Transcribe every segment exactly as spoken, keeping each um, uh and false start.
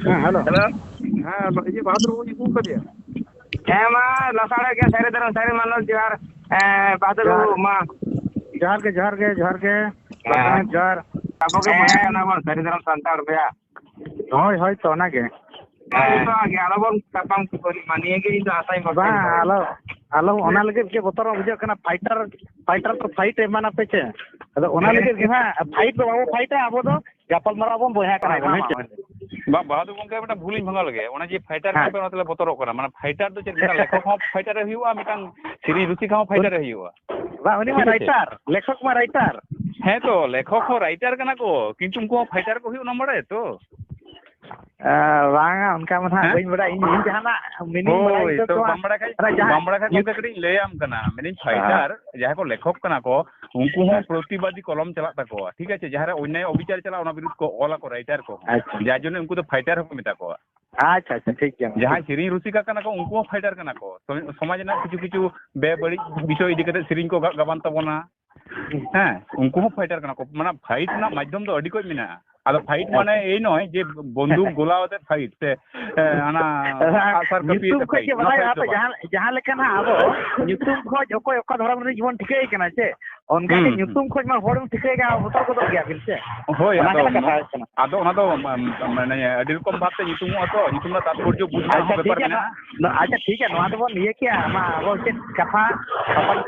ᱦᱮᱸ, hello. Hello. ᱦᱮᱸ, ᱤᱭᱟᱹ, ᱵᱟᱦᱟᱫᱩᱨ ᱵᱟᱹᱵᱩᱧ ᱟᱹᱜᱩ ᱠᱟᱫᱮᱭᱟ᱾ ᱦᱮᱸ, ᱢᱟ, ᱞᱟᱥᱟᱲᱦᱮᱫ ᱜᱮ ᱥᱟᱹᱨᱤ ᱫᱷᱚᱨᱚᱢ ᱥᱟᱹᱨᱤ ᱢᱟᱱᱚᱛ ᱡᱚᱦᱟᱨ᱾ ᱮᱸ, ᱵᱟᱦᱟᱫᱩᱨ ᱡᱚᱦᱟᱨ᱾ ᱵᱟᱹᱵᱩ, ᱢᱟ᱾ ᱡᱚᱦᱟᱨ ᱜᱮ, ᱡᱚᱦᱟᱨ ᱜᱮ, ᱡᱚᱦᱟᱨ ᱜᱮ᱾ ᱦᱮᱸ᱾ ᱡᱚᱦᱟᱨ᱾ ᱟᱵᱚ ᱜᱮ ᱵᱚᱭᱦᱟ ᱠᱟᱱᱟ ᱵᱚᱱ, ᱥᱟᱹᱨᱤ ᱫᱷᱚᱨᱚᱢ ᱥᱟᱱᱛᱟᱲ ᱵᱚᱭᱦᱟ᱾ ᱦᱳᱭ, ᱦᱳᱭ, ᱛᱚ, ᱚᱱᱟᱜᱮ᱾ ᱦᱮᱸ, ᱡᱚᱛᱚᱣᱟᱜ ᱜᱮ, ᱟᱞᱚ ᱵᱚᱱ ᱛᱟᱯᱟᱢ ᱠᱷᱟᱹᱯᱟᱹᱨᱤᱜ ᱢᱟ, ᱱᱤᱭᱟᱹ ᱜᱮ ᱤᱧ ᱫᱚ ᱟᱥᱟᱧ ᱵᱟᱝ, ᱵᱷᱚᱨᱥᱟᱧ ᱫᱚᱦᱚᱭᱟ᱾ ᱟᱞᱚ, ᱟᱞᱚ, ᱚᱱᱟ ᱞᱟᱹᱜᱤᱫ ᱜᱮ ᱵᱚᱛᱚᱨ ᱵᱩᱡᱷᱟᱹᱜ ᱠᱟᱱᱟ, ᱯᱷᱟᱭᱴᱟᱨ, ᱯᱷᱟᱭᱴᱟᱨ ᱛᱚ ᱯᱷᱟᱭᱤᱴ ᱮᱢᱟᱱᱟᱯᱮ ᱪᱮ? ᱟᱫᱚ ᱚᱱᱟ ᱦᱮᱸ᱾ ᱞᱟᱹᱜᱤᱫ ᱜᱮ ᱦᱟᱸᱜ ᱯᱷᱟᱭᱤᱴ ᱫᱚ ᱵᱟᱵᱚ ᱯᱷᱟᱭᱤᱴᱟ, ᱟᱵᱚ ᱫᱚ ᱜᱟᱯᱟᱞ ᱢᱟᱨᱟᱣ ᱵᱚᱱ ᱵᱚᱭᱦᱟ ᱠᱟᱱᱟ ᱦᱳᱭ, ᱵᱚᱱ, ᱦᱮᱸ ᱢᱟ, ᱪᱮ? ᱢᱟ᱾ ᱵᱟ-, ᱵᱟᱦᱟᱫᱩᱨ ᱜᱚᱢᱠᱮ, ᱢᱤᱫᱴᱟᱝ ᱵᱷᱩᱞᱤᱧ ᱵᱷᱟঙᱟᱣ ᱞᱮᱜᱮ᱾ ᱚᱱᱟ ᱡᱮ ᱯᱷᱟᱭᱴᱟᱨ ᱦᱮᱸ᱾ ᱠᱟᱱᱟ ᱯᱮ, ᱚᱱᱟ ᱛᱮᱞᱮ ᱵᱚᱛᱚᱨᱚᱜ ᱠᱟᱱᱟ᱾ ᱢᱟᱱᱮ, ᱯᱷᱟᱭᱴᱟᱨ ᱫᱚ ᱪᱮᱫ ᱠᱟᱱᱟ? ᱞᱮᱠᱷᱚᱠ ᱦᱚᱸ ᱯᱷᱟᱭᱴᱟᱨᱮ ᱦᱩᱭᱩᱜᱼᱟ, ᱢᱤᱫᱴᱟᱝ ᱥᱮᱨᱮᱧ ᱨᱩᱥᱤᱠᱟ ᱦᱚᱸ ᱩᱱ-, ᱯᱷᱟᱭᱴᱟᱨᱮ ᱦᱩᱭᱩᱜᱼᱟ᱾ ᱵᱟ, ᱩᱱᱤ ᱢᱟ ᱴᱷᱤᱠ ᱟᱪᱷᱮ? ᱨᱟᱭᱴᱟᱨ, ᱞᱮᱠᱷᱚᱠ ᱢᱟ ᱨᱟᱭᱴᱟᱨ᱾ ᱦᱮᱸ ᱛᱚ, ᱞᱮᱠᱷᱚᱠ ᱦᱚᱸ ᱨᱟᱭᱴᱟᱨ ᱠᱟᱱᱟ ᱠᱚ, ᱠᱤᱱᱛᱩ ᱩᱱᱠᱩ ᱦᱚᱸ ᱯᱷᱟᱭᱴᱟᱨ ᱠᱚ ᱦᱩᱭᱩᱜᱼᱟ, ᱚᱱᱟᱢ ᱵᱟᱲᱟᱭᱟ ᱛᱚ? ᱟ, ᱵᱟᱝᱟ, ᱚᱱᱠᱟ ᱢᱟ ᱱᱟᱦᱟᱜ ᱦᱮᱸ? ᱵᱟᱹᱧ ᱵᱟᱲᱟᱭᱟ᱾ ᱤᱧ, ᱤᱧ ᱡᱟᱦᱟᱱᱟᱜ meaning ᱵᱟᱲᱟᱭ ᱦᱳᱭ, ᱦᱚᱪᱚ ᱛᱚ ᱠᱚᱣᱟ᱾ ᱵᱟᱢ ᱵᱟᱲᱟᱭ ᱠᱷᱟᱡ, ᱚᱱᱟ ᱡᱟᱦᱟᱸ ᱵᱟᱢ ᱵᱟᱲᱟᱭ ᱠᱷᱟᱡ, ᱧᱩᱛᱩᱢ ᱜᱚᱢᱠᱮ, ᱠᱟᱹᱴᱤᱡ ᱤᱧ ᱞᱟᱹᱭᱟᱢ ᱠᱟᱱᱟ᱾ ᱢᱮᱱᱫᱟᱹᱧ, ᱦᱮᱸ᱾ ᱯᱷᱟᱭᱴᱟᱨ ᱡᱟᱦᱟᱸᱭ ᱠᱚ ᱞᱮᱠᱷᱚᱠ ᱠᱟᱱᱟ ᱠᱚ, ᱩᱱᱠᱩ ᱦᱚᱸ ᱦᱮᱸ᱾ ᱯᱨᱚᱛᱤᱵᱟᱫᱤ ᱠᱚᱞᱚᱢ ᱪᱟᱞᱟᱜ ᱛᱟᱠᱚᱣᱟ, ᱴᱷᱤᱠ ᱟᱪᱷᱮ? ᱡᱟᱦᱟᱸ ᱨᱮ ᱚᱱᱱᱭᱟᱭ ᱚᱵᱤᱪᱟᱨ ᱪᱟᱞᱟᱜᱼᱟ, ᱚᱱᱟ ᱵᱤᱨᱩᱫᱷ ᱠᱚ ᱚᱞᱟ ᱠᱚ ᱨᱟᱭᱴᱟᱨ ᱠᱚᱦᱚᱸ, ᱟᱪᱪᱷᱟ᱾ ᱡᱟᱨ ᱡᱚᱱᱱᱚ ᱩᱱᱠᱩ ᱫᱚ ᱯᱷᱟᱭᱴᱟᱨ ᱦᱚᱸᱠᱚ ᱢᱮᱛᱟ ᱠᱚᱣᱟ᱾ ᱟᱪᱪᱷᱟ, ᱟᱪᱪᱷᱟ, ᱴᱷᱤᱠ ᱜᱮᱭᱟ, ᱢᱟ, ᱡᱟᱦᱟᱸᱭ ᱴᱷᱤᱠ᱾ ᱥᱮᱨᱮᱧ ᱨᱩᱥᱤᱠᱟ ᱠᱟᱱᱟ ᱠᱚ, ᱩᱱᱠᱩ ᱦᱚᱸ ᱯᱷᱟᱭᱴᱟᱨ ᱠᱟᱱᱟ ᱠᱚ᱾ ᱥᱚᱢ-, ᱥᱚᱢᱟᱡᱽ ᱨᱮᱱᱟᱜ ᱠᱤᱪᱷᱩ ᱠᱤᱪᱷᱩ ᱵᱮᱵᱟᱹᱲᱤᱡ ᱵᱤᱥᱚᱭ ᱤᱫᱤ ᱠᱟᱛᱮ ᱥᱮᱨᱮᱧ ᱠᱚ ᱜᱟ-, ᱜᱟᱵᱟᱱ ᱛᱟᱵᱚᱱᱟ᱾ ᱦᱮᱸ, ᱩᱱᱠᱩ ᱦᱚᱸ ᱯᱷᱟᱭᱴᱟᱨ ᱠᱟᱱᱟ ᱠᱚ᱾ ᱢᱟᱱᱮ, ᱯᱷᱟᱭᱤᱴ ᱨᱮᱱᱟᱜ ᱢᱟᱫᱽᱫᱷᱚᱢ ᱫᱚ ᱟᱹᱰᱤ ᱠᱚᱡ ᱢᱮᱱᱟᱜᱼᱟ᱾ ᱟᱫᱚ ᱯᱷᱟᱭᱤᱴ ᱢᱟᱱᱮ ᱟᱪᱪᱷᱟ᱾ ᱮᱭ ᱱᱚᱭ ᱡᱮ ᱵᱚᱱᱫᱩᱠ ᱜᱳᱞᱟ ᱟᱛᱮ ᱯᱷᱟᱭᱤᱴ ᱥᱮ, ᱮ, ᱚᱱᱟ ᱟᱜᱼᱥᱟᱨ ᱠᱟᱹᱯᱤ ᱧᱩᱛᱩᱢ ᱟᱛᱮ ᱠᱷᱚᱡ ᱯᱷᱟᱭᱤᱴ, ᱜᱮ ᱚᱱᱟ ᱵᱟᱰᱟᱭᱚᱜᱼᱟ ᱯᱷᱟᱭᱤᱴ ᱫᱚ ᱛᱚ, ᱵᱟᱝ᱾ ᱡᱟᱦᱟᱸ, ᱡᱟᱦᱟᱸ ᱞᱮᱠᱟ ᱱᱟᱦᱟᱜ ᱟᱵᱚ ᱧᱩᱛᱩᱢ ᱠᱷᱚᱡ ᱚᱠᱚᱭ ᱚᱠᱟ ᱫᱷᱚᱨᱚᱢ ᱨᱤᱱᱤᱡ ᱵᱚᱱ ᱴᱷᱤᱠᱟᱹᱭᱮ ᱠᱟᱱᱟ ᱪᱮ, ᱚᱱᱠᱟ ᱜᱮ ᱦᱩᱸ, ᱦᱩᱸ᱾ ᱧᱩᱛᱩᱢ ᱠᱷᱚᱡ ᱢᱟ ᱦᱚᱲ ᱮᱢ ᱴᱷᱤᱠᱟᱹᱭᱮ ᱠᱟᱱᱟ, ᱵᱚᱛᱚᱨ ᱜᱚᱫᱚᱜ ᱜᱮᱭᱟ ᱵᱤᱱ ᱥᱮ᱾ ᱦᱳᱭ, ᱚᱱᱟ ᱟᱫᱚ ᱠᱟᱱᱟ ᱠᱟᱛᱷᱟ ᱢᱟ-, ᱦᱩᱭᱩᱜ ᱠᱟᱱᱟ᱾ ᱟᱫᱚ ᱚᱱᱟ ᱫᱚ ᱢᱟ-, ᱢᱟᱱᱮ ᱟᱹᱰᱤ ᱨᱚᱠᱚᱢ ᱵᱷᱟᱵᱛᱮ ᱧᱩᱛᱩᱢᱚᱜᱼᱟ ᱛᱚ, ᱧᱩᱛᱩᱢ ᱨᱮᱱᱟᱜ ᱛᱟᱛᱯᱚᱨᱡᱚ ᱵᱩᱡᱽ ᱨᱮᱱᱟᱜ ᱟᱪᱪᱷᱟ, ᱦᱚᱸ ᱴᱷᱤᱠ ᱵᱮᱯᱟᱨ ᱜᱮᱭᱟ, ᱢᱮᱱᱟᱜᱼᱟ᱾ ᱱᱚᱣᱟ, ᱟᱪᱪᱷᱟ, ᱴᱷᱤᱠ ᱜᱮᱭᱟ, ᱱᱚᱣᱟ ᱫᱚᱵᱚᱱ ᱤᱭᱟᱹ ᱠᱮᱭᱟ, ᱟᱢᱟᱜ ᱟᱵᱚ ᱪᱮᱫ ᱠᱟᱛᱷᱟ ᱵᱟᱯᱟᱞ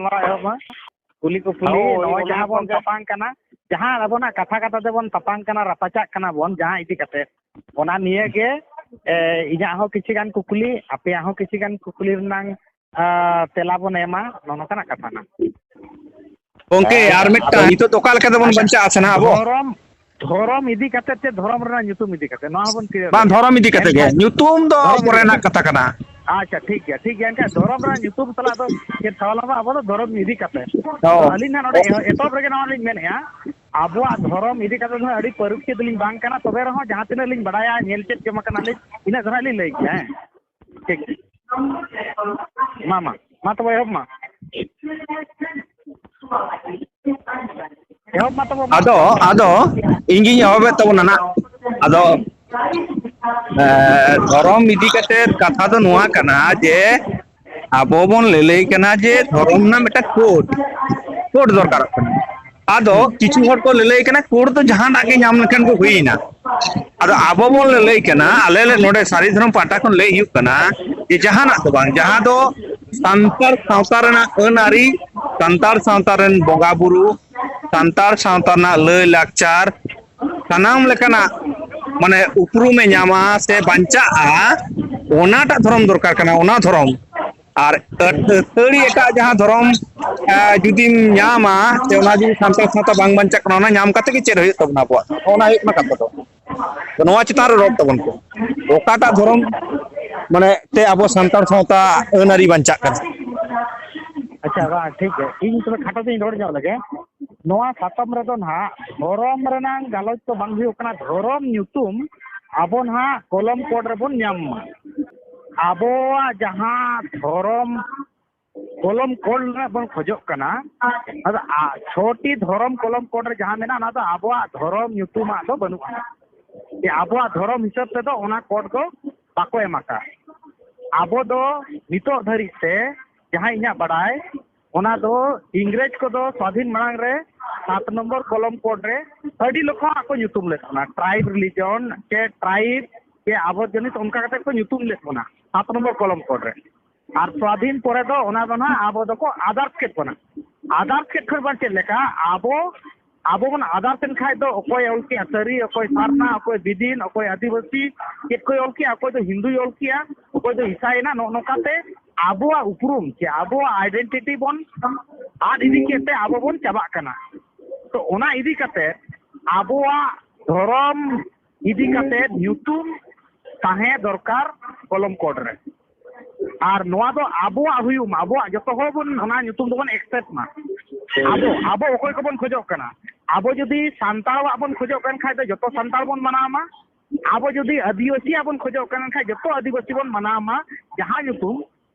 ᱢᱟᱨᱟᱣ ᱮᱦᱚᱵ ᱢᱟ᱾ ᱠᱩᱞᱤ ᱠᱩᱯᱞᱤ ᱦᱳᱭ, ᱱᱚᱜᱼᱚᱭ ᱚᱱᱟ ᱡᱟᱦᱟᱸ ᱵᱚᱱ ᱠᱚ ᱛᱟᱯᱟᱢ ᱠᱟᱱᱟ, ᱡᱟᱦᱟᱸ ᱟᱵᱚᱱᱟᱜ ᱠᱟᱛᱷᱟ ᱠᱟᱛᱷᱟ ᱛᱮᱵᱚᱱ ᱛᱟᱯᱟᱢ ᱠᱟᱱᱟ, ᱨᱟᱯᱟᱪᱟᱜ ᱠᱟᱱᱟ ᱵᱚᱱ, ᱡᱟᱦᱟᱸ ᱤᱫᱤ ᱠᱟᱛᱮ, ᱚᱱᱟ ᱱᱤᱭᱟᱹ ᱜᱮ, ᱮ, ᱤᱧᱟᱹᱜ ᱦᱚᱸ ᱠᱤᱪᱷᱤ ᱜᱟᱱ ᱠᱩᱠᱞᱤ, ᱟᱯᱮᱭᱟᱜ ᱦᱚᱸ ᱠᱤᱪᱷᱤ ᱜᱟᱱ ᱠᱩᱠᱞᱤ ᱨᱮᱱᱟᱝ, ᱟ, ᱛᱮᱞᱟ ᱵᱚᱱ ᱮᱢᱟ, ᱱᱚᱜᱼᱚ ᱱᱚᱝᱠᱟᱱᱟᱜ ᱠᱟᱛᱷᱟ ᱠᱟᱱᱟ᱾ ᱜᱚᱝᱠᱮ, ᱟᱨ ᱟᱫᱚ ᱢᱤᱫᱴᱟᱝ, ᱱᱤᱛᱚᱜ ᱫᱚ ᱚᱠᱟ ᱞᱮᱠᱟ ᱛᱮᱵᱚᱱ ᱟᱪᱪᱷᱟ, ᱵᱟᱧᱪᱟᱜᱼᱟ ᱥᱮ ᱱᱟᱦᱟᱜ ᱟᱵᱚ? ᱫᱷᱚᱨᱚᱢ, ᱫᱷᱚᱨᱚᱢ ᱤᱫᱤ ᱠᱟᱛᱮ ᱪᱮ ᱫᱷᱚᱨᱚᱢ ᱨᱮᱱᱟᱜ ᱧᱩᱛᱩᱢ ᱤᱫᱤ ᱠᱟᱛᱮ, ᱱᱚᱣᱟ ᱦᱚᱸᱵᱚᱱ clear ᱵᱟᱝ, ᱞᱮᱜᱮ᱾ ᱫᱷᱚᱨᱚᱢ ᱤᱫᱤ ᱠᱟᱛᱮ ᱜᱮ᱾ ᱮᱱᱠᱷᱟᱱ ᱧᱩᱛᱩᱢ ᱫᱚ ᱫᱷᱚᱨᱚᱢ ᱤᱫᱤ ᱯᱚᱨᱮᱱᱟᱜ ᱠᱟᱛᱮ᱾ ᱠᱟᱛᱷᱟ ᱠᱟᱱᱟ᱾ ᱟᱪᱪᱷᱟ, ᱴᱷᱤᱠ ᱜᱮᱭᱟ, ᱴᱷᱤᱠ ᱜᱮᱭᱟ᱾ ᱮᱱᱠᱷᱟᱱ ᱫᱷᱚᱨᱚᱢ ᱨᱮᱱᱟᱜ ᱧᱩᱛᱩᱢ ᱥᱟᱞᱟᱜ ᱫᱚ ᱪᱮᱫ ᱥᱟᱣᱟᱞ ᱦᱚᱸ ᱵᱟᱝ, ᱟᱵᱚ ᱫᱚ ᱫᱷᱚᱨᱚᱢ ᱤᱫᱤ ᱠᱟᱛᱮ᱾ ᱛᱚ ᱦᱳᱭ᱾ ᱟᱹᱞᱤᱧ ᱱᱟᱦᱟᱜ ᱱᱚᱰᱮ ᱮᱦᱚ-, ᱮᱛᱚᱦᱚᱵ ᱨᱮᱜᱮ ᱱᱚᱣᱟ ᱞᱤᱧ ᱢᱮᱱᱮᱫᱼᱟ, ᱟᱵᱚᱣᱟᱜ ᱫᱷᱚᱨᱚᱢ ᱤᱫᱤ ᱠᱟᱛᱮ ᱫᱚ ᱟᱹᱰᱤ ᱯᱟᱹᱨᱩᱠᱷᱤᱭᱟᱹ ᱫᱚᱞᱤᱧ ᱵᱟᱝ ᱠᱟᱱᱟ, ᱛᱚᱵᱮ ᱨᱮᱦᱚᱸ ᱡᱟᱦᱟᱸ ᱛᱤᱱᱟᱹᱜ ᱞᱤᱧ ᱵᱟᱲᱟᱭᱟ, ᱧᱮᱞ ᱪᱮᱫ ᱡᱚᱝ ᱠᱟᱱᱟᱞᱤᱧ, ᱤᱱᱟᱹᱜ ᱫᱷᱟᱨᱟ ᱞᱤᱧ ᱞᱟᱹᱭ ᱠᱮᱫᱼᱟ, ᱦᱮᱸ᱾ ᱴᱷᱤᱠ᱾ ᱢᱟ, ᱢᱟ, ᱢᱟ ᱛᱚᱵᱮ ᱮᱦᱚᱵ ᱢᱟ᱾ ᱮᱦᱚᱵ ᱢᱟ ᱛᱚᱵᱮ ᱢᱟ᱾ ᱟᱫᱚ, ᱟᱫᱚ ᱤᱧ ᱜᱤᱧ ᱮᱦᱚᱵᱮᱫ ᱛᱟᱵᱚᱱᱟ ᱱᱟᱜ᱾ ᱟᱫᱚ ᱮ, ᱫᱷᱚᱨᱚᱢ ᱤᱫᱤ ᱠᱟᱛᱮ ᱠᱟᱛᱷᱟ ᱫᱚ ᱱᱚᱣᱟ ᱠᱟᱱᱟ ᱡᱮ ᱟᱵᱚ ᱵᱚᱱ ᱞᱟᱹᱞᱟᱹᱭ ᱠᱟᱱᱟ ᱡᱮ ᱫᱷᱚᱨᱚᱢ ᱨᱮᱱᱟᱜ ᱢᱤᱫᱴᱟᱝ ᱠᱳᱰ, ᱠᱳᱰ ᱫᱚᱨᱠᱟᱨᱚᱜ ᱠᱟᱱᱟ᱾ ᱟᱫᱚ ᱠᱤᱪᱷᱩ ᱦᱚᱲ ᱠᱚ ᱞᱟᱹᱞᱟᱹᱭ ᱠᱟᱱᱟ ᱠᱳᱰ ᱫᱚ ᱡᱟᱦᱟᱱᱟᱜ ᱜᱮ ᱧᱟᱢ ᱞᱮᱠᱷᱟᱱ ᱜᱮ ᱦᱩᱭᱮᱱᱟ᱾ ᱟᱫᱚ ᱟᱵᱚ ᱵᱚᱱ ᱞᱟᱹᱞᱟᱹᱭ ᱠᱟᱱᱟ, ᱟᱞᱮ ᱞᱮ ᱱᱚᱰᱮ ᱥᱟᱹᱨᱤ ᱫᱷᱚᱨᱚᱢ ᱯᱟᱦᱴᱟ ᱠᱷᱚᱱ ᱞᱟᱹᱭ ᱦᱩᱭᱩᱜ ᱠᱟᱱᱟ ᱡᱮ ᱡᱟᱦᱟᱱᱟᱜ ᱫᱚ ᱵᱟᱝ, ᱡᱟᱦᱟᱸ ᱫᱚ ᱥᱟᱱᱛᱟᱲ ᱥᱟᱶᱛᱟ ᱨᱮᱱᱟᱜ ᱟᱹᱱ ᱟᱹᱨᱤ, ᱥᱟᱱᱛᱟᱲ ᱥᱟᱶᱛᱟ ᱨᱮᱱ ᱵᱚᱸᱜᱟ ᱵᱩᱨᱩ, ᱥᱟᱱᱛᱟᱲ ᱥᱟᱶᱛᱟ ᱨᱮᱱᱟᱜ ᱞᱟᱹᱭ ᱞᱟᱠᱪᱟᱨ, ᱥᱟᱱᱟᱢ ᱞᱮᱠᱟᱱᱟᱜ ᱢᱟᱱᱮ ᱩᱯᱨᱩᱢᱮ ᱧᱟᱢᱟ ᱥᱮ ᱵᱟᱧᱪᱟᱜᱼᱟ, ᱚᱱᱟᱴᱟᱜ ᱫᱷᱚᱨᱚᱢ ᱫᱚᱨᱠᱟᱨ ᱠᱟᱱᱟ, ᱚᱱᱟ ᱫᱷᱚᱨᱚᱢ᱾ ᱟᱨ ᱟᱹᱛᱷᱟᱹᱲᱤ ᱮᱴᱟᱜ ᱡᱟᱦᱟᱸ ᱫᱷᱚᱨᱚᱢ, ᱟ, ᱡᱩᱫᱤᱢ ᱧᱟᱢᱟ, ᱥᱮ ᱚᱱᱟ ᱡᱩᱫᱤ ᱥᱟᱱᱛᱟᱲ ᱥᱟᱶᱛᱟ ᱵᱟᱝ ᱵᱟᱧᱪᱟᱜ ᱠᱟᱱᱟ, ᱚᱱᱟ ᱧᱟᱢ ᱠᱟᱛᱮ ᱜᱮ ᱪᱮᱫ ᱦᱩᱭᱩᱜ ᱛᱟᱵᱚᱱᱟ ᱟᱵᱚᱣᱟᱜ? ᱚᱱᱟ ᱦᱩᱭᱩᱜ ᱠᱟᱱᱟ ᱠᱟᱛᱷᱟ ᱫᱚ᱾ ᱛᱚ ᱱᱚᱣᱟ ᱪᱮᱛᱟᱱ ᱨᱮ ᱨᱚᱲ ᱛᱟᱵᱚᱱ ᱯᱮ, ᱚᱠᱟᱴᱟᱜ ᱫᱷᱚᱨᱚᱢ ᱢᱟᱱᱮ ᱛᱮ ᱟᱵᱚ ᱥᱟᱱᱛᱟᱲ ᱥᱟᱶᱛᱟ ᱟᱹᱱ ᱟᱹᱨᱤ ᱵᱟᱧᱪᱟᱜ ᱠᱟᱱᱟ? ᱟᱪᱪᱷᱟ, ᱵᱟᱝ, ᱴᱷᱤᱠ ᱜᱮᱭᱟ᱾ ᱤᱧ ᱛᱚᱵᱮ ᱠᱷᱟᱴᱚ ᱛᱮᱧ ᱨᱚᱲ ᱧᱚᱜ ᱞᱮᱜᱮ᱾ ᱱᱚᱣᱟ ᱥᱟᱛᱟᱢ ᱨᱮᱫᱚ ᱱᱟᱦᱟᱜ ᱫᱷᱚᱨᱚᱢ ᱨᱮᱱᱟᱝ ᱜᱟᱞᱚᱪ ᱫᱚ ᱵᱟᱝ ᱦᱩᱭᱩᱜ ᱠᱟᱱᱟ᱾ ᱫᱷᱚᱨᱚᱢ ᱧᱩᱛᱩᱢ ᱟᱵᱚ ᱱᱟᱦᱟᱜ ᱠᱚᱞᱚᱢ ᱠᱳᱰ ᱨᱮᱵᱚᱱ ᱧᱟᱢ ᱢᱟ᱾ ᱟᱵᱚᱣᱟᱜ ᱡᱟᱦᱟᱸ ᱫᱷᱚᱨᱚᱢ ᱠᱚᱞᱚᱢ ᱠᱳᱰ ᱨᱮᱱᱟᱜ ᱵᱚᱱ ᱠᱷᱚᱡᱚᱜ ᱠᱟᱱᱟ, ᱟᱫᱚ ᱟ-, ᱪᱷᱚᱴᱤ ᱫᱷᱚᱨᱚᱢ ᱠᱚᱞᱚᱢ ᱠᱳᱰ ᱨᱮ ᱡᱟᱦᱟᱸ ᱢᱮᱱᱟᱜᱼᱟ, ᱚᱱᱟ ᱫᱚ ᱟᱵᱚᱣᱟᱜ ᱫᱷᱚᱨᱚᱢ ᱧᱩᱛᱩᱢᱟᱜ ᱫᱚ ᱵᱟᱹᱱᱩᱜᱼᱟ᱾ ᱡᱮ ᱟᱵᱚᱣᱟᱜ ᱫᱷᱚᱨᱚᱢ ᱦᱤᱥᱟᱹᱵ ᱛᱮᱫᱚ ᱚᱱᱟ ᱠᱳᱰ ᱫᱚ ᱵᱟᱠᱚ ᱮᱢ ᱟᱠᱟᱫ᱾ ᱟᱵᱚ ᱫᱚ ᱱᱤᱛᱚᱜ ᱫᱷᱟᱹᱨᱤᱡ ᱛᱮ ᱡᱟᱦᱟᱸ ᱤᱧᱟᱹᱜ ᱵᱟᱰᱟᱭ, ᱚᱱᱟ ᱫᱚ ᱤᱝᱨᱮᱡᱽ ᱠᱚᱫᱚ ᱥᱣᱟᱫᱷᱤᱱ ᱢᱟᱲᱟᱝ ᱨᱮ ᱥᱟᱛ ᱱᱚᱢᱵᱚᱨ ᱠᱚᱞᱚᱢ ᱠᱳᱰ ᱨᱮ ᱟᱹᱰᱤ ᱞᱮᱠᱟᱱᱟᱜ ᱠᱚ ᱧᱩᱛᱩᱢ ᱞᱮᱫ ᱵᱚᱱᱟ, ᱴᱨᱟᱭᱤᱵᱽ, ᱨᱤᱞᱤᱡᱚᱱ ᱪᱮ ᱴᱨᱟᱭᱤᱵᱽ ᱪᱮ ᱟᱵᱚᱨᱡᱚᱱᱤᱛ, ᱚᱱᱠᱟ ᱠᱟᱛᱮ ᱠᱚ ᱧᱩᱛᱩᱢ ᱞᱮᱫ ᱵᱚᱱᱟ ᱥᱟᱛ ᱱᱚᱢᱵᱚᱨ ᱠᱚᱞᱚᱢ ᱠᱳᱰ ᱨᱮ᱾ ᱟᱨ ᱥᱣᱟᱫᱷᱤᱱ ᱯᱚᱨᱮ ᱫᱚ ᱚᱱᱟ ᱫᱚ ᱱᱟᱦᱟᱜ ᱟᱵᱚ ᱫᱚᱠᱚ ᱟᱫᱟᱨᱥ ᱠᱮᱫ ᱵᱚᱱᱟ᱾ ᱟᱫᱟᱨᱥ ᱠᱮᱫ ᱠᱷᱚᱱ ᱵᱟᱝ ᱪᱮᱫ ᱞᱮᱠᱟ ᱟᱵᱚ ᱟᱵᱚ ᱵᱚᱱ ᱟᱫᱟᱨ ᱛᱮᱱ ᱠᱷᱟᱡ ᱫᱚ ᱚᱠᱚᱭ ᱚᱞ ᱠᱮᱜᱼᱟ ᱥᱟᱹᱨᱤ, ᱚᱠᱚᱭ ᱥᱟᱨᱱᱟ, ᱚᱠᱚᱭ ᱵᱤᱫᱤᱱ, ᱚᱠᱚᱭ ᱟᱹᱫᱤᱵᱟᱹᱥᱤ, ᱪᱮᱫ ᱠᱚᱭ ᱚᱞ ᱠᱮᱜᱼᱟ, ᱚᱠᱚᱭ ᱫᱚ ᱦᱤᱱᱫᱩᱭ ᱚᱞ ᱠᱮᱜᱼᱟ, ᱚᱠᱚᱭ ᱫᱚ ᱤᱥᱟᱭᱮᱱᱟ, ᱱᱚᱜᱼᱚ ᱱᱚᱝᱠᱟᱛᱮ ᱟᱵᱚᱣᱟᱜ ᱩᱯᱨᱩᱢ ᱪᱮ ᱟᱵᱚᱣᱟᱜ ᱟᱭᱰᱮᱱᱴᱤᱴᱤ ᱵᱚᱱ ᱟᱫ ᱤᱫᱤ ᱠᱮᱫ ᱛᱮ ᱟᱵᱚ ᱵᱚᱱ ᱪᱟᱵᱟᱜ ᱠᱟᱱᱟ᱾ ᱛᱚ ᱚᱱᱟ ᱤᱫᱤ ᱠᱟᱛᱮ ᱟᱵᱚᱣᱟᱜ ᱫᱷᱚᱨᱚᱢ ᱤᱫᱤ ᱠᱟᱛᱮ ᱧᱩᱛᱩᱢ ᱛᱟᱦᱮᱸ ᱫᱚᱨᱠᱟᱨ ᱠᱚᱞᱚᱢ ᱠᱳᱰ ᱨᱮ᱾ ᱟᱨ ᱱᱚᱣᱟ ᱫᱚ ᱟᱵᱚᱣᱟᱜ ᱦᱩᱭᱩᱜ ᱢᱟ, ᱟᱵᱚᱣᱟᱜ ᱡᱚᱛᱚ ᱦᱚᱲ ᱵᱚᱱ ᱚᱱᱟ ᱧᱩᱛᱩᱢ ᱫᱚᱵᱚᱱ ᱮᱠᱥᱮᱯᱴ ᱢᱟ᱾ ᱟᱵᱚ, ᱟᱵᱚ ᱚᱠᱚᱭ ᱠᱚᱵᱚᱱ ᱠᱷᱚᱡᱚᱜ ᱠᱟᱱᱟ, ᱟᱵᱚ ᱡᱩᱫᱤ ᱥᱟᱱᱛᱟᱲᱟᱜ ᱵᱚᱱ ᱠᱷᱚᱡᱚᱜ ᱠᱟᱱ ᱠᱷᱟᱡ ᱫᱚ ᱡᱚᱛᱚ ᱥᱟᱱᱛᱟᱲ ᱵᱚᱱ ᱢᱟᱱᱟᱣ ᱢᱟ᱾ ᱟᱵᱚ ᱡᱩᱫᱤ ᱟᱹᱫᱤᱵᱟᱹᱥᱤᱭᱟᱜ ᱵᱚᱱ ᱠᱷᱚᱡᱚᱜ ᱠᱟᱱ ᱠᱷᱟᱡ ᱡᱚᱛᱚ ᱟᱹᱫᱤᱵᱟᱹᱥᱤ ᱵᱚᱱ ᱢᱟᱱᱟᱣ ᱢᱟ᱾ ᱡᱟᱦᱟᱸ ᱧᱩᱛᱩᱢ,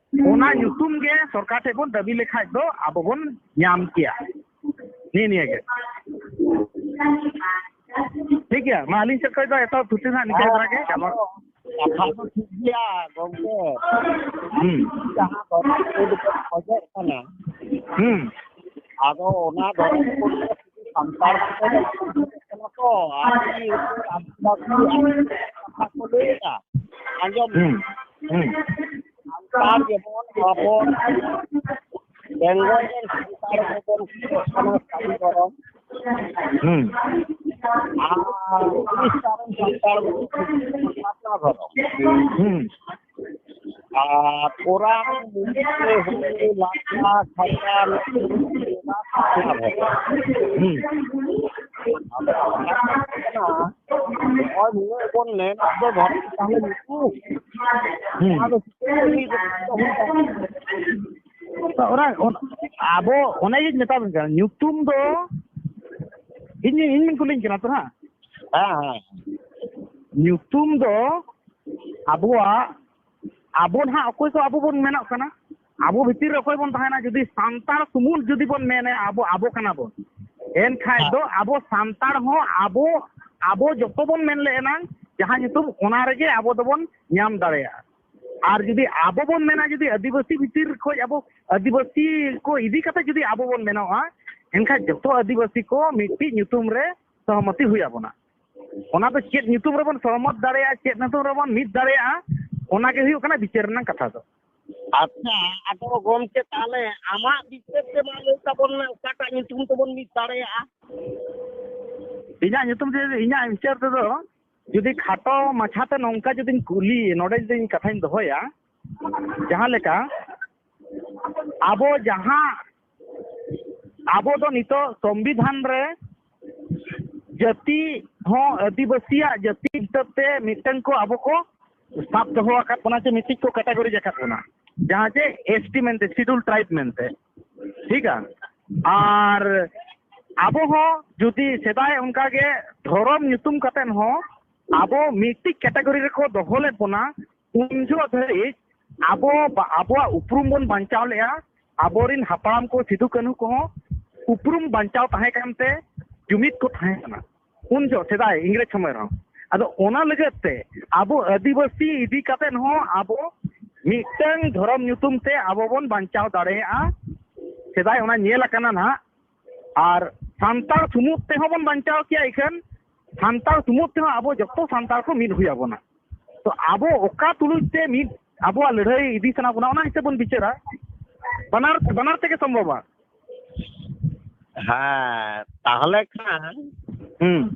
ᱚᱱᱟ ᱧᱩᱛᱩᱢ ᱜᱮ ᱥᱚᱨᱠᱟᱨ ᱴᱷᱮᱱ ᱵᱚᱱ ᱫᱟᱹᱵᱤ ᱞᱮᱠᱷᱟᱡ ᱫᱚ ᱟᱵᱚ ᱵᱚᱱ ᱧᱟᱢ ᱠᱮᱭᱟ᱾ ᱱᱤᱭᱟᱹ ᱱᱤᱭᱟᱹ ᱜᱮ᱾ ᱴᱷᱤᱠ ᱜᱮᱭᱟ, ᱢᱟ ᱟᱹᱞᱤᱧ ᱥᱮᱫ ᱠᱷᱚᱱ ᱫᱚ ᱮᱛᱚᱦᱚᱵ ᱛᱷᱩᱛᱤ ᱱᱟᱦᱟᱜ ᱱᱤᱝᱠᱟᱹ ᱫᱷᱟᱨᱟ ᱜᱮ᱾ ᱠᱟᱛᱷᱟ ᱫᱚ ᱴᱷᱤᱠ ᱜᱮᱭᱟ ᱜᱚᱢᱠᱮ, ᱦᱩᱸ᱾ ᱡᱟᱦᱟᱸ ᱫᱚᱨᱚᱫ ᱠᱚ ᱠᱷᱚᱡᱚᱜ ᱠᱟᱱᱟ, ᱦᱩᱸ᱾ ᱟᱫᱚ ᱚᱱᱟ ᱫᱚᱨᱚᱫ ᱠᱚ ᱥᱟᱱᱛᱟᱲ ᱠᱚ ᱠᱟᱱᱟ ᱛᱚ, ᱟᱹᱰᱤ ᱟᱹᱫᱤᱵᱟᱹᱥᱤ ᱠᱟᱛᱷᱟ ᱠᱚ ᱞᱟᱹᱭᱮᱫᱟ᱾ ᱟᱸᱡᱚᱢ ᱢᱮ᱾ ᱦᱩᱸ, ᱦᱩᱸ᱾ ᱥᱟᱱᱛᱟᱲ ᱡᱮᱢᱚᱱ ᱟᱵᱚ ᱵᱮᱝᱜᱚᱞ ᱨᱮᱱ ᱥᱟᱱᱛᱟᱲ ᱠᱚᱵᱚᱱ ᱠᱷᱚᱡᱚᱜ ᱠᱟᱱᱟ ᱥᱟᱹᱨᱤ ᱫᱷᱚᱨᱚᱢ᱾ ᱦᱩᱸ᱾ ᱟᱨ ᱩᱲᱤᱥᱥᱟ ᱨᱮᱱ ᱥᱟᱱᱛᱟᱲ ᱠᱚᱵᱚᱱ ᱠᱷᱚᱡᱚᱜ ᱠᱟᱱᱟ ᱥᱟᱨᱱᱟ ᱫᱷᱚᱨᱚᱢ᱾ ᱦᱩᱸ᱾ ᱟᱨ ᱠᱚᱨᱟᱱ, ᱢᱩᱱᱰᱤ, ᱦᱩᱞ, ᱞᱟᱠᱷᱟ, ᱠᱷᱟᱛᱟ, ᱱᱩᱠᱩ ᱠᱚ ᱥᱟᱨᱱᱟ ᱫᱷᱚᱨᱚᱢ᱾ ᱦᱩᱸ᱾ ᱟᱫᱚ ᱚᱱᱟ ᱠᱟᱱᱟ, ᱱᱚᱜᱼᱚᱭ ᱱᱩᱱᱟᱹᱜ ᱵᱚᱱ ᱢᱮᱱ ᱫᱚ ᱫᱷᱚᱨᱚᱢ ᱛᱟᱦᱞᱮ ᱧᱩᱛᱩᱢ᱾ ᱦᱩᱸ᱾ ᱚᱱᱟ ᱫᱚ ᱪᱤᱠᱟᱹ ᱞᱟᱹᱜᱤᱫ ᱫᱚ ᱦᱩᱭ ᱫᱟᱲᱮᱭᱟᱜᱼᱟ? ᱚᱱᱟ, ᱚᱱ-, ᱟᱵᱚ ᱚᱱᱮ ᱜᱤᱧ ᱢᱮᱛᱟ ᱵᱮᱱ ᱠᱟᱱᱟ, ᱧᱩᱛᱩᱢ ᱫᱚ ᱤᱧ, ᱤᱧ ᱵᱮᱱ ᱠᱩᱞᱤᱧ ᱠᱟᱱᱟ ᱛᱚ ᱦᱟᱸᱜ? ᱦᱮᱸ, ᱦᱮᱸ᱾ ᱧᱩᱛᱩᱢ ᱫᱚ ᱟᱵᱚᱣᱟᱜ, ᱟᱵᱚ ᱱᱟᱦᱟᱜ ᱚᱠᱚᱭ ᱠᱚ ᱟᱵᱚ ᱵᱚᱱ ᱢᱮᱱᱚᱜ ᱠᱟᱱᱟ, ᱟᱵᱚ ᱵᱷᱤᱛᱤᱨ ᱨᱮ ᱚᱠᱚᱭ ᱵᱚᱱ ᱛᱟᱦᱮᱱᱟ, ᱡᱩᱫᱤ ᱥᱟᱱᱛᱟᱲ ᱥᱩᱢᱩᱝ ᱡᱩᱫᱤ ᱵᱚᱱ ᱢᱮᱱᱟ ᱟᱵᱚ, ᱟᱵᱚ ᱠᱟᱱᱟ ᱵᱚᱱ, ᱮᱱᱠᱷᱟᱡ ᱦᱮᱸ᱾ ᱫᱚ ᱟᱵᱚ ᱥᱟᱱᱛᱟᱲ ᱦᱚᱸ ᱟᱵᱚ, ᱟᱵᱚ ᱡᱚᱛᱚ ᱵᱚᱱ ᱢᱮᱱ ᱞᱮ ᱮᱱᱟᱝ ᱡᱟᱦᱟᱸ ᱧᱩᱛᱩᱢ ᱚᱱᱟ ᱨᱮᱜᱮ ᱟᱵᱚ ᱫᱚᱵᱚᱱ ᱧᱟᱢ ᱫᱟᱲᱮᱭᱟᱜᱼᱟ᱾ ᱟᱨ ᱡᱩᱫᱤ ᱟᱵᱚ ᱵᱚᱱ ᱢᱮᱱᱟ, ᱡᱩᱫᱤ ᱟᱹᱫᱤᱵᱟᱹᱥᱤ ᱵᱷᱤᱛᱤᱨ ᱠᱷᱚᱱ ᱟᱵᱚ ᱟᱹᱫᱤᱵᱟᱹᱥᱤ ᱠᱚ ᱤᱫᱤ ᱠᱟᱛᱮ ᱡᱩᱫᱤ ᱟᱵᱚ ᱵᱚᱱ ᱢᱮᱱᱚᱜᱼᱟ, ᱮᱱᱠᱷᱟᱱ ᱡᱚᱛᱚ ᱟᱹᱫᱤᱵᱟᱹᱥᱤ ᱠᱚ ᱢᱤᱫᱴᱤᱡ ᱧᱩᱛᱩᱢ ᱨᱮ ᱥᱚᱦᱚᱢᱚᱛᱤ ᱦᱩᱭ ᱟᱵᱚᱱᱟ᱾ ᱚᱱᱟ ᱫᱚ ᱪᱮᱫ ᱧᱩᱛᱩᱢ ᱨᱮᱵᱚᱱ ᱥᱚᱦᱚᱢᱚᱛ ᱫᱟᱲᱮᱭᱟᱜᱼᱟ, ᱪᱮᱫ ᱧᱩᱛᱩᱢ ᱨᱮᱵᱚᱱ ᱢᱤᱫ ᱫᱟᱲᱮᱭᱟᱜᱼᱟ, ᱚᱱᱟ ᱜᱮ ᱦᱩᱭᱩᱜ ᱠᱟᱱᱟ ᱵᱤᱪᱟᱹᱨ ᱨᱮᱱᱟᱜ ᱠᱟᱛᱷᱟ ᱫᱚ᱾ ᱟᱪᱪᱷᱟ, ᱟᱫᱚ ᱜᱚᱢᱠᱮ, ᱛᱟᱦᱞᱮ ᱟᱢᱟᱜ ᱵᱤᱪᱟᱹᱨ ᱛᱮ ᱢᱟ ᱞᱟᱹᱭ ᱛᱟᱵᱚᱱ ᱢᱮ, ᱚᱠᱟᱴᱟᱜ ᱧᱩᱛᱩᱢ ᱛᱮᱵᱚᱱ ᱢᱤᱫ ᱫᱟᱲᱮᱭᱟᱜᱼᱟ? ᱤᱧᱟᱹᱜ ᱧᱩᱛᱩᱢ ᱛᱮ, ᱤᱧᱟᱹᱜ ᱵᱤᱪᱟᱹᱨ ᱛᱮᱫᱚ ᱡᱩᱫᱤ ᱠᱷᱟᱴᱚ ᱢᱟᱪᱷᱟᱛᱮ ᱱᱚᱝᱠᱟ ᱡᱩᱫᱤᱧ ᱠᱩᱞᱤ, ᱱᱚᱰᱮ ᱡᱩᱫᱤ ᱤᱧ ᱠᱟᱛᱷᱟᱧ ᱫᱚᱦᱚᱭᱟ, ᱡᱟᱦᱟᱸ ᱞᱮᱠᱟ ᱟᱵᱚ ᱡᱟᱦᱟᱸ, ᱟᱵᱚ ᱫᱚ ᱱᱤᱛᱚᱜ ᱥᱚᱝᱵᱤᱫᱷᱟᱱ ᱨᱮ ᱡᱟᱹᱛᱤ ᱦᱚᱸ ᱟᱹᱫᱤᱵᱟᱹᱥᱤᱭᱟᱜ ᱡᱟᱹᱛᱤ ᱦᱤᱥᱟᱹᱵ ᱛᱮ ᱢᱤᱫᱴᱟᱝ ᱠᱚ ᱟᱵᱚ ᱠᱚ ᱥᱟᱵ ᱫᱚᱦᱚ ᱟᱠᱟᱫ ᱵᱚᱱᱟ, ᱥᱮ ᱢᱤᱫᱴᱤᱡ ᱠᱚ categorize ᱟᱠᱟᱫ ᱵᱚᱱᱟ, ᱡᱟᱦᱟᱸ ᱡᱮ S T ᱢᱮᱱᱛᱮ, Schedule Tribe ᱢᱮᱱᱛᱮ, ᱴᱷᱤᱠᱟ᱾ ᱟᱨ ᱟᱵᱚ ᱦᱚᱸ ᱡᱩᱫᱤ ᱥᱮᱫᱟᱭ ᱚᱱᱠᱟ ᱜᱮ ᱫᱷᱚᱨᱚᱢ ᱧᱩᱛᱩᱢ ᱠᱟᱛᱮᱫ ᱦᱚᱸ ᱟᱵᱚ ᱢᱤᱫᱴᱤᱡ category ᱨᱮᱠᱚ ᱫᱚᱦᱚ ᱞᱮᱫ ᱵᱚᱱᱟ, ᱩᱱ ᱡᱚᱦᱚᱜ ᱫᱷᱟᱹᱨᱤᱡ ᱟᱵᱚ ᱵᱟ-, ᱟᱵᱚᱣᱟᱜ ᱩᱯᱨᱩᱢ ᱵᱚᱱ ᱵᱟᱧᱪᱟᱣ ᱞᱮᱜᱼᱟ᱾ ᱟᱵᱚᱨᱮᱱ ᱦᱟᱯᱲᱟᱢ ᱠᱚ ᱥᱤᱫᱩ ᱠᱟᱹᱱᱦᱩ ᱠᱚᱦᱚᱸ ᱩᱯᱨᱩᱢ ᱵᱟᱧᱪᱟᱣ ᱛᱟᱦᱮᱸ ᱠᱟᱱᱛᱮ ᱡᱩᱢᱤᱫ ᱠᱚ ᱛᱟᱦᱮᱸ ᱠᱟᱱᱟ᱾ ᱩᱱ ᱡᱚᱦᱚᱜ ᱥᱮᱫᱟᱭ ᱤᱝᱨᱮᱡᱽ ᱥᱚᱢᱚᱭ ᱨᱮᱦᱚᱸ᱾ ᱟᱫᱚ ᱚᱱᱟ ᱞᱟᱹᱜᱤᱫ ᱛᱮ ᱟᱵᱚ ᱟᱹᱫᱤᱵᱟᱹᱥᱤ ᱤᱫᱤ ᱠᱟᱛᱮ ᱦᱚᱸ ᱟᱵᱚ ᱢᱤᱫᱴᱟᱝ ᱫᱷᱚᱨᱚᱢ ᱧᱩᱛᱩᱢ ᱛᱮ ᱟᱵᱚ ᱵᱚᱱ ᱵᱟᱧᱪᱟᱣ ᱫᱟᱲᱮᱭᱟᱜᱼᱟ᱾ ᱥᱮᱫᱟᱭ ᱚᱱᱟ ᱧᱮᱞ ᱟᱠᱟᱱᱟ ᱱᱟᱦᱟᱜ᱾ ᱟᱨ ᱥᱟᱱᱛᱟᱲ ᱥᱩᱢᱩᱫ ᱛᱮᱦᱚᱸ ᱵᱚᱱ ᱵᱟᱧᱪᱟᱣ ᱠᱮᱭᱟ, ᱤᱠᱷᱟᱹᱱ ᱥᱟᱱᱛᱟᱲ ᱥᱩᱢᱩᱫ ᱛᱮᱦᱚᱸ ᱟᱵᱚ ᱡᱚᱛᱚ ᱥᱟᱱᱛᱟᱲ ᱠᱚ ᱢᱤᱫ ᱦᱩᱭ ᱟᱵᱚᱱᱟ᱾ ᱛᱚ ᱟᱵᱚ ᱚᱠᱟ ᱛᱩᱞᱩᱡ ᱛᱮ ᱢᱤᱫ ᱟᱵᱚᱣᱟᱜ ᱞᱟᱹᱲᱦᱟᱹᱭ ᱤᱫᱤ ᱥᱟᱱᱟ ᱵᱚᱱᱟ, ᱚᱱᱟ ᱦᱤᱥᱟᱹᱵ ᱵᱚᱱ ᱵᱤᱪᱟᱹᱨᱟ᱾ ᱵᱟᱱᱟᱨ, ᱵᱟᱱᱟᱨ ᱛᱮᱜᱮ ᱥᱚᱢᱵᱷᱚᱵᱟ᱾ ᱦᱮᱸ, ᱛᱟᱦᱚᱞᱮ ᱠᱷᱟᱱ ᱦᱩᱸ᱾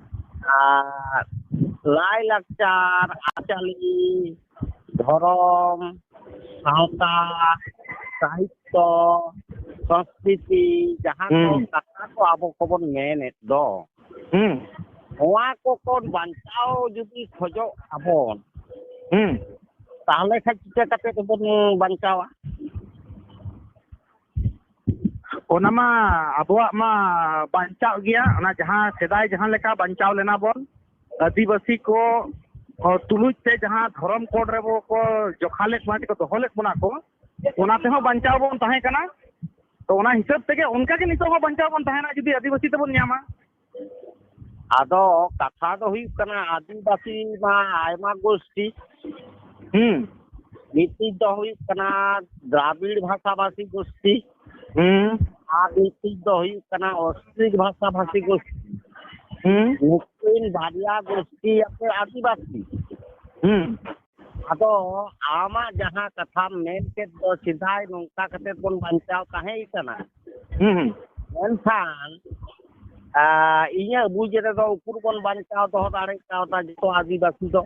ᱟᱨ ᱞᱟᱭᱼᱞᱟᱠᱪᱟᱨ, ᱟᱹᱨᱤᱪᱟᱹᱞᱤ, ᱫᱷᱚᱨᱚᱢ, ᱥᱟᱶᱛᱟ, ᱥᱟᱦᱤᱛᱛᱚ, ᱥᱚᱝᱥᱠᱨᱤᱛᱤ, ᱡᱟᱦᱟᱸ ᱠᱚ ᱦᱩᱸ᱾ ᱠᱟᱛᱷᱟ ᱠᱚ ᱟᱵᱚ ᱠᱚᱵᱚᱱ ᱢᱮᱱᱮᱫ ᱫᱚ, ᱦᱩᱸ᱾ ᱱᱚᱣᱟ ᱠᱚ ᱠᱚ ᱵᱟᱧᱪᱟᱣ ᱡᱩᱫᱤ ᱠᱷᱚᱡᱚᱜ ᱟᱵᱚᱱ, ᱦᱩᱸ᱾ ᱛᱟᱦᱚᱞᱮ ᱠᱷᱟᱱ ᱪᱤᱠᱟᱹ ᱠᱟᱛᱮ ᱵᱚᱱ ᱵᱟᱧᱪᱟᱣᱟ? ᱚᱱᱟ ᱢᱟ ᱟᱵᱚᱣᱟᱜ ᱢᱟ ᱵᱟᱧᱪᱟᱜ ᱜᱮᱭᱟ, ᱚᱱᱟ ᱡᱟᱦᱟᱸ ᱥᱮᱫᱟᱭ ᱡᱟᱦᱟᱸ ᱞᱮᱠᱟ ᱵᱟᱧᱪᱟᱣ ᱞᱮᱱᱟ ᱵᱚᱱ, ᱟᱹᱫᱤᱵᱟᱹᱥᱤ ᱠᱚ ᱛᱩᱞᱩᱡ ᱛᱮ ᱡᱟᱦᱟᱸ ᱫᱷᱚᱨᱚᱢ ᱠᱳᱰ ᱨᱮᱵᱚ ᱠᱚ ᱡᱚᱠᱷᱟ ᱞᱮᱫ ᱵᱚᱱᱟ, ᱠᱚ ᱫᱚᱦᱚ ᱞᱮᱫ ᱵᱚᱱᱟ ᱠᱚ, ᱚᱱᱟ ᱛᱮᱦᱚᱸ ᱵᱟᱧᱪᱟᱣ ᱵᱚᱱ ᱛᱟᱦᱮᱸ ᱠᱟᱱᱟ᱾ ᱛᱚ ᱚᱱᱟ ᱦᱤᱥᱟᱹᱵ ᱛᱮᱜᱮ ᱚᱱᱠᱟ ᱜᱮ ᱱᱤᱛᱚᱜ ᱦᱚᱸ ᱵᱟᱧᱪᱟᱣ ᱵᱚᱱ ᱛᱟᱦᱮᱱᱟ ᱡᱩᱫᱤ ᱟᱹᱫᱤᱵᱟᱹᱥᱤ ᱛᱮᱵᱚᱱ ᱧᱟᱢᱟ᱾ ᱟᱫᱚ ᱠᱟᱛᱷᱟ ᱫᱚ ᱦᱩᱭᱩᱜ ᱠᱟᱱᱟ, ᱟᱹᱫᱤᱵᱟᱹᱥᱤ ᱢᱟ ᱟᱭᱢᱟ ᱜᱳᱥᱴᱤ, ᱦᱩᱸ᱾ ᱢᱤᱫᱴᱤᱡ ᱫᱚ ᱦᱩᱭᱩᱜ ᱠᱟᱱᱟ ᱫᱨᱟᱵᱤᱲ ᱵᱷᱟᱥᱟᱵᱷᱟᱥᱤ ᱜᱳᱥᱴᱤ, ᱦᱩᱸ᱾ ᱟᱨ ᱢᱤᱫᱴᱤᱡ ᱫᱚ ᱦᱩᱭᱩᱜ ᱠᱟᱱᱟ ᱚᱥᱴᱨᱤᱠ ᱵᱷᱟᱥᱟᱵᱷᱟᱥᱤ ᱜᱳᱥᱴᱤ᱾ ᱦᱩᱸ᱾ ᱱᱩᱠᱤᱱ ᱵᱟᱨᱭᱟ ᱜᱳᱥᱴᱤ ᱟᱯᱮ ᱟᱹᱫᱤᱵᱟᱹᱥᱤ᱾ ᱦᱩᱸ᱾ ᱟᱫᱚ ᱟᱢᱟᱜ ᱡᱟᱦᱟᱸ ᱠᱟᱛᱷᱟᱢ ᱢᱮᱱ ᱠᱮᱫ ᱫᱚ, ᱥᱮᱫᱟᱭ ᱱᱚᱝᱠᱟ ᱠᱟᱛᱮ ᱵᱚᱱ ᱵᱟᱧᱪᱟᱣ ᱛᱟᱦᱮᱸ ᱠᱟᱱᱟ᱾ ᱦᱩᱸ, ᱦᱩᱸ᱾ ᱢᱮᱱᱠᱷᱟᱱ, ᱟ, ᱤᱧᱟᱹᱜ ᱵᱩᱡᱽ ᱨᱮᱫᱚ ᱩᱠᱩᱨ ᱵᱚᱱ ᱵᱟᱧᱪᱟᱣ ᱫᱚᱦᱚ ᱫᱟᱲᱮ ᱠᱟᱣᱫᱟ ᱡᱚᱛᱚ ᱟᱹᱫᱤᱵᱟᱹᱥᱤ ᱫᱚ?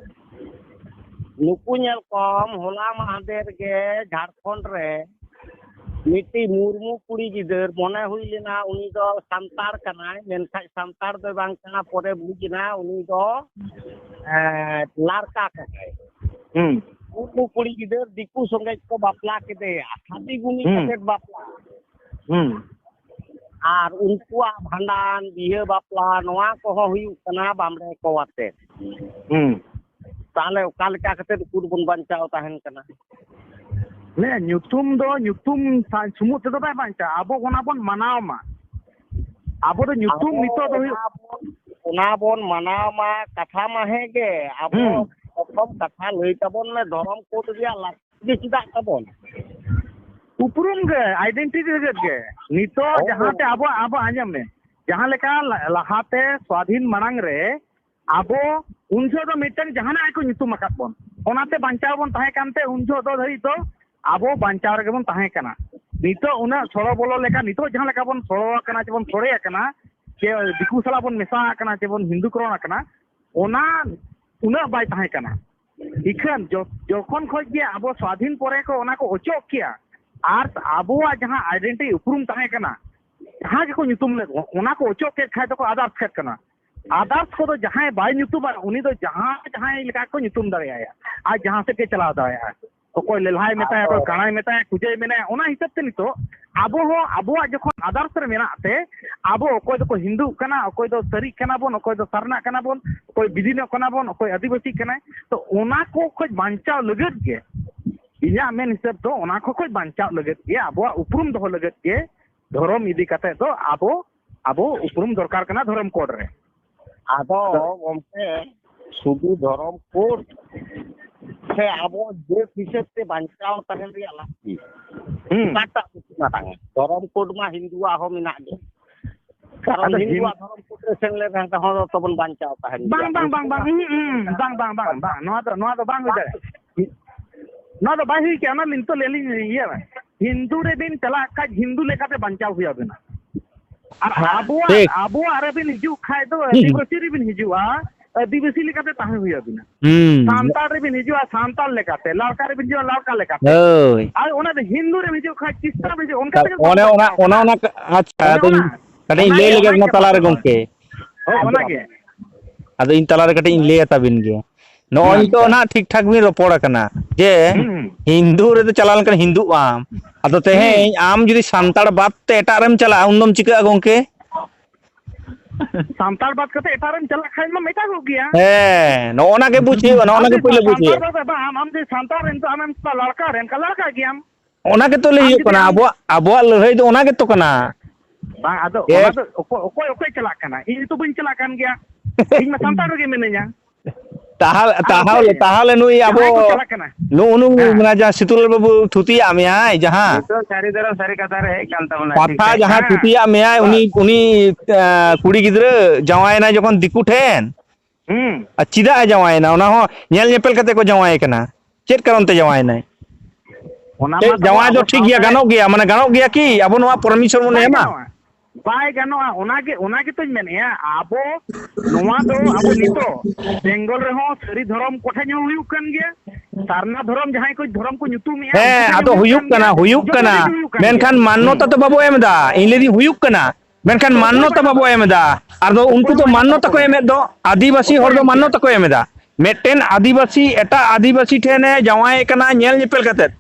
ᱱᱩᱠᱩ ᱧᱮᱞ ᱠᱚᱢ, ᱦᱚᱞᱟ ᱢᱟᱦᱫᱮᱨ ᱜᱮ ᱡᱷᱟᱲᱠᱷᱚᱸᱰ ᱨᱮ ᱢᱤᱫᱴᱤᱡ ᱢᱩᱨᱢᱩ ᱠᱩᱲᱤ ᱜᱤᱫᱟᱹᱨ, ᱢᱚᱱᱮ ᱦᱩᱭ ᱞᱮᱱᱟ ᱩᱱᱤ ᱫᱚ ᱥᱟᱱᱛᱟᱲ ᱠᱟᱱᱟᱭ, ᱢᱮᱱᱠᱷᱟᱱ ᱥᱟᱱᱛᱟᱲ ᱫᱚ ᱵᱟᱝ ᱠᱟᱱᱟ, ᱯᱚᱨᱮ ᱵᱩᱡᱽ ᱮᱱᱟ ᱩᱱᱤ ᱫᱚ, ᱮᱸ, ᱞᱟᱲᱠᱟ ᱠᱟᱱᱟᱭ᱾ ᱦᱩᱸ᱾ ᱢᱩᱨᱢᱩ ᱠᱩᱲᱤ ᱜᱤᱫᱟᱹᱨ ᱫᱤᱠᱩ ᱥᱚᱸᱜᱮ ᱠᱚ ᱵᱟᱯᱞᱟ ᱠᱮᱫᱮᱭᱟ, ᱥᱟᱫᱤ ᱜᱩᱱᱤ ᱦᱩᱸ᱾ ᱠᱟᱛᱮᱫ ᱵᱟᱯᱞᱟ᱾ ᱦᱩᱸ᱾ ᱟᱨ ᱩᱱᱠᱩᱣᱟᱜ ᱵᱷᱟᱸᱰᱟᱱ, ᱵᱤᱦᱟᱹ ᱵᱟᱯᱞᱟ, ᱱᱚᱣᱟ ᱠᱚᱦᱚᱸ ᱦᱩᱭᱩᱜ ᱠᱟᱱᱟ ᱵᱟᱢᱲᱮ ᱠᱚ ᱟᱛᱮ᱾ ᱦᱩᱸ᱾ ᱛᱟᱦᱞᱮ ᱚᱠᱟ ᱞᱮᱠᱟ ᱠᱟᱛᱮ ᱩᱠᱩᱨ ᱵᱚᱱ ᱵᱟᱧᱪᱟᱣ ᱛᱟᱦᱮᱱ ᱠᱟᱱᱟ? ᱞᱟᱹᱭᱟ, ᱧᱩᱛᱩᱢ ᱫᱚ ᱧᱩᱛᱩᱢ ᱥᱟ-, ᱥᱩᱢᱩᱫ ᱛᱮᱫᱚ ᱵᱟᱭ ᱵᱟᱧᱪᱟᱜᱼᱟ, ᱟᱵᱚ ᱚᱱᱟ ᱵᱚᱱ ᱢᱟᱱᱟᱣ ᱢᱟ᱾ ᱟᱵᱚ ᱫᱚ ᱧᱩᱛᱩᱢ ᱟᱵᱚ ᱱᱤᱛᱚᱜ ᱫᱚ ᱦᱩᱭᱩᱜ ᱚᱱᱟ ᱵᱚᱱ ᱚᱱᱟ ᱵᱚᱱ ᱢᱟᱱᱟᱣ ᱢᱟ, ᱠᱟᱛᱷᱟ ᱢᱟ ᱦᱮᱸ ᱜᱮ, ᱟᱵᱚ ᱦᱩᱸ᱾ ᱯᱨᱚᱛᱷᱚᱢ ᱠᱟᱛᱷᱟ ᱞᱟᱹᱭ ᱛᱟᱵᱚᱱ ᱢᱮ, ᱫᱷᱚᱨᱚᱢ ᱠᱳᱰ ᱨᱮᱭᱟᱜ ᱞᱟᱹᱠᱛᱤ ᱜᱮ ᱪᱮᱫᱟᱜ ᱛᱟᱵᱚᱱ? ᱩᱯᱨᱩᱢ ᱜᱮ, ᱟᱭᱰᱮᱱᱴᱤᱴᱤ ᱞᱟᱹᱜᱤᱫ ᱜᱮ᱾ ᱱᱤᱛᱚᱜ ᱦᱳᱭ᱾ ᱡᱟᱦᱟᱸᱛᱮ ᱟᱵᱚᱣᱟᱜ, ᱟᱵᱚ ᱟᱸᱡᱚᱢ ᱢᱮ, ᱡᱟᱦᱟᱸ ᱞᱮᱠᱟ ᱞᱟ-, ᱞᱟᱦᱟᱛᱮ ᱥᱣᱟᱫᱷᱤᱱ ᱢᱟᱲᱟᱝ ᱨᱮ ᱟᱵᱚ ᱩᱱ ᱡᱚᱦᱚᱜ ᱫᱚ ᱢᱤᱫᱴᱟᱝ ᱡᱟᱦᱟᱱᱟᱜ ᱜᱮᱠᱚ ᱧᱩᱛᱩᱢ ᱟᱠᱟᱫ ᱵᱚᱱ, ᱚᱱᱟᱛᱮ ᱵᱟᱧᱪᱟᱣ ᱵᱚᱱ ᱛᱟᱦᱮᱸ ᱠᱟᱱᱛᱮ ᱩᱱ ᱡᱚᱦᱚᱜ ᱫᱚ ᱫᱷᱟᱹᱨᱤᱡ ᱫᱚ ᱟᱵᱚ ᱵᱟᱧᱪᱟᱣ ᱨᱮᱜᱮ ᱵᱚᱱ ᱛᱟᱦᱮᱸ ᱠᱟᱱᱟ᱾ ᱱᱤᱛᱚᱜ ᱩᱱᱟᱹᱜ ᱥᱚᱲᱚ ᱵᱚᱞᱚ ᱞᱮᱠᱟ, ᱱᱤᱛᱚᱜ ᱡᱟᱦᱟᱸ ᱞᱮᱠᱟ ᱵᱚᱱ ᱥᱚᱲᱚ ᱟᱠᱟᱱᱟ, ᱪᱮᱵᱚᱱ ᱥᱚᱲᱮ ᱟᱠᱟᱱᱟ, ᱡᱮ ᱫᱤᱠᱩ ᱥᱟᱞᱟᱜ ᱵᱚᱱ ᱢᱮᱥᱟ ᱟᱠᱟᱱᱟ, ᱪᱮᱵᱚᱱ ᱦᱤᱱᱫᱩᱠᱨᱚᱱ ᱟᱠᱟᱱᱟ, ᱚᱱᱟ ᱩᱱᱟᱹᱜ ᱵᱟᱭ ᱛᱟᱦᱮᱸ ᱠᱟᱱᱟ᱾ ᱤᱠᱷᱟᱹᱱ ᱡᱚ-, ᱡᱚᱠᱷᱚᱱ ᱠᱷᱚᱡ ᱜᱮ ᱟᱵᱚ ᱥᱣᱟᱫᱷᱤᱱ ᱯᱚᱨᱮ ᱠᱚ ᱚᱱᱟ ᱠᱚ ᱚᱪᱚᱜ ᱠᱮᱜᱼᱟ, ᱟᱨ ᱟᱵᱚᱣᱟᱜ ᱡᱟᱦᱟᱸ ᱟᱭᱰᱮᱱᱴᱤᱴᱤ ᱩᱯᱨᱩᱢ ᱛᱟᱦᱮᱸ ᱠᱟᱱᱟ, ᱡᱟᱦᱟᱸ ᱜᱮᱠᱚ ᱧᱩᱛᱩᱢ ᱞᱮᱫ, ᱚᱱᱟ ᱠᱚ ᱚᱪᱚᱜ ᱠᱮᱫ ᱠᱷᱟᱡ ᱫᱚᱠᱚ ᱟᱫᱟᱨᱥ ᱠᱮᱫ ᱠᱟᱱᱟ᱾ ᱟᱫᱟᱨᱥ ᱠᱚᱫᱚ ᱡᱟᱦᱟᱸᱭ ᱵᱟᱭ ᱧᱩᱛᱩᱢᱟ, ᱩᱱᱤ ᱫᱚ ᱡᱟᱦᱟᱸ ᱡᱟᱦᱟᱸᱭ ᱞᱮᱠᱟ ᱠᱚ ᱧᱩᱛᱩᱢ ᱫᱟᱲᱮᱭᱟᱭᱟ, ᱟᱨ ᱡᱟᱦᱟᱸ ᱥᱮᱫ ᱜᱮ ᱪᱟᱞᱟᱣ ᱫᱟᱲᱮᱭᱟᱜᱼᱟ᱾ ᱚᱠᱚᱭ ᱞᱮᱞᱦᱟᱭ ᱢᱮᱛᱟᱭᱟ, ᱟᱫᱚ ᱚᱠᱚᱭ ᱠᱟᱬᱟᱭ ᱢᱮᱛᱟᱭᱟ, ᱠᱩᱡᱟᱹᱭ ᱢᱮᱱᱟᱭᱟ, ᱚᱱᱟ ᱦᱤᱥᱟᱹᱵ ᱛᱮ ᱱᱤᱛᱚᱜ ᱟᱵᱚ ᱦᱚᱸ ᱟᱵᱚᱣᱟᱜ ᱡᱚᱠᱷᱚᱱ ᱟᱫᱟᱨᱥ ᱨᱮ ᱢᱮᱱᱟᱜ ᱛᱮ, ᱟᱵᱚ ᱚᱠᱚᱭ ᱫᱚᱠᱚ ᱦᱤᱱᱫᱩᱜ ᱠᱟᱱᱟ, ᱚᱠᱚᱭ ᱫᱚ ᱥᱟᱹᱨᱤᱜ ᱠᱟᱱᱟ ᱵᱚᱱ, ᱚᱠᱚᱭ ᱫᱚ ᱥᱟᱨᱱᱟᱜ ᱠᱟᱱᱟ ᱵᱚᱱ, ᱚᱠᱚᱭ ᱵᱤᱫᱤᱱᱚᱜ ᱠᱟᱱᱟ ᱵᱚᱱ, ᱚᱠᱚᱭ ᱟᱹᱫᱤᱵᱟᱹᱥᱤ ᱠᱟᱱᱟᱭ, ᱛᱚ ᱚᱱᱟ ᱠᱚ ᱠᱷᱚᱡ ᱵᱟᱧᱪᱟᱣ ᱞᱟᱹᱜᱤᱫ ᱜᱮ, ᱤᱧᱟᱹᱜ ᱢᱮᱱ ᱦᱤᱥᱟᱹᱵ ᱫᱚ ᱚᱱᱟ ᱠᱚ ᱠᱷᱚᱡ ᱵᱟᱧᱪᱟᱣ ᱞᱟᱹᱜᱤᱫ ᱜᱮ, ᱟᱵᱚᱣᱟᱜ ᱩᱯᱨᱩᱢ ᱫᱚᱦᱚ ᱞᱟᱹᱜᱤᱫ ᱜᱮ ᱫᱷᱚᱨᱚᱢ ᱤᱫᱤ ᱠᱟᱛᱮ ᱫᱚ ᱟᱵᱚ, ᱟᱵᱚ ᱩᱯᱨᱩᱢ ᱫᱚᱨᱠᱟᱨ ᱠᱟᱱᱟ ᱫᱷᱚᱨᱚᱢ ᱠᱳᱰ ᱨᱮ᱾ ᱟᱫᱚ ᱟᱫᱚ ᱜᱚᱢᱠᱮ, ᱥᱩᱫᱷᱩ ᱫᱷᱚᱨᱚᱢ ᱠᱳᱰ ᱥᱮ ᱟᱵᱚ ᱡᱟᱹᱛ ᱦᱤᱥᱟᱹᱵ ᱛᱮ ᱵᱟᱧᱪᱟᱣ ᱛᱟᱦᱮᱱ ᱨᱮᱭᱟᱜ ᱞᱟᱹᱠᱛᱤ, ᱦᱩᱸ᱾ ᱚᱠᱟᱴᱟᱜ ᱢᱟᱨᱟᱝᱟ? ᱫᱷᱚᱨᱚᱢ ᱠᱳᱰ ᱢᱟ ᱦᱤᱱᱫᱩᱣᱟᱜ ᱦᱚᱸ ᱢᱮᱱᱟᱜ ᱜᱮ, ᱠᱟᱨᱚᱱ ᱟᱫᱚ ᱦᱤᱱ- ᱦᱤᱱᱫᱩᱣᱟᱜ ᱫᱷᱚᱨᱚᱢ ᱠᱳᱰ ᱨᱮ ᱥᱮᱱ ᱞᱮᱱᱠᱷᱟᱱ ᱦᱚᱸ ᱛᱚᱵᱚᱱ ᱵᱟᱧᱪᱟᱣ ᱛᱟᱦᱮᱱ ᱵᱟᱝ, ᱜᱮᱭᱟ᱾ ᱵᱟᱝ, ᱵᱟᱝ, ᱵᱟᱝ, ᱩᱸᱦᱩᱸ, ᱩᱸᱦᱩᱸ, ᱵᱟᱝ, ᱵᱟᱝ, ᱵᱟᱝ, ᱵᱟᱝ, ᱱᱚᱣᱟ ᱫᱚ, ᱱᱚᱣᱟ ᱫᱚ ᱵᱟᱝ ᱦᱩᱭ ᱫᱟᱲᱮᱭᱟᱜᱼᱟ᱾ ᱱᱚᱣᱟ ᱫᱚ ᱵᱟᱭ ᱦᱩᱭ ᱠᱮᱭᱟ, ᱚᱱᱟ ᱱᱤᱛᱚᱜ ᱞᱟᱹᱭ ᱞᱤᱧ ᱤᱭᱟᱹ, ᱦᱤᱱᱫᱩ ᱨᱮᱵᱤᱱ ᱪᱟᱞᱟᱜ ᱠᱷᱟᱡ ᱦᱤᱱᱫᱩ ᱞᱮᱠᱟᱛᱮ ᱵᱟᱧᱪᱟᱣ ᱦᱩᱭ ᱟᱵᱤᱱᱟ᱾ ᱟᱨ ᱦᱮᱸ, ᱟᱵᱚᱣᱟᱜ, ᱴᱷᱤᱠ᱾ ᱟᱵᱚᱣᱟᱜ ᱨᱮᱵᱤᱱ ᱦᱤᱡᱩᱜ ᱠᱷᱟᱡ ᱫᱚ ᱦᱩᱸ᱾ ᱟᱹᱫᱤᱵᱟᱹᱥᱤ ᱨᱮᱵᱤᱱ ᱦᱤᱡᱩᱜᱼᱟ, ᱟᱹᱫᱤᱵᱟᱹᱥᱤ ᱞᱮᱠᱟᱛᱮ ᱛᱟᱦᱮᱸ ᱦᱩᱭ ᱟᱵᱤᱱᱟ᱾ ᱦᱩᱸ᱾ ᱥᱟᱱᱛᱟᱲ ᱨᱮᱵᱤᱱ ᱦᱤᱡᱩᱜᱼᱟ, ᱥᱟᱱᱛᱟᱲ ᱞᱮᱠᱟᱛᱮ, ᱞᱟᱲᱠᱟ ᱨᱮᱵᱤᱱ ᱦᱤᱡᱩᱜᱼᱟ, ᱞᱟᱲᱠᱟ ᱞᱮᱠᱟᱛᱮ᱾ ᱦᱳᱭ᱾ ᱟᱨ ᱚᱱᱟ ᱫᱚ ᱦᱤᱱᱫᱩ ᱨᱮᱢ ᱦᱤᱡᱩᱜ ᱠᱷᱟᱡ ᱠᱷᱨᱤᱥᱴᱟᱱ ᱨᱮ ᱦᱤᱡᱩᱜ, ᱚᱱᱠᱟ ᱛᱮᱜᱮ ᱚᱱᱮ ᱵᱚᱱ ᱚᱱᱟ, ᱵᱟᱧᱪᱟᱣ ᱚᱱᱟ, ᱠᱟᱱᱟ᱾ ᱚᱱᱟ ᱠᱟ-, ᱟᱪᱪᱷᱟ, ᱚᱱᱮ ᱟᱫᱚᱧ ᱚᱱᱟ, ᱠᱟᱹᱴᱤᱡ ᱤᱧ ᱚᱱᱟ ᱞᱟᱹᱭ ᱜᱮ ᱞᱮᱜᱮ ᱟᱹᱰᱤ ᱚᱱᱟ ᱛᱟᱞᱟᱨᱮ ᱠᱟᱛᱷᱟ ᱫᱚ᱾ ᱜᱚᱢᱠᱮ᱾ ᱦᱳᱭ, ᱚᱱᱟ ᱜᱮ᱾ ᱟᱫᱚ ᱤᱧ ᱛᱟᱞᱟᱨᱮ ᱠᱟᱹᱴᱤᱡ ᱤᱧ ᱞᱟᱹᱭᱟ ᱛᱟᱵᱤᱱ ᱜᱮ᱾ ᱱᱚᱜᱼᱚᱭ ᱦᱮᱸ, ᱱᱤᱛᱚᱜ ᱟᱪᱪᱷᱟ᱾ ᱱᱟᱦᱟᱜ ᱴᱷᱤᱠ ᱴᱷᱟᱠ ᱵᱤᱱ ᱨᱚᱯᱚᱲ ᱟᱠᱟᱱᱟ ᱡᱮ ᱦᱩᱸ, ᱦᱩᱸ᱾ ᱦᱤᱱᱫᱩ ᱨᱮᱫᱚ ᱪᱟᱞᱟᱣ ᱞᱮᱱᱠᱷᱟᱱ ᱦᱤᱱᱫᱩᱜ ᱟᱢ᱾ ᱟᱫᱚ ᱦᱩᱸ᱾ ᱛᱮᱦᱮᱧ ᱟᱢ ᱡᱩᱫᱤ ᱥᱟᱱᱛᱟᱲ ᱵᱟᱫ ᱛᱮ ᱮᱴᱟᱜ ᱨᱮᱢ ᱪᱟᱞᱟᱜᱼᱟ, ᱩᱱᱫᱚᱢ ᱪᱤᱠᱟᱹᱜᱼᱟ ᱜᱚᱢᱠᱮ? ᱥᱟᱱᱛᱟᱲ ᱵᱟᱫ ᱠᱟᱛᱮ ᱮᱴᱟᱜ ᱨᱮᱢ ᱪᱟᱞᱟᱜ ᱠᱷᱟᱱ ᱢᱟ ᱮᱴᱟᱜᱚᱜ ᱜᱮᱭᱟ᱾ ᱦᱮᱸ, ᱱᱚᱜᱼᱚ ᱱᱟ ᱜᱮ ᱵᱩᱡᱽ ᱦᱩᱭᱩᱜᱼᱟ, ᱱᱚᱜᱼᱚ ᱟᱢ ᱱᱟ ᱜᱮ ᱡᱩᱫᱤ ᱯᱳᱭᱞᱳ ᱵᱩᱡᱽ ᱥᱟᱱᱛᱟᱲ ᱦᱩᱭᱩᱜᱼᱟ᱾ ᱵᱟᱫ, ᱵᱟᱝ, ᱟᱢ ᱡᱩᱫᱤ ᱥᱟᱱᱛᱟᱲ ᱨᱮᱱ ᱛᱚ ᱟᱢᱮᱢ ᱞᱟᱲᱠᱟ ᱨᱮᱱ, ᱮᱱᱠᱷᱟᱱ ᱞᱟᱲᱠᱟ ᱜᱮᱭᱟᱢ᱾ ᱚᱱᱟ ᱜᱮᱛᱚ ᱞᱟᱹᱭ ᱟᱢ ᱦᱩᱭᱩᱜ ᱡᱩᱫᱤ ᱠᱟᱱᱟ, ᱟᱢ ᱟᱵᱚᱣᱟᱜ, ᱟᱵᱚᱣᱟᱜ ᱞᱟᱹᱲᱦᱟᱹᱭ ᱫᱚ ᱚᱱᱟ ᱜᱮᱛᱚ ᱠᱟᱱᱟ᱾ ᱵᱟᱝ, ᱟᱫᱚ ᱪᱮᱫ? ᱚᱱᱟ ᱫᱚ ᱚᱠᱚᱭ, ᱚᱠᱚᱭ, ᱚᱠᱚᱭ ᱪᱟᱞᱟᱜ ᱠᱟᱱᱟ? ᱤᱧ ᱛᱚ ᱵᱟᱹᱧ ᱪᱟᱞᱟᱜ ᱠᱟᱱ ᱜᱮᱭᱟ᱾ ᱤᱧ ᱢᱟ ᱥᱟᱱᱛᱟᱲ ᱨᱮᱜᱮ ᱢᱤᱱᱟᱹᱧᱟ᱾ ᱛᱟᱦᱚᱞᱮ, ᱟᱨ ᱛᱟᱦᱚᱞᱮ, ᱚᱠᱚᱭ? ᱛᱟᱦᱚᱞᱮ ᱱᱩᱭ ᱟᱵᱚ ᱡᱟᱦᱟᱸᱭ ᱠᱚ ᱪᱟᱞᱟᱜ ᱠᱟᱱᱟ᱾ ᱱᱩᱜᱼᱩ ᱱᱩᱭ ᱦᱮᱸ᱾ ᱢᱟᱱᱮ ᱡᱟᱦᱟᱸ ᱥᱤᱛᱩᱞᱟᱞ ᱵᱟᱹᱵᱩ ᱛᱷᱩᱛᱤᱭᱟᱜ ᱢᱮᱭᱟᱭ ᱡᱟᱦᱟᱸ᱾ ᱱᱤᱛᱚᱜ ᱥᱟᱹᱨᱤ ᱫᱷᱚᱨᱚᱢ ᱥᱟᱹᱨᱤ ᱠᱟᱛᱷᱟ ᱨᱮ ᱦᱮᱡ ᱠᱟᱱ ᱛᱟᱵᱚᱱᱟ, ᱴᱷᱤᱠ ᱠᱟᱛᱷᱟ ᱴᱷᱟᱠ᱾ ᱡᱟᱦᱟᱸᱭ ᱦᱮᱸ᱾ ᱛᱷᱩᱛᱤᱭᱟᱜ ᱢᱮᱭᱟᱭ, ᱩᱱᱤ, ᱩᱱᱤ, ᱮ, ᱠᱩᱲᱤ ᱜᱤᱫᱽᱨᱟᱹ ᱡᱟᱶᱟᱭᱮᱱᱟᱭ ᱡᱚᱠᱷᱚᱱ ᱫᱤᱠᱩ ᱴᱷᱮᱱ, ᱦᱩᱸ᱾ ᱟᱨ ᱪᱮᱫᱟᱜ ᱮ ᱡᱟᱶᱟᱭᱮᱱᱟ? ᱚᱱᱟ ᱦᱚᱸ ᱧᱮᱞ ᱧᱮᱯᱮᱞ ᱠᱟᱛᱮ ᱠᱚ ᱡᱟᱶᱟᱭᱮ ᱠᱟᱱᱟ᱾ ᱪᱮᱫ ᱠᱟᱨᱚᱱ ᱛᱮ ᱡᱟᱶᱟᱭᱮᱱᱟᱭ? ᱚᱱᱟ ᱪᱮᱫ ᱢᱟ ᱛᱟᱵᱚ ᱡᱟᱶᱟᱭ ᱫᱚ ᱟᱵᱚ ᱴᱷᱤᱠ ᱜᱮᱭᱟ, ᱥᱟᱶᱛᱟ ᱨᱮ ᱜᱟᱱᱚᱜ ᱜᱮᱭᱟ, ᱢᱟᱱᱮ ᱜᱟᱱᱚᱜ ᱜᱮᱭᱟ ᱠᱤ? ᱟᱵᱚ ᱱᱚᱣᱟ ᱯᱟᱨᱢᱤᱥᱚᱱ ᱵᱚᱱ ᱵᱟᱭ ᱮᱢᱟ? ᱜᱟᱱᱚᱜᱼᱟ, ᱵᱟᱭ ᱜᱟᱱᱚᱜᱼᱟ᱾ ᱚᱱᱟ ᱜᱮ, ᱚᱱᱟ ᱜᱮᱛᱚᱧ ᱢᱮᱱᱮᱫᱼᱟ, ᱟᱵᱚ ᱱᱚᱣᱟ ᱫᱚ ᱟᱵᱚ ᱱᱤᱛᱚᱜ ᱵᱮᱝᱜᱚᱞ ᱨᱮᱦᱚᱸ ᱥᱟᱹᱨᱤ ᱫᱷᱚᱨᱚᱢ ᱠᱚᱴᱷᱮᱱ ᱦᱚᱸ ᱦᱩᱭᱩᱜ ᱠᱟᱱ ᱜᱮᱭᱟ, ᱥᱟᱨᱱᱟ ᱫᱷᱚᱨᱚᱢ ᱡᱟᱦᱟᱸᱭ ᱠᱚ ᱫᱷᱚᱨᱚᱢ ᱠᱚ ᱧᱩᱛᱩᱢᱮᱫᱼᱟ, ᱦᱮᱸ, ᱩᱱᱠᱩ ᱴᱷᱮᱱ ᱟᱫᱚ ᱦᱚᱸ ᱦᱩᱭᱩᱜ ᱦᱩᱭᱩᱜ ᱠᱟᱱ ᱠᱟᱱᱟ, ᱜᱮᱭᱟ, ᱦᱩᱭᱩᱜ ᱡᱚᱛᱚ ᱠᱟᱱᱟ᱾ ᱴᱷᱮᱱ ᱜᱮ ᱦᱩᱭᱩᱜ ᱠᱟᱱ ᱢᱮᱱᱠᱷᱟᱱ ᱜᱮᱭᱟ᱾ ᱢᱟᱱᱱᱚᱛᱟ ᱦᱩᱸ᱾ ᱛᱚ ᱵᱟᱵᱚ ᱮᱢ ᱮᱫᱟ᱾ ᱤᱧ ᱞᱟᱹᱭᱫᱤᱧ ᱦᱩᱭᱩᱜ ᱠᱟᱱᱟ, ᱢᱮᱱᱠᱷᱟᱱ ᱛᱚ ᱢᱟᱱᱱᱚᱛᱟ ᱚᱠᱚᱭ ᱵᱟᱵᱚ ᱢᱟᱱᱱᱚ ᱮᱢ ᱮᱫᱟ᱾ ᱟᱨ ᱫᱚ ᱩᱱᱠᱩ ᱚᱠᱚᱭ ᱫᱚ ᱢᱟᱱᱱᱚ ᱢᱟᱱᱱᱚᱛᱟ ᱛᱟᱠᱚ ᱠᱚ ᱮᱢᱮᱫ ᱮᱢᱮᱫ? ᱫᱚ ᱟᱹᱫᱤᱵᱟᱹᱥᱤ ᱦᱚᱲ ᱚᱠᱚᱭ ᱫᱚ ᱮᱢᱮᱫ ᱢᱟᱱᱱᱚᱛᱟ ᱠᱚ ᱮᱢ ᱮᱫᱟ᱾ ᱢᱤᱫᱴᱮᱱ ᱟᱹᱫᱤᱵᱟᱹᱥᱤ ᱮᱴᱟᱜ ᱟᱹᱫᱤᱵᱟᱹᱥᱤ ᱴᱷᱮᱱᱮ ᱡᱟᱶᱟᱭᱮ ᱠᱟᱱᱟ ᱧᱮᱞ ᱧᱮᱯᱮᱞ ᱠᱟᱛᱮᱫ,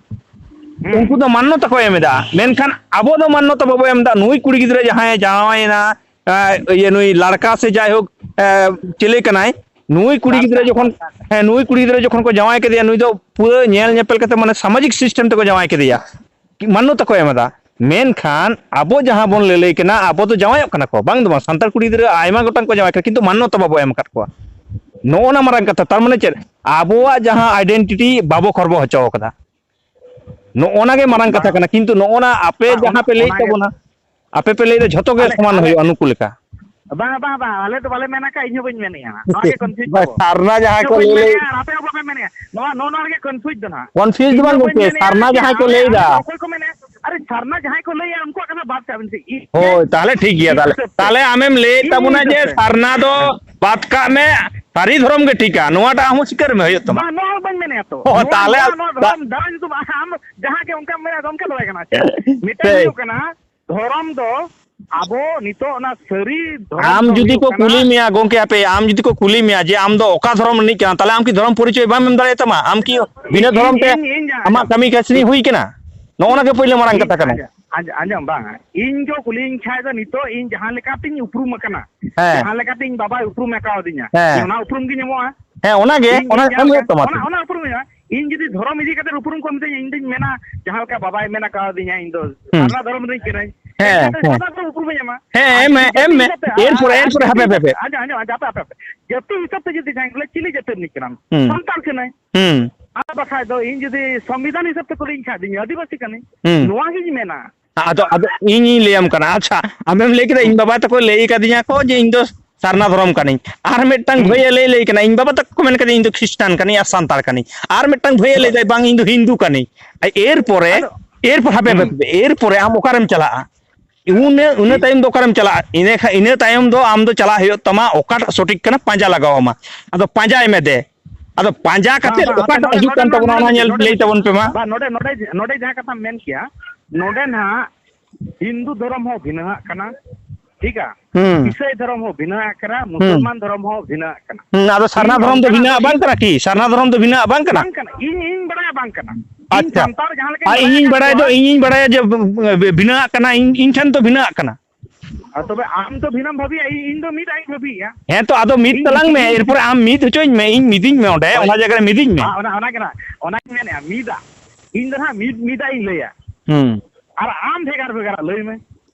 ᱦᱩᱸ᱾ ᱩᱱᱠᱩ ᱫᱚ ᱢᱟᱱᱱᱚᱛᱟ ᱠᱚ ᱮᱢ ᱮᱫᱟ, ᱢᱮᱱᱠᱷᱟᱱ ᱟᱵᱚ ᱫᱚ ᱢᱟᱱᱱᱚᱛᱟ ᱵᱟᱵᱚ ᱮᱢ ᱮᱫᱟ᱾ ᱱᱩᱭ ᱠᱩᱲᱤ ᱜᱤᱫᱽᱨᱟᱹ ᱡᱟᱦᱟᱸᱭᱮ ᱡᱟᱶᱟᱭᱮᱱᱟ, ᱮ, ᱤᱭᱟᱹ, ᱱᱩᱭ ᱞᱟᱲᱠᱟ ᱥᱮ ᱡᱟᱭᱦᱳᱠ, ᱮ, ᱪᱤᱞᱤ ᱠᱟᱱᱟᱭ, ᱱᱩᱭ ᱠᱩᱲᱤ ᱜᱤᱫᱽᱨᱟᱹ ᱞᱟᱲᱠᱟ, ᱡᱚᱠᱷᱚᱱ, ᱞᱟᱲᱠᱟ᱾ ᱦᱮᱸ, ᱱᱩᱭ ᱠᱩᱲᱤ ᱜᱤᱫᱽᱨᱟᱹ ᱡᱚᱠᱷᱚᱱ ᱠᱚ ᱡᱟᱶᱟᱭ ᱠᱮᱫᱮᱭᱟ, ᱱᱩᱭ ᱫᱚ ᱯᱩᱨᱟᱹ ᱧᱮᱞ ᱧᱮᱯᱮᱞ ᱠᱟᱛᱮ, ᱢᱟᱱᱮ, ᱥᱟᱢᱟᱡᱤᱠ ᱥᱤᱥᱴᱮᱢ ᱛᱮᱠᱚ ᱡᱟᱶᱟᱭ ᱠᱮᱫᱮᱭᱟ, ᱢᱟᱱᱱᱚᱛᱟ ᱠᱚ ᱮᱢ ᱮᱫᱟ᱾ ᱢᱮᱱᱠᱷᱟᱱ ᱟᱵᱚ ᱡᱟᱦᱟᱸ ᱵᱚᱱ ᱞᱟᱹᱞᱟᱹᱭ ᱠᱟᱱᱟ, ᱟᱵᱚ ᱫᱚ ᱡᱟᱶᱟᱭᱚᱜ ᱠᱟᱱᱟ ᱠᱚ, ᱵᱟᱝ ᱫᱚ ᱵᱟᱝ, ᱥᱟᱱᱛᱟᱲ ᱠᱩᱲᱤ ᱜᱤᱫᱽᱨᱟᱹ ᱟᱭᱢᱟ ᱜᱚᱴᱟᱝ ᱠᱚ ᱡᱟᱶᱟᱭ ᱠᱟᱱᱟ, ᱠᱤᱱᱛᱩ ᱢᱟᱱᱱᱚᱛᱟ ᱵᱟᱵᱚ ᱮᱢ ᱟᱠᱟᱫ ᱠᱚᱣᱟ᱾ ᱱᱚᱜᱼᱚ ᱱᱟ ᱢᱟᱨᱟᱝ ᱠᱟᱛᱷᱟ᱾ ᱛᱟᱨ ᱢᱟᱱᱮ ᱪᱮᱫ? ᱟᱵᱚᱣᱟᱜ ᱡᱟᱦᱟᱸ identity ᱵᱟᱵᱚ ᱠᱷᱚᱨᱵᱚ ᱦᱚᱪᱚ ᱠᱟᱫᱟ᱾ ᱱᱚᱜᱼᱚ ᱱᱟ ᱜᱮ ᱢᱟᱨᱟᱝ ᱠᱟᱛᱷᱟ ᱵᱟᱝ, ᱠᱟᱱᱟ᱾ ᱠᱤᱱᱛᱩ ᱱᱚᱜᱼᱚ ᱱᱟ ᱟᱯᱮ ᱵᱟᱝ, ᱡᱟᱦᱟᱸ ᱚᱱᱟ, ᱯᱮ ᱞᱟᱹᱭᱮᱫ ᱚᱱᱟ ᱜᱮ ᱛᱟᱵᱚᱱᱟ, ᱟᱯᱮ ᱯᱮ ᱞᱟᱹᱭᱮᱫᱟ ᱡᱷᱚᱛᱚ ᱜᱮ ᱟᱞᱮ, ᱥᱚᱢᱟᱱ ᱟᱞᱮ, ᱦᱩᱭᱩᱜᱼᱟ ᱱᱩᱠᱩ ᱞᱮᱠᱟ᱾ ᱵᱟᱝ, ᱵᱟᱝ, ᱵᱟᱝ, ᱟᱞᱮ ᱫᱚ ᱵᱟᱞᱮ ᱢᱮᱱ ᱟᱠᱟᱫ, ᱤᱧ ᱦᱚᱸ ᱵᱟᱹᱧ ᱢᱮᱱᱮᱫᱼᱟ᱾ ᱱᱚᱣᱟ ᱜᱮ confuse ᱵᱟᱝ, ᱛᱟᱵᱚ᱾ ᱥᱟᱨᱱᱟ ᱡᱟᱦᱟᱸᱭ ᱤᱧ ᱠᱚ ᱦᱚᱸ ᱵᱟᱹᱧ ᱞᱟᱹᱭ ᱞᱟᱹᱭ ᱢᱮᱱᱮᱫᱼᱟ, ᱟᱨ ᱟᱯᱮ ᱦᱚᱸ ᱵᱟᱯᱮ ᱢᱮᱱᱮᱫᱼᱟ᱾ ᱱᱚᱣᱟ, ᱱᱚᱜᱼᱚ ᱱᱚᱣᱟ ᱨᱮᱜᱮ confuse ᱫᱚ ᱱᱟᱦᱟᱜ᱾ Confuse ᱫᱚ ᱤᱧ ᱦᱚᱸ ᱵᱟᱝ ᱵᱟᱹᱧ ᱜᱚᱢᱠᱮ, ᱢᱮᱱᱮᱫᱼᱟ ᱥᱟᱨᱱᱟ ᱡᱮ ᱡᱟᱦᱟᱸᱭ ᱠᱚ ᱟᱞᱮ, ᱞᱟᱹᱭ ᱟᱞᱮ ᱮᱫᱟ᱾ ᱫᱚ ᱚᱠᱚᱭ ᱠᱚ ᱢᱮᱱᱮᱫᱼᱟ? ᱟᱨᱮ, ᱥᱟᱨᱱᱟ ᱡᱟᱦᱟᱸᱭ ᱠᱚ ᱞᱟᱹᱭᱟ, ᱩᱱᱠᱩᱣᱟᱜ ᱠᱟᱛᱷᱟ ᱵᱟᱫ ᱠᱟᱜ ᱵᱤᱱ ᱥᱮ᱾ ᱤᱧ, ᱦᱳᱭ, ᱛᱟᱦᱚᱞᱮ ᱴᱷᱤᱠ ᱜᱮᱭᱟ᱾ ᱤᱧ ᱛᱟᱦᱚᱞᱮ, ᱦᱤᱥᱟᱹᱵ ᱛᱮ, ᱛᱟᱦᱚᱞᱮ ᱟᱢᱮᱢ ᱞᱟᱹᱭᱮᱫ ᱤᱧ ᱛᱟᱵᱚᱱᱟ ᱦᱤᱥᱟᱹᱵ ᱡᱮ ᱛᱮ᱾ ᱥᱟᱨᱱᱟ ᱫᱚ ᱵᱟᱫ ᱠᱟᱜ ᱢᱮ, ᱥᱟᱹᱨᱤ ᱫᱷᱚᱨᱚᱢ ᱜᱮ ᱴᱷᱤᱠᱟ, ᱱᱚᱣᱟᱴᱟᱜ ᱦᱚᱸ ᱥᱤᱠᱟᱹᱨ ᱢᱮ ᱦᱩᱭᱩᱜ ᱛᱟᱢᱟ᱾ ᱵᱟᱝ, ᱱᱚᱣᱟ ᱦᱚᱸ ᱵᱟᱹᱧ ᱢᱮᱱᱮᱫᱼᱟ ᱛᱚ᱾ ᱚ, ᱱᱚᱣᱟ, ᱛᱟᱦᱚᱞᱮ ᱱᱚᱣᱟ, ᱱᱚᱣᱟ ᱫᱷᱚᱨᱚᱢ, ᱫᱷᱚᱨᱚᱢ ᱧᱩᱛᱩᱢ ᱟᱢ ᱡᱟᱦᱟᱸ ᱜᱮ ᱚᱱᱠᱟᱢ ᱢᱮᱱᱟ, ᱚᱱᱠᱟ ᱫᱚ ᱵᱟᱭ ᱜᱟᱱᱚᱜᱼᱟ ᱪᱮ᱾ ᱢᱤᱫᱴᱮᱱ ᱴᱷᱤᱠ᱾ ᱦᱩᱭᱩᱜ ᱠᱟᱱᱟ, ᱫᱷᱚᱨᱚᱢ ᱫᱚ ᱟᱵᱚ ᱱᱤᱛᱚᱜ ᱚᱱᱟ ᱥᱟᱹᱨᱤ ᱫᱷᱚᱨᱚᱢ ᱟᱢ ᱫᱚ ᱡᱩᱫᱤ ᱦᱩᱭᱩᱜ ᱠᱚ ᱠᱟᱱᱟ ᱠᱩᱞᱤ ᱢᱮᱭᱟ, ᱜᱚᱢᱠᱮ, ᱦᱟᱯᱮ, ᱟᱢ ᱡᱩᱫᱤ ᱠᱚ ᱠᱩᱞᱤ ᱢᱮᱭᱟ ᱡᱮ ᱟᱢ ᱫᱚ ᱚᱠᱟ ᱫᱷᱚᱨᱚᱢ ᱨᱤᱱᱤᱡ ᱠᱟᱱᱟ, ᱛᱟᱦᱚᱞᱮ ᱟᱢ ᱠᱤ ᱫᱷᱚᱨᱚᱢ ᱯᱚᱨᱤᱪᱚᱭ ᱵᱟᱢ ᱮᱢ ᱫᱟᱲᱮᱭᱟᱜ ᱛᱟᱢᱟ? ᱟᱢ ᱠᱤ ᱵᱤᱱᱟᱹ ᱤᱧ, ᱫᱷᱚᱨᱚᱢ ᱛᱮ ᱤᱧ, ᱤᱧ, ᱤᱧ, ᱟᱢᱟᱜ ᱠᱟᱹᱢᱤ ᱠᱟᱹᱥᱱᱤ ᱤᱧ, ᱦᱩᱭ ᱠᱟᱱᱟ? ᱱᱚᱜᱼᱚ ᱱᱟ ᱜᱮ ᱯᱳᱭᱞᱳ ᱢᱟᱨᱟᱝ ᱤᱧ, ᱠᱟᱛᱷᱟ ᱠᱟᱱᱟ᱾ ᱟᱸᱡᱚᱢ, ᱟᱸᱡᱚᱢ, ᱟᱸᱡᱚᱢ, ᱵᱟᱝ, ᱤᱧ ᱠᱚ ᱠᱩᱞᱤᱭᱤᱧ ᱠᱷᱟᱡ ᱫᱚ ᱱᱤᱛᱚᱜ ᱤᱧ ᱡᱟᱦᱟᱸ ᱞᱮᱠᱟᱛᱤᱧ ᱩᱯᱨᱩᱢ ᱟᱠᱟᱱᱟ, ᱦᱮᱸ᱾ ᱡᱟᱦᱟᱸ ᱞᱮᱠᱟᱛᱮ ᱤᱧ ᱵᱟᱵᱟᱭ ᱩᱯᱨᱩᱢ ᱟᱠᱟᱣᱫᱤᱧᱟ, ᱦᱮᱸ᱾ ᱚᱱᱟ ᱩᱯᱨᱩᱢ ᱜᱮ ᱧᱟᱢᱚᱜᱼᱟ᱾ ᱦᱮᱸ, ᱚᱱᱟ ᱜᱮ, ᱤᱧ, ᱚᱱᱟ ᱤᱧ ᱡᱟᱦᱟᱸ ᱮᱢ ᱦᱩᱭᱩᱜ ᱞᱮᱠᱟ, ᱛᱟᱢᱟ ᱚᱱᱟ, ᱛᱚ᱾ ᱚᱱᱟ ᱩᱯᱨᱩᱢ ᱦᱩᱭᱩᱜᱼᱟ᱾ ᱤᱧ ᱡᱩᱫᱤ ᱫᱷᱚᱨᱚᱢ ᱤᱫᱤ ᱠᱟᱛᱮ ᱩᱯᱨᱩᱢ ᱠᱚ ᱢᱤᱛᱟᱹᱧᱟ, ᱤᱧ ᱫᱩᱧ ᱢᱮᱱᱟ, ᱡᱟᱦᱟᱸ ᱞᱮᱠᱟ ᱵᱟᱵᱟᱭ ᱢᱮᱱ ᱟᱠᱟᱣᱫᱤᱧᱟ, ᱤᱧ ᱫᱚ ᱦᱩᱸ᱾ ᱥᱟᱨᱱᱟ ᱫᱷᱚᱨᱚᱢ ᱨᱤᱱᱤᱡ ᱠᱟᱹᱱᱟᱹᱧ᱾ ᱦᱮᱸ, ᱮᱱᱠᱷᱟᱱ ᱦᱮᱸ᱾ ᱥᱟᱱᱟᱢ ᱠᱚ ᱩᱯᱨᱩᱢᱮ ᱧᱟᱢᱟ᱾ ᱦᱮᱸ, ᱟᱨ ᱮᱢ ᱢᱮ, ᱡᱩᱫᱤ ᱮᱢ ᱡᱟᱹᱛᱤ ᱢᱮ᱾ ᱦᱤᱥᱟᱹᱵ ᱛᱮ, ᱟᱨ, ᱮᱨᱯᱚᱨᱮ, ᱟᱨ, ᱮᱨᱯᱚᱨᱮ, ᱟᱨ ᱦᱟᱯᱮ, ᱡᱩᱫᱤ ᱦᱟᱯᱮ, ᱦᱟᱯᱮ᱾ ᱟᱸᱡᱚᱢ, ᱟᱸᱡᱚᱢ, ᱦᱟᱯᱮ, ᱦᱟᱯᱮ᱾ ᱡᱟᱹᱛᱤ ᱦᱤᱥᱟᱹᱵ ᱛᱮ ᱡᱩᱫᱤ ᱡᱟᱦᱟᱸᱭ ᱠᱚ ᱞᱟᱹᱭᱟ, ᱪᱤᱞᱤ ᱡᱟᱹᱛᱤ ᱨᱤᱱᱤᱡ ᱠᱟᱱᱟᱢ? ᱦᱩᱸ᱾ ᱥᱟᱱᱛᱟᱲ ᱠᱟᱹᱱᱟᱹᱧ᱾ ᱦᱩᱸ᱾ ᱟᱨ ᱵᱟᱠᱷᱟᱡ ᱫᱚ ᱤᱧ ᱡᱩᱫᱤ ᱥᱚᱝᱵᱤᱫᱷᱟᱱ ᱦᱤᱥᱟᱹᱵ ᱛᱮᱠᱚ ᱞᱟᱹᱭᱟᱹᱧ ᱠᱷᱟᱡ ᱫᱚ ᱤᱧ ᱟᱹᱫᱤᱵᱟᱹᱥᱤ ᱠᱟᱹᱱᱟᱹᱧ᱾ ᱦᱩᱸ᱾ ᱱᱚᱣᱟ ᱜᱤᱧ ᱢᱮᱱᱟ᱾ ᱟᱫᱚ, ᱟᱫᱚ ᱤᱧᱤᱧ ᱞᱟᱹᱭᱟᱢ ᱠᱟᱱᱟ᱾ ᱟᱪᱪᱷᱟ, ᱟᱢᱮᱢ ᱞᱟᱹᱭ ᱠᱮᱫᱟ, ᱤᱧ ᱵᱟᱵᱟ ᱛᱟᱠᱚ ᱞᱟᱹᱭ ᱟᱠᱟᱫᱤᱧᱟ ᱠᱚ ᱡᱮ ᱤᱧ ᱫᱚ ᱥᱟᱨᱱᱟ ᱫᱷᱚᱨᱚᱢ ᱠᱟᱹᱱᱟᱹᱧ᱾ ᱟᱨ ᱢᱤᱫᱴᱟᱝ ᱦᱩᱸ᱾ ᱵᱷᱟᱹᱭᱮ ᱞᱟᱹᱭ, ᱞᱟᱹᱭ ᱠᱟᱱᱟ, ᱤᱧ ᱵᱟᱵᱟ ᱛᱟᱠᱚ ᱠᱚ ᱢᱮᱱ ᱠᱟᱫᱤᱧᱟ, "ᱤᱧ ᱫᱚ ᱠᱷᱨᱤᱥᱴᱟᱱ ᱠᱟᱹᱱᱟᱹᱧ ᱟᱨ ᱥᱟᱱᱛᱟᱲ ᱠᱟᱹᱱᱟᱹᱧ᱾" ᱟᱨ ᱢᱤᱫᱴᱟᱝ ᱵᱷᱟᱹᱭᱮ ᱞᱟᱹᱭ ᱫᱟᱭ, "ᱵᱟᱝ, ᱤᱧ ᱫᱚ ᱦᱤᱱᱫᱩ ᱠᱟᱹᱱᱟᱹᱧ᱾" ᱟᱭ, ᱮᱨᱯᱚᱨᱮ, ᱟᱫᱚ ᱮᱨᱯᱚᱨ, ᱦᱟᱯᱮ, ᱦᱟᱯᱮ, ᱦᱩᱸ᱾ ᱦᱟᱯᱮ, ᱮᱨᱯᱚᱨᱮ ᱟᱢ ᱚᱠᱟᱨᱮᱢ ᱪᱟᱞᱟᱜᱼᱟ? ᱩᱱᱟᱹ-, ᱩᱱᱟᱹ ᱤᱧ ᱛᱟᱭᱚᱢ ᱫᱚ ᱚᱠᱟᱨᱮᱢ ᱪᱟᱞᱟᱜᱼᱟ? ᱤᱱᱟᱹ ᱠᱷᱟ-, ᱤᱱᱟᱹ ᱛᱟᱭᱚᱢ ᱫᱚ ᱟᱢ ᱫᱚ ᱪᱟᱞᱟᱜ ᱦᱩᱭᱩᱜ ᱛᱟᱢᱟ, ᱚᱠᱟᱴᱟᱜ ᱥᱚᱴᱷᱤᱠ ᱠᱟᱱᱟ, ᱯᱟᱸᱡᱟ ᱞᱟᱜᱟᱣ ᱟᱢᱟ᱾ ᱟᱫᱚ ᱯᱟᱸᱡᱟᱭ ᱢᱮ ᱫᱮ᱾ ᱟᱫᱚ ᱯᱟᱸᱡᱟ ᱵᱟᱝ, ᱠᱟᱛᱮᱫ ᱵᱟᱝ, ᱟᱯᱮ ᱚᱠᱟᱴᱟᱜ ᱱᱚᱰᱮ, ᱦᱤᱡᱩᱜ ᱱᱚᱰᱮ, ᱠᱟᱱ ᱱᱚᱰᱮ, ᱛᱟᱵᱚᱱᱟ, ᱚᱱᱟ ᱱᱚᱰᱮ, ᱧᱮᱞ ᱱᱚᱰᱮ, ᱞᱟᱹᱭ ᱛᱟᱵᱚᱱ ᱯᱮ ᱢᱟ᱾ ᱵᱟᱝ, ᱱᱚᱰᱮ, ᱱᱚᱰᱮ, ᱱᱚᱰᱮ ᱡᱟᱦᱟᱸ ᱠᱟᱛᱷᱟᱢ ᱢᱮᱱ ᱠᱮᱭᱟ, ᱱᱚᱰᱮ ᱱᱟᱦᱟᱜ ᱦᱤᱱᱫᱩ ᱫᱷᱚᱨᱚᱢ ᱦᱚᱸ ᱵᱷᱤᱱᱟᱹᱜ ᱠᱟᱱᱟ, ᱴᱷᱤᱠᱟ? ᱦᱩᱸ᱾ ᱤᱥᱟᱹᱭ ᱫᱷᱚᱨᱚᱢ ᱦᱚᱸ ᱵᱷᱤᱱᱟᱹᱜ ᱠᱟᱱᱟ, ᱦᱩᱸ᱾ ᱢᱩᱥᱚᱞᱢᱟᱱ ᱫᱷᱚᱨᱚᱢ ᱦᱚᱸ ᱵᱷᱤᱱᱟᱹᱜ ᱠᱟᱱᱟ᱾ ᱦᱩᱸ, ᱟᱫᱚ ᱥᱟᱨᱱᱟ ᱤᱧ ᱫᱷᱚᱨᱚᱢ ᱫᱚ ᱚᱱᱠᱟᱱᱟᱜ ᱵᱷᱤᱱᱟᱹᱜ ᱫᱚ ᱵᱟᱝ ᱤᱧ ᱠᱟᱱᱟ ᱠᱤ? ᱥᱟᱨᱱᱟ ᱫᱷᱚᱨᱚᱢ ᱫᱚ ᱵᱷᱤᱱᱟᱹᱜ ᱵᱟᱝ ᱠᱟᱱᱟ? ᱵᱟᱝ ᱠᱟᱱᱟ, ᱤᱧ, ᱤᱧ ᱵᱟᱲᱟᱭᱟ ᱵᱟᱝ ᱠᱟᱱᱟ᱾ ᱟᱨ ᱤᱧᱤᱧ ᱵᱟᱲᱟᱭ ᱫᱚ, ᱤᱧᱤᱧ ᱵᱟᱲᱟᱭᱟ ᱡᱮ ᱵᱷᱤᱱᱟᱹᱜ ᱠᱟᱱᱟ, ᱤᱧ, ᱤᱧ ᱴᱷᱮᱱ ᱫᱚ ᱵᱷᱤᱱᱟᱹᱜ ᱠᱟᱱᱟ᱾ ᱟᱨ ᱛᱚᱵᱮ ᱟᱢ ᱫᱚ ᱵᱷᱤᱱᱟᱹᱢ ᱵᱷᱟᱹᱵᱤᱭᱟ, ᱤᱧ, ᱤᱧ ᱫᱚ ᱢᱤᱫ ᱟᱜ ᱤᱧ ᱵᱷᱟᱹᱵᱤᱭᱮᱫᱼᱟ᱾ ᱦᱮᱸ ᱛᱚ, ᱟᱫᱚ ᱢᱤᱫ ᱤᱧ ᱛᱟᱞᱟᱝ ᱢᱮ, ᱤᱧ ᱮᱨᱯᱚᱨᱮ ᱟᱢ ᱢᱤᱫ ᱦᱚᱪᱚᱧ ᱢᱮ, ᱤᱧ ᱢᱤᱫᱤᱧ ᱢᱮ ᱚᱸᱰᱮ, ᱦᱳᱭ᱾ ᱚᱱᱟ ᱡᱟᱭᱜᱟ ᱨᱮ ᱢᱤᱫᱤᱧ ᱢᱮ᱾ ᱦᱮᱸ, ᱚᱱᱟ, ᱚᱱᱟ, ᱚᱱᱟᱧ ᱢᱮᱱᱮᱫᱼᱟ, ᱢᱤᱫ ᱟᱜ᱾ ᱤᱧ ᱫᱚ ᱱᱟᱦᱟᱜ ᱢᱤᱫ, ᱢᱤᱫ ᱟᱜ ᱤᱧ ᱞᱟᱹᱭᱟ᱾ ᱦᱩᱸ᱾ ᱟᱨ ᱟᱢ ᱵᱷᱮᱜᱟᱨ ᱵᱷᱮᱜᱟᱨᱟᱜ ᱞᱟᱹᱭ ᱢᱮ᱾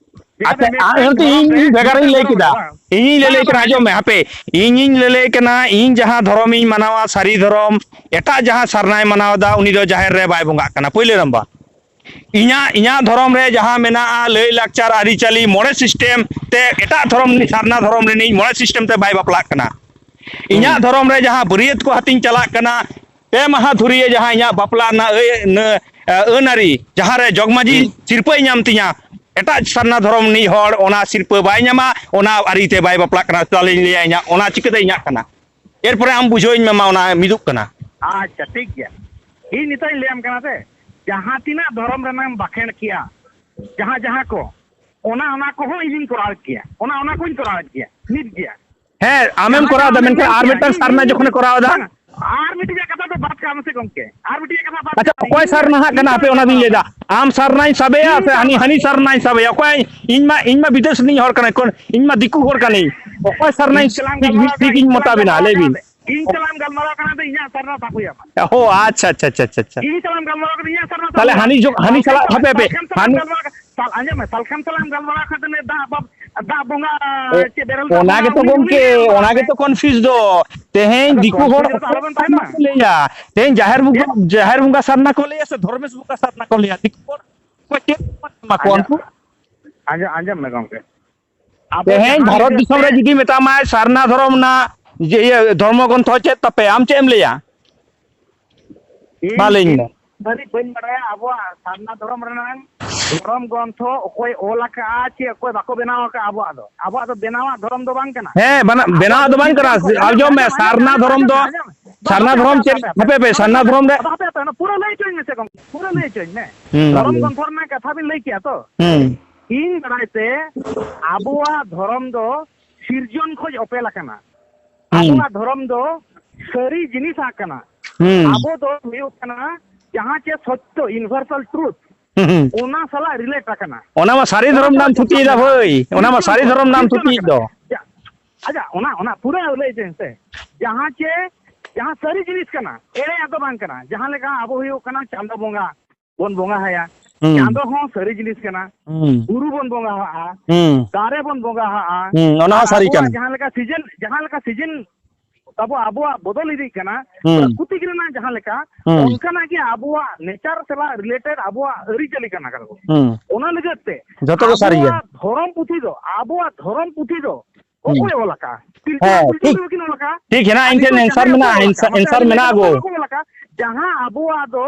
ᱪᱮᱫᱟᱜ ᱟᱪᱪᱷᱟ, ᱥᱮ ᱢᱤᱫᱴᱮᱱ ᱟᱨ ᱮᱱᱛᱮ ᱫᱷᱚᱨᱚᱢ ᱤᱧ, ᱨᱮ ᱤᱧ ᱵᱷᱮᱜᱟᱨᱤᱧ ᱢᱤᱫᱴᱮᱱ ᱞᱟᱹᱭ ᱫᱷᱚᱨᱚᱢ ᱠᱮᱫᱟ᱾ ᱨᱮ ᱵᱟᱝ᱾ ᱤᱧᱤᱧ ᱞᱟᱹᱭ ᱵᱟᱝ, ᱞᱟᱹᱭ ᱵᱟᱝ, ᱠᱟᱱᱟ, ᱟᱸᱡᱚᱢ ᱢᱮ, ᱦᱟᱯᱮ᱾ ᱤᱧᱤᱧ ᱞᱟᱹᱭ ᱞᱟᱹᱭ ᱠᱟᱱᱟ, ᱤᱧ ᱡᱟᱦᱟᱸ ᱫᱷᱚᱨᱚᱢᱤᱧ ᱢᱟᱱᱟᱣᱟ, ᱥᱟᱹᱨᱤ ᱫᱷᱚᱨᱚᱢ, ᱮᱴᱟᱜ ᱡᱟᱦᱟᱸ ᱥᱟᱨᱱᱟᱭ ᱢᱟᱱᱟᱣ ᱮᱫᱟ, ᱩᱱᱤ ᱫᱚ ᱡᱟᱦᱮᱨ ᱨᱮ ᱵᱟᱭ ᱵᱚᱸᱜᱟᱜ ᱠᱟᱱᱟ, ᱯᱳᱭᱞᱳ ᱱᱟᱢᱵᱟᱨ᱾ ᱤᱧᱟᱹᱜ, ᱤᱧᱟᱹᱜ ᱫᱷᱚᱨᱚᱢ ᱨᱮ ᱡᱟᱦᱟᱸ ᱢᱮᱱᱟᱜᱼᱟ, ᱞᱟᱹᱭ ᱞᱟᱠᱪᱟᱨ, ᱟᱹᱨᱤᱪᱟᱹᱞᱤ, ᱢᱚᱬᱮ system ᱛᱮ, ᱮᱴᱟᱜ ᱫᱷᱚᱨᱚᱢ ᱨᱤᱱᱤᱡ, ᱥᱟᱨᱱᱟ ᱫᱷᱚᱨᱚᱢ ᱨᱤᱱᱤᱡ ᱢᱚᱬᱮ system ᱛᱮ ᱵᱟᱭ ᱵᱟᱯᱞᱟᱜ ᱠᱟᱱᱟ᱾ ᱤᱧᱟᱹᱜ ᱦᱩᱸ᱾ ᱫᱷᱚᱨᱚᱢ ᱨᱮ ᱡᱟᱦᱟᱸ ᱵᱟᱹᱨᱭᱟᱹᱛ ᱠᱚ ᱟᱹᱛᱤᱧ ᱪᱟᱞᱟᱜ ᱠᱟᱱᱟ, ᱯᱮ ᱢᱟᱦᱟ ᱫᱷᱩᱨᱤᱭᱟᱹ ᱡᱟᱦᱟᱸ ᱤᱧᱟᱹᱜ ᱵᱟᱯᱞᱟ ᱨᱮᱱᱟᱜ ᱟᱹᱭ-, ᱱᱟᱹ-, ᱟᱹᱱ ᱟᱹᱨᱤ, ᱡᱟᱦᱟᱸ ᱨᱮ ᱡᱚᱜᱽᱢᱟᱹᱡᱷᱤ ᱦᱩᱸ᱾ ᱥᱤᱨᱯᱟᱹᱭ ᱧᱟᱢ ᱛᱤᱧᱟ, ᱮᱴᱟᱜ ᱥᱟᱨᱱᱟ ᱫᱷᱚᱨᱚᱢ ᱨᱤᱱᱤᱡ ᱦᱚᱲ ᱚᱱᱟ ᱥᱤᱨᱯᱟᱹ ᱵᱟᱭ ᱧᱟᱢᱟ, ᱚᱱᱟ ᱟᱹᱨᱤ ᱛᱮ ᱵᱟᱭ ᱵᱟᱯᱞᱟᱜ ᱠᱟᱱᱟ᱾ ᱛᱟᱦᱚᱞᱮᱧ ᱞᱟᱹᱭᱟ, ᱤᱧᱟᱹᱜ ᱚᱱᱟ ᱪᱤᱠᱟᱹᱛᱮ ᱤᱧᱟᱹᱜ ᱠᱟᱱᱟ? ᱮᱨᱯᱚᱨᱮ ᱟᱢ ᱵᱩᱡᱷᱟᱹᱣᱟᱹᱧ ᱢᱮ, ᱢᱟ ᱚᱱᱟ ᱢᱤᱫᱚᱜ ᱠᱟᱱᱟ᱾ ᱟᱪᱪᱷᱟ, ᱴᱷᱤᱠ ᱜᱮᱭᱟ᱾ ᱤᱧ ᱱᱤᱛᱚᱜ ᱤᱧ ᱞᱟᱹᱭᱟᱢ ᱠᱟᱱᱟ ᱥᱮ, ᱡᱟᱦᱟᱸ ᱛᱤᱱᱟᱹᱜ ᱫᱷᱚᱨᱚᱢ ᱨᱮᱱᱟᱜ ᱮᱢ ᱵᱟᱠᱷᱮᱲ ᱠᱮᱜᱼᱟ, ᱡᱟᱦᱟᱸ ᱡᱟᱦᱟᱸ ᱠᱚ, ᱚᱱᱟ ᱚᱱᱟ ᱠᱚᱦᱚᱸ ᱤᱧᱤᱧ ᱠᱚᱨᱟᱣᱮᱫ ᱜᱮᱭᱟ, ᱚᱱᱟ ᱚᱱᱟ ᱠᱚᱧ ᱠᱚᱨᱟᱣᱮᱫ ᱜᱮᱭᱟ, ᱢᱤᱫ ᱜᱮᱭᱟ᱾ ᱦᱮᱸ, ᱟᱢᱮᱢ ᱡᱟᱦᱟᱸ ᱠᱚᱨᱟᱣ ᱡᱟᱦᱟᱸ ᱮᱫᱟ, ᱟᱢᱮᱢ ᱢᱮᱱᱠᱷᱟᱱ ᱢᱮᱱ ᱟᱨ ᱠᱮᱜᱼᱟ, ᱢᱤᱫᱴᱟᱝ ᱤᱧ, ᱥᱟᱨᱱᱟ ᱤᱧ, ᱡᱚᱠᱷᱚᱱᱮ ᱤᱧ, ᱠᱚᱨᱟᱣ ᱮᱫᱟ? ᱵᱟᱝᱟ, ᱟᱨ ᱢᱤᱫᱴᱤᱡ ᱠᱟᱛᱷᱟ ᱫᱚ ᱵᱟᱫ ᱠᱟᱜ ᱢᱮᱥᱮ ᱜᱚᱢᱠᱮ, ᱟᱨ ᱢᱤᱫᱴᱤᱡ ᱠᱟᱛᱷᱟ ᱵᱟᱫ ᱟᱪᱪᱷᱟ, ᱠᱟᱜ ᱢᱮ, ᱚᱠᱚᱭ ᱤᱧ ᱫᱚ, ᱥᱟᱨᱱᱟ ᱦᱟᱸᱜ ᱤᱧ ᱠᱟᱱᱟ ᱫᱚ ᱦᱟᱯᱮ, ᱚᱱᱟ ᱫᱚᱧ ᱞᱟᱹᱭ ᱮᱫᱟ᱾ ᱟᱢ ᱥᱟᱨᱱᱟᱧ ᱥᱟᱵᱮᱭᱟ ᱤᱧ ᱥᱮ ᱫᱚ ᱦᱟᱹᱱᱤ, ᱦᱟᱹᱱᱤ ᱥᱟᱨᱱᱟᱧ ᱥᱟᱵᱮᱭᱟ? ᱚᱠᱚᱭ? ᱤᱧ ᱢᱟ, ᱤᱧ ᱢᱟ ᱵᱤᱫᱮᱥ ᱨᱤᱱᱤᱡ ᱦᱚᱲ ᱠᱟᱱᱟᱧ, ᱤᱧ ᱢᱟ ᱫᱤᱠᱩ ᱦᱚᱲ ᱠᱟᱹᱱᱟᱹᱧ᱾ ᱚᱠᱚᱭ ᱥᱟᱨᱱᱟᱧ ᱤᱧ ᱥᱟᱞᱟᱜ ᱮᱢ ᱜᱟᱞᱢᱟᱨᱟᱣ ᱠᱟᱱᱟ, ᱴᱷᱤᱠ ᱤᱧ ᱢᱚᱛᱟ ᱵᱤᱱᱟ? ᱞᱟᱹᱭ ᱵᱤᱱ᱾ ᱤᱧ ᱥᱟᱞᱟᱜ ᱮᱢ ᱜᱟᱞᱢᱟᱨᱟᱣ ᱠᱟᱱᱟ, ᱟᱫᱚ ᱤᱧᱟᱹᱜ ᱥᱟᱨᱱᱟ ᱥᱟᱵ ᱦᱩᱭ ᱟᱢᱟ᱾ ᱚ, ᱟᱪᱪᱷᱟ, ᱟᱪᱪᱷᱟ, ᱟᱪᱪᱷᱟ, ᱟᱪᱪᱷᱟ᱾ ᱤᱧ ᱥᱟᱞᱟᱜ ᱮᱢ ᱜᱟᱞᱢᱟᱨᱟᱣ ᱠᱟᱱᱟ, ᱤᱧᱟᱹᱜ ᱥᱟᱨᱱᱟ ᱥᱟᱵ ᱛᱟᱦᱞᱮ ᱦᱩᱭ ᱟᱢᱟ᱾ ᱦᱟᱹᱱᱤ ᱡᱚ-, ᱦᱟᱹᱱᱤ ᱥᱟᱞᱟᱜ, ᱦᱟᱯᱮ, ᱦᱟᱯᱮ, ᱥᱟᱨᱱᱟ ᱦᱟᱹᱱᱤ ᱜᱟᱞᱢᱟᱨᱟᱣ ᱠᱟᱱᱟ, ᱥᱟᱨᱱᱟ ᱥᱟᱞᱟᱜ ᱮᱢ ᱜᱟᱞᱢᱟᱨᱟᱣ ᱠᱟᱱᱟ᱾ ᱛᱟᱞ-, ᱟᱸᱡᱚᱢ ᱢᱮ, ᱥᱟᱞᱠᱷᱟᱱ ᱥᱟᱞᱟᱜ ᱮᱢ ᱜᱟᱞᱢᱟᱨᱟᱣ ᱠᱷᱟᱱ ᱫᱚ ᱫᱟᱜ ᱵᱟᱵ-, ᱫᱟᱜ ᱵᱚᱸᱜᱟ ᱚ-, ᱪᱮ ᱵᱮᱨᱮᱞ ᱫᱟᱜ ᱚᱱᱟ ᱵᱚᱸᱜᱟ ᱜᱮᱛᱚ ᱩᱱᱤ, ᱜᱚᱢᱠᱮ, ᱩᱱᱤ ᱚᱱᱟ ᱜᱮᱛᱚ confuse ᱫᱚ᱾ ᱛᱮᱦᱮᱧ ᱟᱫᱚ ᱫᱤᱠᱩ ᱦᱚᱲ confuse ᱫᱚ ᱟᱞᱚᱵᱮᱱ ᱛᱟᱦᱮᱱ ᱢᱟ᱾ ᱠᱚ ᱞᱟᱹᱭᱟ, ᱛᱮᱦᱮᱧ ᱡᱟᱦᱮᱨ ᱵᱚᱸᱜᱟ, ᱪᱮᱫ? ᱡᱟᱦᱮᱨ ᱵᱚᱸᱜᱟ ᱥᱟᱨᱱᱟ ᱠᱚ ᱞᱟᱹᱭᱟ ᱥᱮ ᱫᱷᱚᱨᱢᱮᱥ ᱵᱚᱸᱜᱟ ᱥᱟᱨᱱᱟ ᱠᱚ ᱞᱟᱹᱭᱟ? ᱫᱤᱠᱩ ᱦᱚᱲ ᱠᱚ ᱪᱮᱫ ᱠᱚ ᱮᱢᱟ ᱠᱚᱣᱟ ᱟᱸᱡᱚᱢ, ᱩᱱᱠᱩ? ᱟᱸᱡᱚᱢ, ᱟᱸᱡᱚᱢ ᱢᱮ ᱜᱚᱢᱠᱮ, ᱟᱵᱚ ᱛᱮᱦᱮᱧ ᱡᱟᱦᱟᱸ ᱵᱷᱟᱨᱚᱛ ᱦᱤᱥᱟᱹᱵ ᱫᱤᱥᱚᱢ ᱛᱮ ᱨᱮ ᱡᱩᱫᱤ ᱢᱮᱛᱟᱢᱟᱭ ᱥᱟᱨᱱᱟ ᱫᱷᱚᱨᱚᱢ ᱨᱮᱱᱟᱜ ᱡᱮ ᱤᱭᱟᱹ ᱫᱷᱚᱨᱢᱚ ᱜᱨᱚᱱᱛᱷᱚ ᱪᱮᱫ ᱛᱟᱯᱮ, ᱟᱢ ᱪᱮᱫ ᱮᱢ ᱞᱟᱹᱭᱟ? ᱤᱧ ᱢᱟ ᱞᱟᱹᱭᱟᱹᱧ ᱤᱧ ᱢᱮ᱾ ᱫᱷᱟᱹᱨᱤᱡ ᱵᱟᱹᱧ ᱵᱟᱲᱟᱭᱟ ᱟᱵᱚᱣᱟᱜ ᱥᱟᱨᱱᱟ ᱫᱷᱚᱨᱚᱢ ᱨᱮᱱᱟᱝ ᱫᱷᱚᱨᱚᱢ ᱜᱨᱚᱱᱛᱷᱚ ᱚᱠᱚᱭ ᱚᱞ ᱟᱠᱟᱜᱼᱟ ᱪᱮ ᱚᱠᱚᱭ ᱵᱟᱠᱚ ᱵᱮᱱᱟᱣ ᱟᱠᱟᱜᱼᱟ ᱟᱵᱚᱣᱟᱜ ᱫᱚ᱾ ᱟᱵᱚᱣᱟᱜ ᱫᱚ ᱵᱮᱱᱟᱣᱟᱜ ᱫᱷᱚᱨᱚᱢ ᱫᱚ ᱵᱟᱝ ᱠᱟᱱᱟ᱾ ᱦᱮᱸ, ᱵᱟᱱᱟ-, ᱟᱵᱚᱣᱟᱜ ᱵᱮᱱᱟᱣᱟᱜ ᱫᱚ ᱵᱟᱝ ᱠᱟᱱᱟ᱾ ᱥᱤᱨᱡᱚᱱ ᱠᱷᱚᱱ, ᱟᱸᱡᱚᱢ ᱟᱸᱡᱚᱢ ᱢᱮ, ᱢᱮ, ᱥᱟᱨᱱᱟ ᱟᱸᱡᱚᱢ ᱫᱷᱚᱨᱚᱢ ᱢᱮ, ᱫᱚ, ᱟᱸᱡᱚᱢ ᱢᱮ᱾ ᱵᱟᱵᱟ, ᱥᱟᱨᱱᱟ ᱦᱟᱯᱮ, ᱫᱷᱚᱨᱚᱢ ᱦᱟᱯᱮ, ᱪᱮᱫ, ᱦᱟᱯᱮ, ᱦᱟᱯᱮ, ᱦᱟᱯᱮ, ᱦᱟᱯᱮ, ᱦᱟᱯᱮ, ᱥᱟᱨᱱᱟ ᱫᱷᱚᱨᱚᱢ ᱨᱮ ᱦᱟᱯᱮ, ᱦᱟᱯᱮ, ᱦᱟᱯᱮ, ᱚᱱᱟ ᱯᱩᱨᱟᱹ ᱞᱟᱹᱭ ᱦᱚᱪᱚᱧ ᱢᱮᱥᱮ ᱜᱚᱢᱠᱮ, ᱯᱩᱨᱟᱹ ᱞᱟᱹᱭ ᱦᱚᱪᱚᱧ ᱢᱮ᱾ ᱦᱩᱸ, ᱢᱟ ᱫᱷᱚᱨᱚᱢ ᱞᱟᱹᱭ ᱢᱮ᱾ ᱜᱨᱚᱱᱛᱷᱚ ᱨᱮᱱᱟᱜ ᱠᱟᱛᱷᱟ ᱵᱤᱱ ᱞᱟᱹᱭ ᱠᱮᱜᱼᱟ ᱛᱚ? ᱦᱩᱸ᱾ ᱤᱧ ᱵᱟᱲᱟᱭ ᱛᱮ ᱟᱵᱚᱣᱟᱜ ᱫᱷᱚᱨᱚᱢ ᱫᱚ ᱥᱤᱨᱡᱚᱱ ᱠᱷᱚᱡ ᱚᱯᱮᱞ ᱟᱠᱟᱱᱟ᱾ ᱦᱩᱸ᱾ ᱟᱵᱚᱣᱟᱜ ᱫᱷᱚᱨᱚᱢ ᱫᱚ ᱥᱟᱹᱨᱤ ᱡᱤᱱᱤᱥ ᱠᱟᱱᱟ᱾ ᱦᱩᱸ᱾ ᱟᱵᱚ ᱫᱚ ᱦᱩᱭᱩᱜ ᱠᱟᱱᱟ ᱡᱟᱦᱟᱸ ᱪᱮ ᱥᱚᱛᱭᱚ, universal truth, ᱦᱩᱸ, ᱦᱩᱸ᱾ ᱚᱱᱟ ᱥᱟᱞᱟᱜ relate ᱟᱠᱟᱱᱟ᱾ ᱚᱱᱟ ᱢᱟ ᱥᱟᱹᱨᱤ ᱚᱱᱟ ᱫᱷᱚᱨᱚᱢ ᱥᱟᱞᱟᱜ ᱱᱟᱢ ᱡᱚᱯᱲᱟᱣ ᱛᱷᱩᱛᱤᱭᱮᱫᱟ ᱢᱮᱱᱟᱜᱼᱟ᱾ ᱵᱷᱟᱹᱭ, ᱚᱱᱟ ᱢᱟ ᱥᱤᱨᱡᱚᱱ ᱥᱟᱹᱨᱤ ᱠᱷᱚᱱ, ᱫᱷᱚᱨᱚᱢ ᱱᱟᱢ ᱥᱤᱨᱡᱚᱱ ᱛᱷᱩᱛᱤᱭᱮᱫ ᱟᱠᱟᱱᱟ᱾ ᱫᱚ᱾ ᱡᱟ-, ᱟᱡᱟᱜ ᱚᱱᱟ, ᱚᱱᱟ ᱯᱩᱨᱟᱹ ᱞᱟᱹᱭ ᱫᱟᱹᱧ ᱥᱮ, ᱡᱟᱦᱟᱸ ᱪᱮ, ᱡᱟᱦᱟᱸ ᱥᱟᱹᱨᱤ ᱡᱤᱱᱤᱥ ᱠᱟᱱᱟ, ᱮᱲᱮᱭᱟᱜ ᱫᱚ ᱵᱟᱝ ᱠᱟᱱᱟ᱾ ᱡᱟᱦᱟᱸ ᱞᱮᱠᱟ ᱟᱵᱚ ᱦᱩᱭᱩᱜ ᱠᱟᱱᱟ ᱪᱟᱸᱫᱚ ᱵᱚᱸᱜᱟ ᱵᱚᱱ ᱵᱚᱸᱜᱟ ᱟᱭᱟ, ᱦᱩᱸ᱾ ᱪᱟᱸᱫᱚ ᱦᱚᱸ ᱥᱟᱹᱨᱤ ᱡᱤᱱᱤᱥ ᱠᱟᱱᱟ, ᱦᱩᱸ᱾ ᱵᱩᱨᱩ ᱵᱚᱱ ᱵᱚᱸᱜᱟ ᱟᱜᱼᱟ, ᱦᱩᱸ᱾ ᱫᱟᱨᱮ ᱵᱚᱱ ᱵᱚᱸᱜᱟ ᱟᱜᱼᱟ, ᱦᱩᱸ, ᱚᱱᱟ ᱦᱚᱸ ᱟᱨ ᱥᱟᱹᱨᱤ ᱟᱵᱚᱣᱟᱜ ᱠᱟᱱᱟ᱾ ᱡᱟᱦᱟᱸ ᱞᱮᱠᱟ season, ᱡᱟᱦᱟᱸ ᱞᱮᱠᱟ season ᱛᱟᱵᱚ ᱟᱵᱚᱣᱟᱜ ᱵᱚᱫᱚᱞ ᱤᱫᱤᱜ ᱠᱟᱱᱟ, ᱦᱩᱸ᱾ ᱯᱨᱟᱠᱨᱤᱛᱤᱠ ᱨᱮᱱᱟᱜ ᱡᱟᱦᱟᱸ ᱞᱮᱠᱟ, ᱦᱩᱸ᱾ ᱚᱱᱠᱟᱱᱟᱜ ᱜᱮ ᱟᱵᱚᱣᱟᱜ nature ᱥᱟᱞᱟᱜ related ᱟᱵᱚᱣᱟᱜ ᱟᱹᱨᱤᱪᱟᱹᱞᱤ ᱠᱟᱱᱟ ᱠᱟᱱᱟ᱾ ᱦᱩᱸ᱾ ᱚᱱᱟ ᱞᱟᱹᱜᱤᱫ ᱛᱮ ᱡᱷᱚᱛᱚ ᱠᱚ ᱥᱟᱹᱨᱤ ᱜᱮᱭᱟ᱾ ᱟᱵᱚᱣᱟᱜ ᱫᱷᱚᱨᱚᱢ ᱯᱩᱛᱷᱤ ᱫᱚ, ᱟᱵᱚᱣᱟᱜ ᱫᱷᱚᱨᱚᱢ ᱯᱩᱛᱷᱤ ᱫᱚ ᱦᱩᱸ᱾ ᱚᱠᱚᱭ ᱚᱞ ᱟᱠᱟᱫᱼᱟ? ᱯᱤᱞᱪᱩ ᱦᱮᱸ, ᱦᱟᱲᱟᱢ ᱯᱤᱞᱪᱩ ᱴᱷᱤᱠ᱾ ᱵᱩᱲᱦᱤ ᱵᱟᱹᱠᱤᱱ ᱚᱞ ᱟᱠᱟᱫᱼᱟ? ᱴᱷᱤᱠ ᱦᱮᱱᱟᱜᱼᱟ, ᱤᱧ ᱴᱷᱮᱱ ᱟᱹᱰᱤ answer ᱠᱚ ᱢᱮᱱᱟᱜᱼᱟ, ᱚᱞ ᱟᱠᱟᱫᱼᱟ᱾ answer, ᱢᱟᱥᱮ answer ᱞᱟᱹᱭ ᱢᱮ, ᱢᱮᱱᱟᱜᱼᱟ ᱚᱠᱚᱭ ᱜᱳ᱾ ᱚᱞ ᱟᱠᱟᱫᱼᱟ? ᱡᱟᱦᱟᱸ ᱟᱵᱚᱣᱟᱜ ᱫᱚ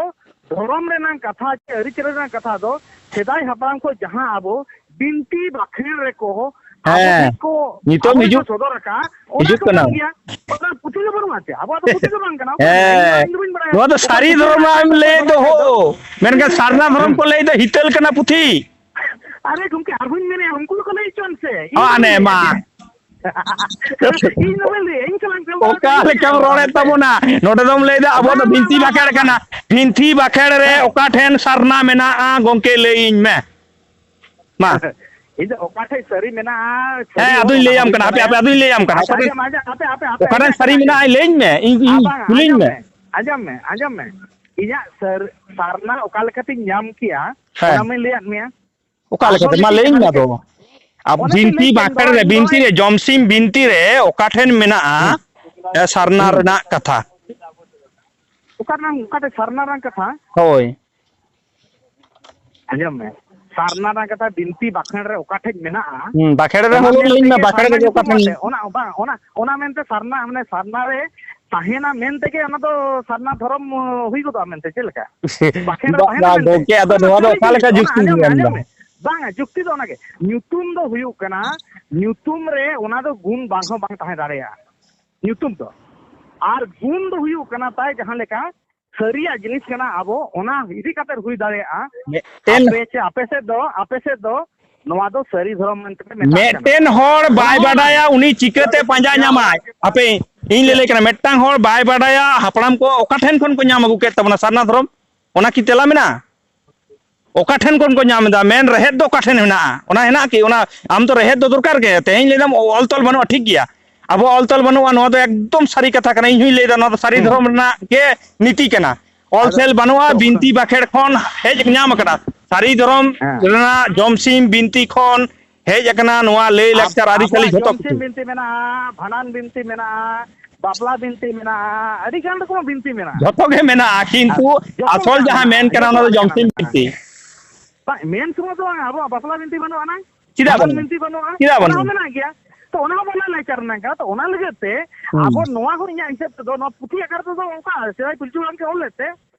ᱫᱷᱚᱨᱚᱢ ᱨᱮᱱᱟᱜ ᱠᱟᱛᱷᱟ ᱪᱮ ᱟᱹᱨᱤᱪᱟᱹᱞᱤ ᱨᱮᱱᱟᱜ ᱠᱟᱛᱷᱟ ᱫᱚ ᱥᱮᱫᱟᱭ ᱦᱟᱯᱲᱟᱢ ᱠᱚ ᱡᱟᱦᱟᱸ ᱟᱵᱚ ᱵᱤᱱᱛᱤ ᱵᱟᱠᱷᱮᱬ ᱨᱮᱠᱚ ᱟᱵᱚ ᱦᱮᱸ, ᱴᱷᱮᱱ ᱠᱚ, ᱱᱤᱛᱚᱜ ᱟᱵᱚ ᱴᱷᱮᱱ ᱠᱚ ᱦᱤᱡᱩᱜ, ᱥᱚᱫᱚᱨ ᱟᱠᱟᱫᱼᱟ, ᱚᱱᱟ ᱦᱤᱡᱩᱜ ᱫᱚ ᱠᱟᱱᱟ᱾ ᱠᱟᱱ ᱜᱮᱭᱟ᱾ ᱚᱱᱟ ᱯᱩᱛᱷᱤ ᱫᱚ ᱵᱟᱹᱱᱩᱜᱼᱟ ᱪᱮ? ᱟᱵᱚᱣᱟᱜ ᱫᱚ ᱯᱩᱛᱷᱤ ᱫᱚ ᱵᱟᱝ ᱠᱟᱱᱟ᱾ ᱚᱠᱚᱭ ᱢᱮᱱᱟ? ᱤᱧ ᱫᱚ, ᱦᱮᱸ, ᱤᱧ ᱫᱚ ᱵᱟᱹᱧ ᱵᱟᱲᱟᱭᱟ᱾ ᱱᱚᱣᱟ ᱫᱚ ᱚᱠᱚᱭ ᱥᱟᱹᱨᱤ ᱯᱩᱛᱷᱤ ᱫᱷᱚᱨᱚᱢ ᱨᱮᱱᱟᱜ ᱮᱢ ᱞᱟᱹᱭ ᱫᱚᱦᱚ᱾ ᱢᱮᱱᱠᱷᱟᱱ ᱥᱟᱨᱱᱟ ᱫᱷᱚᱨᱚᱢ ᱠᱚ ᱞᱟᱹᱭ ᱫᱚ ᱦᱤᱛᱟᱹᱞ ᱠᱟᱱᱟ ᱯᱩᱛᱷᱤ᱾ ᱟᱨᱮ ᱜᱚᱢᱠᱮ, ᱟᱨᱦᱚᱸᱧ ᱢᱮᱱᱮᱫᱼᱟ, ᱩᱱᱠᱩ ᱫᱚᱠᱚ ᱞᱟᱹᱭ ᱦᱚᱪᱚᱣᱟᱱ ᱥᱮ᱾ ᱤᱧ ᱚ, ᱫᱚ ᱟᱱᱮ ᱵᱟᱹᱧ ᱢᱟ᱾ ᱞᱟᱹᱭᱟ ᱪᱮ᱾ ᱤᱧ ᱫᱚ ᱵᱟᱹᱧ ᱞᱟᱹᱭᱟ, ᱤᱧ ᱥᱟᱞᱟᱜ ᱮᱢ ᱜᱟᱞᱢᱟᱨᱟᱣ ᱚᱠᱟ ᱠᱟᱱᱟ, ᱞᱮᱠᱟᱢ ᱤᱧ ᱫᱚ ᱨᱚᱲᱮᱫ ᱵᱟᱹᱧ ᱞᱟᱹᱭᱟ᱾ ᱛᱟᱵᱚᱱᱟ? ᱱᱚᱰᱮ ᱫᱚᱢ ᱞᱟᱹᱭᱫᱟ ᱟᱵᱚ ᱫᱚ ᱵᱟᱝ, ᱵᱤᱱᱛᱤ ᱵᱟᱝ, ᱵᱟᱠᱷᱮᱲ ᱵᱟᱝ, ᱠᱟᱱᱟ᱾ ᱵᱟᱝ᱾ ᱵᱤᱱᱛᱤ ᱵᱟᱠᱷᱮᱲ ᱨᱮ ᱦᱮᱸ᱾ ᱚᱠᱟ ᱴᱷᱮᱱ ᱥᱟᱨᱱᱟ ᱢᱮᱱᱟᱜᱼᱟ, ᱜᱚᱢᱠᱮ, ᱞᱟᱹᱭᱟᱹᱧ ᱢᱮ᱾ ᱢᱟ᱾ ᱤᱧ ᱫᱚ ᱚᱠᱟ ᱴᱷᱮᱡ ᱥᱟᱹᱨᱤ ᱢᱮᱱᱟᱜᱼᱟ, ᱥᱟᱹᱨᱤ ᱦᱮᱸ, ᱦᱚᱸ ᱟᱫᱚᱧ ᱚᱱᱟ ᱞᱟᱹᱭᱟᱢ ᱦᱚᱸᱧ ᱠᱟᱱᱟ, ᱦᱟᱯᱮ, ᱵᱟᱲᱟᱭᱟ᱾ ᱦᱟᱯᱮ, ᱟᱫᱚᱧ ᱞᱟᱹᱭᱟᱢ ᱠᱟᱱᱟ᱾ ᱟᱪᱪᱷᱟ, ᱚᱠᱟ ᱴᱷᱮᱱ, ᱟᱸᱡᱚᱢ, ᱟᱸᱡᱚᱢ, ᱦᱟᱯᱮ, ᱦᱟᱯᱮ, ᱦᱟᱯᱮ, ᱚᱠᱟ ᱴᱷᱮᱱ ᱟᱸᱡᱚᱢ, ᱥᱟᱹᱨᱤ ᱟᱸᱡᱚᱢ᱾ ᱢᱮᱱᱟᱜᱼᱟ, ᱞᱟᱹᱭᱟᱹᱧ ᱢᱮ, ᱤᱧ, ᱤᱧ ᱟᱵᱟᱝ, ᱠᱩᱞᱤᱧ ᱟᱸᱡᱚᱢ ᱢᱮ᱾ ᱢᱮ, ᱟᱸᱡᱚᱢ ᱢᱮ, ᱟᱸᱡᱚᱢ ᱢᱮ᱾ ᱤᱧᱟᱹᱜ ᱥᱟᱨ-, ᱥᱟᱨᱱᱟ ᱚᱠᱟ ᱞᱮᱠᱟᱛᱤᱧ ᱧᱟᱢ ᱠᱮᱜᱼᱟ, ᱦᱮᱸ᱾ ᱚᱱᱟ ᱢᱟᱧ ᱞᱟᱹᱭᱟᱫ ᱢᱮᱭᱟ᱾ ᱚᱠᱟ ᱞᱮᱠᱟᱛᱮ? ᱟᱥᱚᱞ ᱢᱟ ᱞᱟᱹᱭᱟᱹᱧ ᱢᱮ ᱟᱫᱚ᱾ ᱟᱵ-, ᱚᱱᱮ ᱛᱚᱧ ᱵᱤᱱᱛᱤ ᱞᱟᱹᱭ ᱠᱮᱫ, ᱵᱟᱸᱠᱷᱮᱲ ᱱᱚᱜᱼᱚᱭ, ᱨᱮ, ᱵᱤᱱᱛᱤ ᱱᱚᱜᱼᱚᱭ ᱨᱮ, ᱡᱚᱢᱥᱤᱢ ᱵᱤᱱᱛᱤ ᱨᱮ ᱚᱠᱟ ᱴᱷᱮᱱ ᱢᱮᱱᱟᱜᱼᱟ, ᱦᱩᱸ᱾ ᱮ, ᱥᱟᱨᱱᱟ ᱦᱩᱸ᱾ ᱨᱮᱱᱟᱜ ᱠᱟᱛᱷᱟ? ᱚᱠᱟ ᱨᱮᱱᱟᱜ, ᱚᱠᱟᱴᱷᱮᱡ ᱥᱟᱨᱱᱟ ᱨᱮᱱᱟᱜ ᱠᱟᱛᱷᱟ? ᱦᱳᱭ᱾ ᱟᱸᱡᱚᱢ ᱢᱮ, ᱥᱟᱨᱱᱟ ᱨᱮᱱᱟᱜ ᱠᱟᱛᱷᱟ ᱵᱤᱱᱛᱤ ᱵᱟᱸᱠᱷᱮᱲ ᱨᱮ ᱚᱠᱟ ᱴᱷᱮᱡ ᱢᱮᱱᱟᱜᱼᱟ? ᱦᱩᱸ, ᱵᱟᱸᱠᱷᱮᱲ ᱨᱮ ᱚᱱᱟ ᱦᱚᱸ ᱢᱮᱱ ᱞᱟᱹᱭᱟᱹᱧ ᱢᱮ, ᱛᱮᱜᱮ ᱵᱟᱸᱠᱷᱮᱲ ᱥᱟᱨᱱᱟ ᱨᱮᱜᱮ ᱚᱠᱟ ᱧᱩᱛᱩᱢ ᱴᱷᱮᱱ? ᱟᱛᱮ, ᱚᱱᱟ ᱵᱟᱝ, ᱚᱱᱟ, ᱚᱱᱟ ᱢᱮᱱᱛᱮ ᱥᱟᱨᱱᱟ, ᱢᱟᱱᱮ ᱥᱟᱨᱱᱟ ᱨᱮ ᱛᱟᱦᱮᱱᱟ ᱢᱮᱱ ᱛᱮᱜᱮ ᱚᱱᱟ ᱫᱚ ᱥᱟᱨᱱᱟ ᱫᱷᱚᱨᱚᱢ, ᱚ, ᱦᱩᱭ ᱜᱚᱫᱚᱜᱼᱟ ᱢᱮᱱᱛᱮ ᱪᱮᱫ ᱞᱮᱠᱟ? ᱵᱟᱸᱠᱷᱮᱲ ᱨᱮ ᱵᱟ-, ᱛᱟᱦᱮᱱᱟ ᱵᱟᱝ ᱢᱮᱱᱛᱮ? ᱜᱚᱝᱠᱮ, ᱟᱫᱚ ᱚᱱᱟ ᱱᱚᱣᱟ ᱫᱚ ᱥᱟᱹᱨᱤ ᱚᱠᱟ ᱜᱮ ᱞᱮᱠᱟ ᱦᱩᱭᱩᱜᱼᱟ᱾ ᱚᱱᱟ ᱡᱩᱠᱛᱤ ᱟᱸᱡᱚᱢ ᱢᱮ, ᱮᱢ ᱟᱸᱡᱚᱢ ᱮᱫᱟ? ᱢᱮ᱾ ᱵᱟᱝᱟ, ᱡᱩᱠᱛᱤ ᱫᱚ ᱚᱱᱟᱜᱮ᱾ ᱧᱩᱛᱩᱢ ᱫᱚ ᱦᱩᱭᱩᱜ ᱠᱟᱱᱟ, ᱧᱩᱛᱩᱢ ᱨᱮ ᱚᱱᱟ ᱫᱚ ᱜᱩᱱ ᱵᱟᱝ ᱦᱚᱸ ᱵᱟᱝ ᱛᱟᱦᱮᱸ ᱫᱟᱲᱮᱭᱟᱜᱼᱟ᱾ ᱧᱩᱛᱩᱢ ᱫᱚ᱾ ᱟᱨ ᱜᱩᱱ ᱫᱚ ᱦᱩᱭᱩᱜ ᱠᱟᱱᱟ ᱛᱟᱭ ᱡᱟᱦᱟᱸ ᱞᱮᱠᱟ ᱥᱟᱹᱨᱤᱭᱟᱜ ᱡᱤᱱᱤᱥ ᱠᱟᱱᱟ, ᱟᱵᱚ ᱚᱱᱟ ᱤᱫᱤ ᱠᱟᱛᱮ ᱦᱩᱭ ᱫᱟᱲᱮᱭᱟᱜᱼᱟ᱾ ᱢᱤᱫᱴᱮᱱ ᱟᱯᱮ ᱪᱮ, ᱟᱯᱮ ᱥᱮᱫ ᱫᱚ, ᱟᱯᱮ ᱥᱮᱫ ᱫᱚ ᱱᱚᱣᱟ ᱫᱚ ᱥᱟᱹᱨᱤ ᱫᱷᱚᱨᱚᱢ ᱢᱮᱱᱛᱮ ᱯᱮ ᱢᱮᱛᱟᱜ ᱠᱟᱱᱟ᱾ ᱢᱤᱫᱴᱮᱱ ᱦᱚᱲ ᱵᱟᱭ ᱱᱚᱣᱟ ᱵᱟᱰᱟᱭᱟ, ᱩᱱᱤ ᱪᱤᱠᱟᱹᱛᱮ ᱯᱟᱸᱡᱟ ᱡᱟᱦᱟᱸ ᱧᱟᱢᱟᱭ? ᱦᱟᱯᱮ, ᱤᱧ ᱞᱟᱹᱭ ᱞᱮ ᱠᱟᱱᱟ, ᱢᱤᱫᱴᱟᱝ ᱦᱚᱲ ᱵᱟᱭ ᱵᱟᱰᱟᱭᱟ, ᱦᱟᱯᱲᱟᱢ ᱠᱚ ᱚᱠᱟ ᱴᱷᱮᱱ ᱠᱷᱚᱱ ᱠᱚ ᱧᱟᱢ ᱟᱹᱜᱩ ᱠᱮᱫ ᱛᱟᱵᱚᱱᱟ ᱥᱟᱨᱱᱟ ᱫᱷᱚᱨᱚᱢ? ᱚᱱᱟ ᱠᱤ ᱛᱮᱞᱟ ᱢᱮᱱᱟᱜᱼᱟ? ᱚᱠᱟ ᱴᱷᱮᱱ ᱠᱷᱚᱱ ᱠᱚ ᱧᱟᱢ ᱮᱫᱟ? ᱢᱮᱱ ᱨᱮᱦᱮᱫ ᱫᱚ ᱚᱠᱟ ᱴᱷᱮᱱ ᱦᱮᱱᱟᱜᱼᱟ? ᱚᱱᱟ ᱦᱮᱱᱟᱜ ᱠᱤ? ᱚᱱᱟ ᱟᱢ ᱫᱚ ᱨᱮᱦᱮᱫ ᱫᱚ ᱫᱚᱨᱠᱟᱨ ᱜᱮ᱾ ᱛᱮᱦᱮᱧ ᱞᱟᱹᱭ ᱫᱟᱢ ᱚᱞ ᱛᱚᱞ ᱵᱟᱹᱱᱩᱜᱼᱟ, ᱴᱷᱤᱠ ᱜᱮᱭᱟ, ᱟᱵᱚᱣᱟᱜ ᱚᱞ ᱛᱚᱞ ᱵᱟᱹᱱᱩᱜᱼᱟ, ᱱᱚᱣᱟ ᱫᱚ ᱮᱠᱫᱚᱢ ᱥᱟᱹᱨᱤ ᱠᱟᱛᱷᱟ ᱠᱟᱱᱟ᱾ ᱤᱧ ᱦᱚᱧ ᱞᱟᱹᱭ ᱫᱟ ᱱᱚᱣᱟ ᱫᱚ ᱥᱟᱹᱨᱤ ᱦᱩᱸ᱾ ᱫᱷᱚᱨᱚᱢ ᱨᱮᱱᱟᱜ ᱜᱮ ᱱᱤᱛᱤ ᱠᱟᱱᱟ᱾ ᱚᱞ ᱟᱫᱚ ᱥᱮᱞ ᱵᱟᱹᱱᱩᱜᱼᱟ, ᱛᱚ ᱵᱤᱱᱛᱤ ᱵᱟᱠᱷᱮᱲ ᱠᱷᱚᱱ ᱦᱮᱡ ᱧᱟᱢ ᱟᱠᱟᱱᱟ᱾ ᱥᱟᱹᱨᱤ ᱫᱷᱚᱨᱚᱢ ᱦᱮᱸ᱾ ᱨᱮᱱᱟᱜ ᱡᱚᱢᱥᱤᱢ ᱵᱤᱱᱛᱤ ᱠᱷᱚᱱ ᱦᱮᱡ ᱟᱠᱟᱱᱟ ᱱᱚᱣᱟ ᱞᱟᱹᱭ ᱟᱵ-, ᱞᱟᱠᱪᱟᱨ ᱟᱹᱨᱤᱪᱟᱹᱞᱤ ᱟᱵᱚᱣᱟᱜ ᱡᱷᱚᱛᱚ ᱡᱚᱢᱥᱤᱢ ᱠᱤᱪᱷᱩ᱾ ᱵᱤᱱᱛᱤ ᱢᱮᱱᱟᱜᱼᱟ, ᱵᱷᱟᱸᱰᱟᱱ ᱵᱤᱱᱛᱤ ᱢᱮᱱᱟᱜᱼᱟ, ᱵᱟᱯᱞᱟ ᱵᱤᱱᱛᱤ ᱢᱮᱱᱟᱜᱼᱟ, ᱟᱹᱰᱤ ᱜᱟᱱ ᱨᱚᱠᱚᱢᱟᱜ ᱵᱤᱱᱛᱤ ᱢᱮᱱᱟᱜᱼᱟ᱾ ᱡᱷᱚᱛᱚ ᱜᱮ ᱢᱮᱱᱟᱜᱼᱟ, ᱟᱨ ᱠᱤᱱᱛᱩ ᱡᱚᱛᱚ ᱟᱥᱚᱞ ᱜᱮ ᱡᱟᱦᱟᱸ ᱢᱮᱱᱟᱜᱼᱟ, ᱢᱮᱱ ᱠᱟᱱᱟ ᱚᱱᱟ ᱫᱚ ᱡᱚᱛᱚᱣᱟᱜ ᱜᱮ ᱡᱚᱢᱥᱤᱢ ᱢᱮᱱᱟᱜᱼᱟ᱾ ᱵᱤᱱᱛᱤ᱾ ᱵᱟᱝ, ᱢᱮᱱ ᱥᱩᱢᱩᱝ ᱫᱚ ᱵᱟᱝ, ᱟᱵᱚᱣᱟᱜ ᱵᱟᱯᱞᱟ ᱵᱤᱱᱛᱤ ᱵᱟᱹᱱᱩᱜ ᱟᱱᱟ, ᱪᱮᱫᱟᱜ ᱵᱷᱟᱸᱰᱟᱱ ᱵᱟᱹᱱᱩᱜᱼᱟ? ᱵᱤᱱᱛᱤ ᱵᱟᱹᱱᱩᱜᱼᱟ, ᱪᱮᱫᱟᱜ ᱚᱱᱟ ᱦᱚᱸ ᱵᱟᱹᱱᱩᱜᱼᱟ? ᱢᱮᱱᱟᱜ ᱜᱮᱭᱟ᱾ ᱛᱚ ᱚᱱᱟ ᱦᱚᱸ ᱵᱟᱝ ᱞᱟᱭ ᱞᱟᱭᱪᱟᱨ ᱨᱮᱱᱟᱜ ᱠᱟᱱᱟ᱾ ᱛᱚ ᱚᱱᱟ ᱞᱟᱹᱜᱤᱫ ᱛᱮ ᱦᱩᱸ᱾ ᱟᱵᱚ ᱱᱚᱣᱟ ᱦᱚᱸ ᱤᱧᱟᱹᱜ ᱦᱤᱥᱟᱹᱵ ᱛᱮᱫᱚ ᱱᱚᱣᱟ ᱯᱩᱛᱷᱤ ᱟᱠᱟᱨ ᱛᱮᱫᱚ ᱚᱱᱠᱟ ᱥᱮᱫᱟᱭ ᱯᱤᱞᱪᱩ ᱦᱟᱲᱟᱢ ᱠᱤᱱ ᱚᱞ ᱞᱮᱫ ᱛᱮ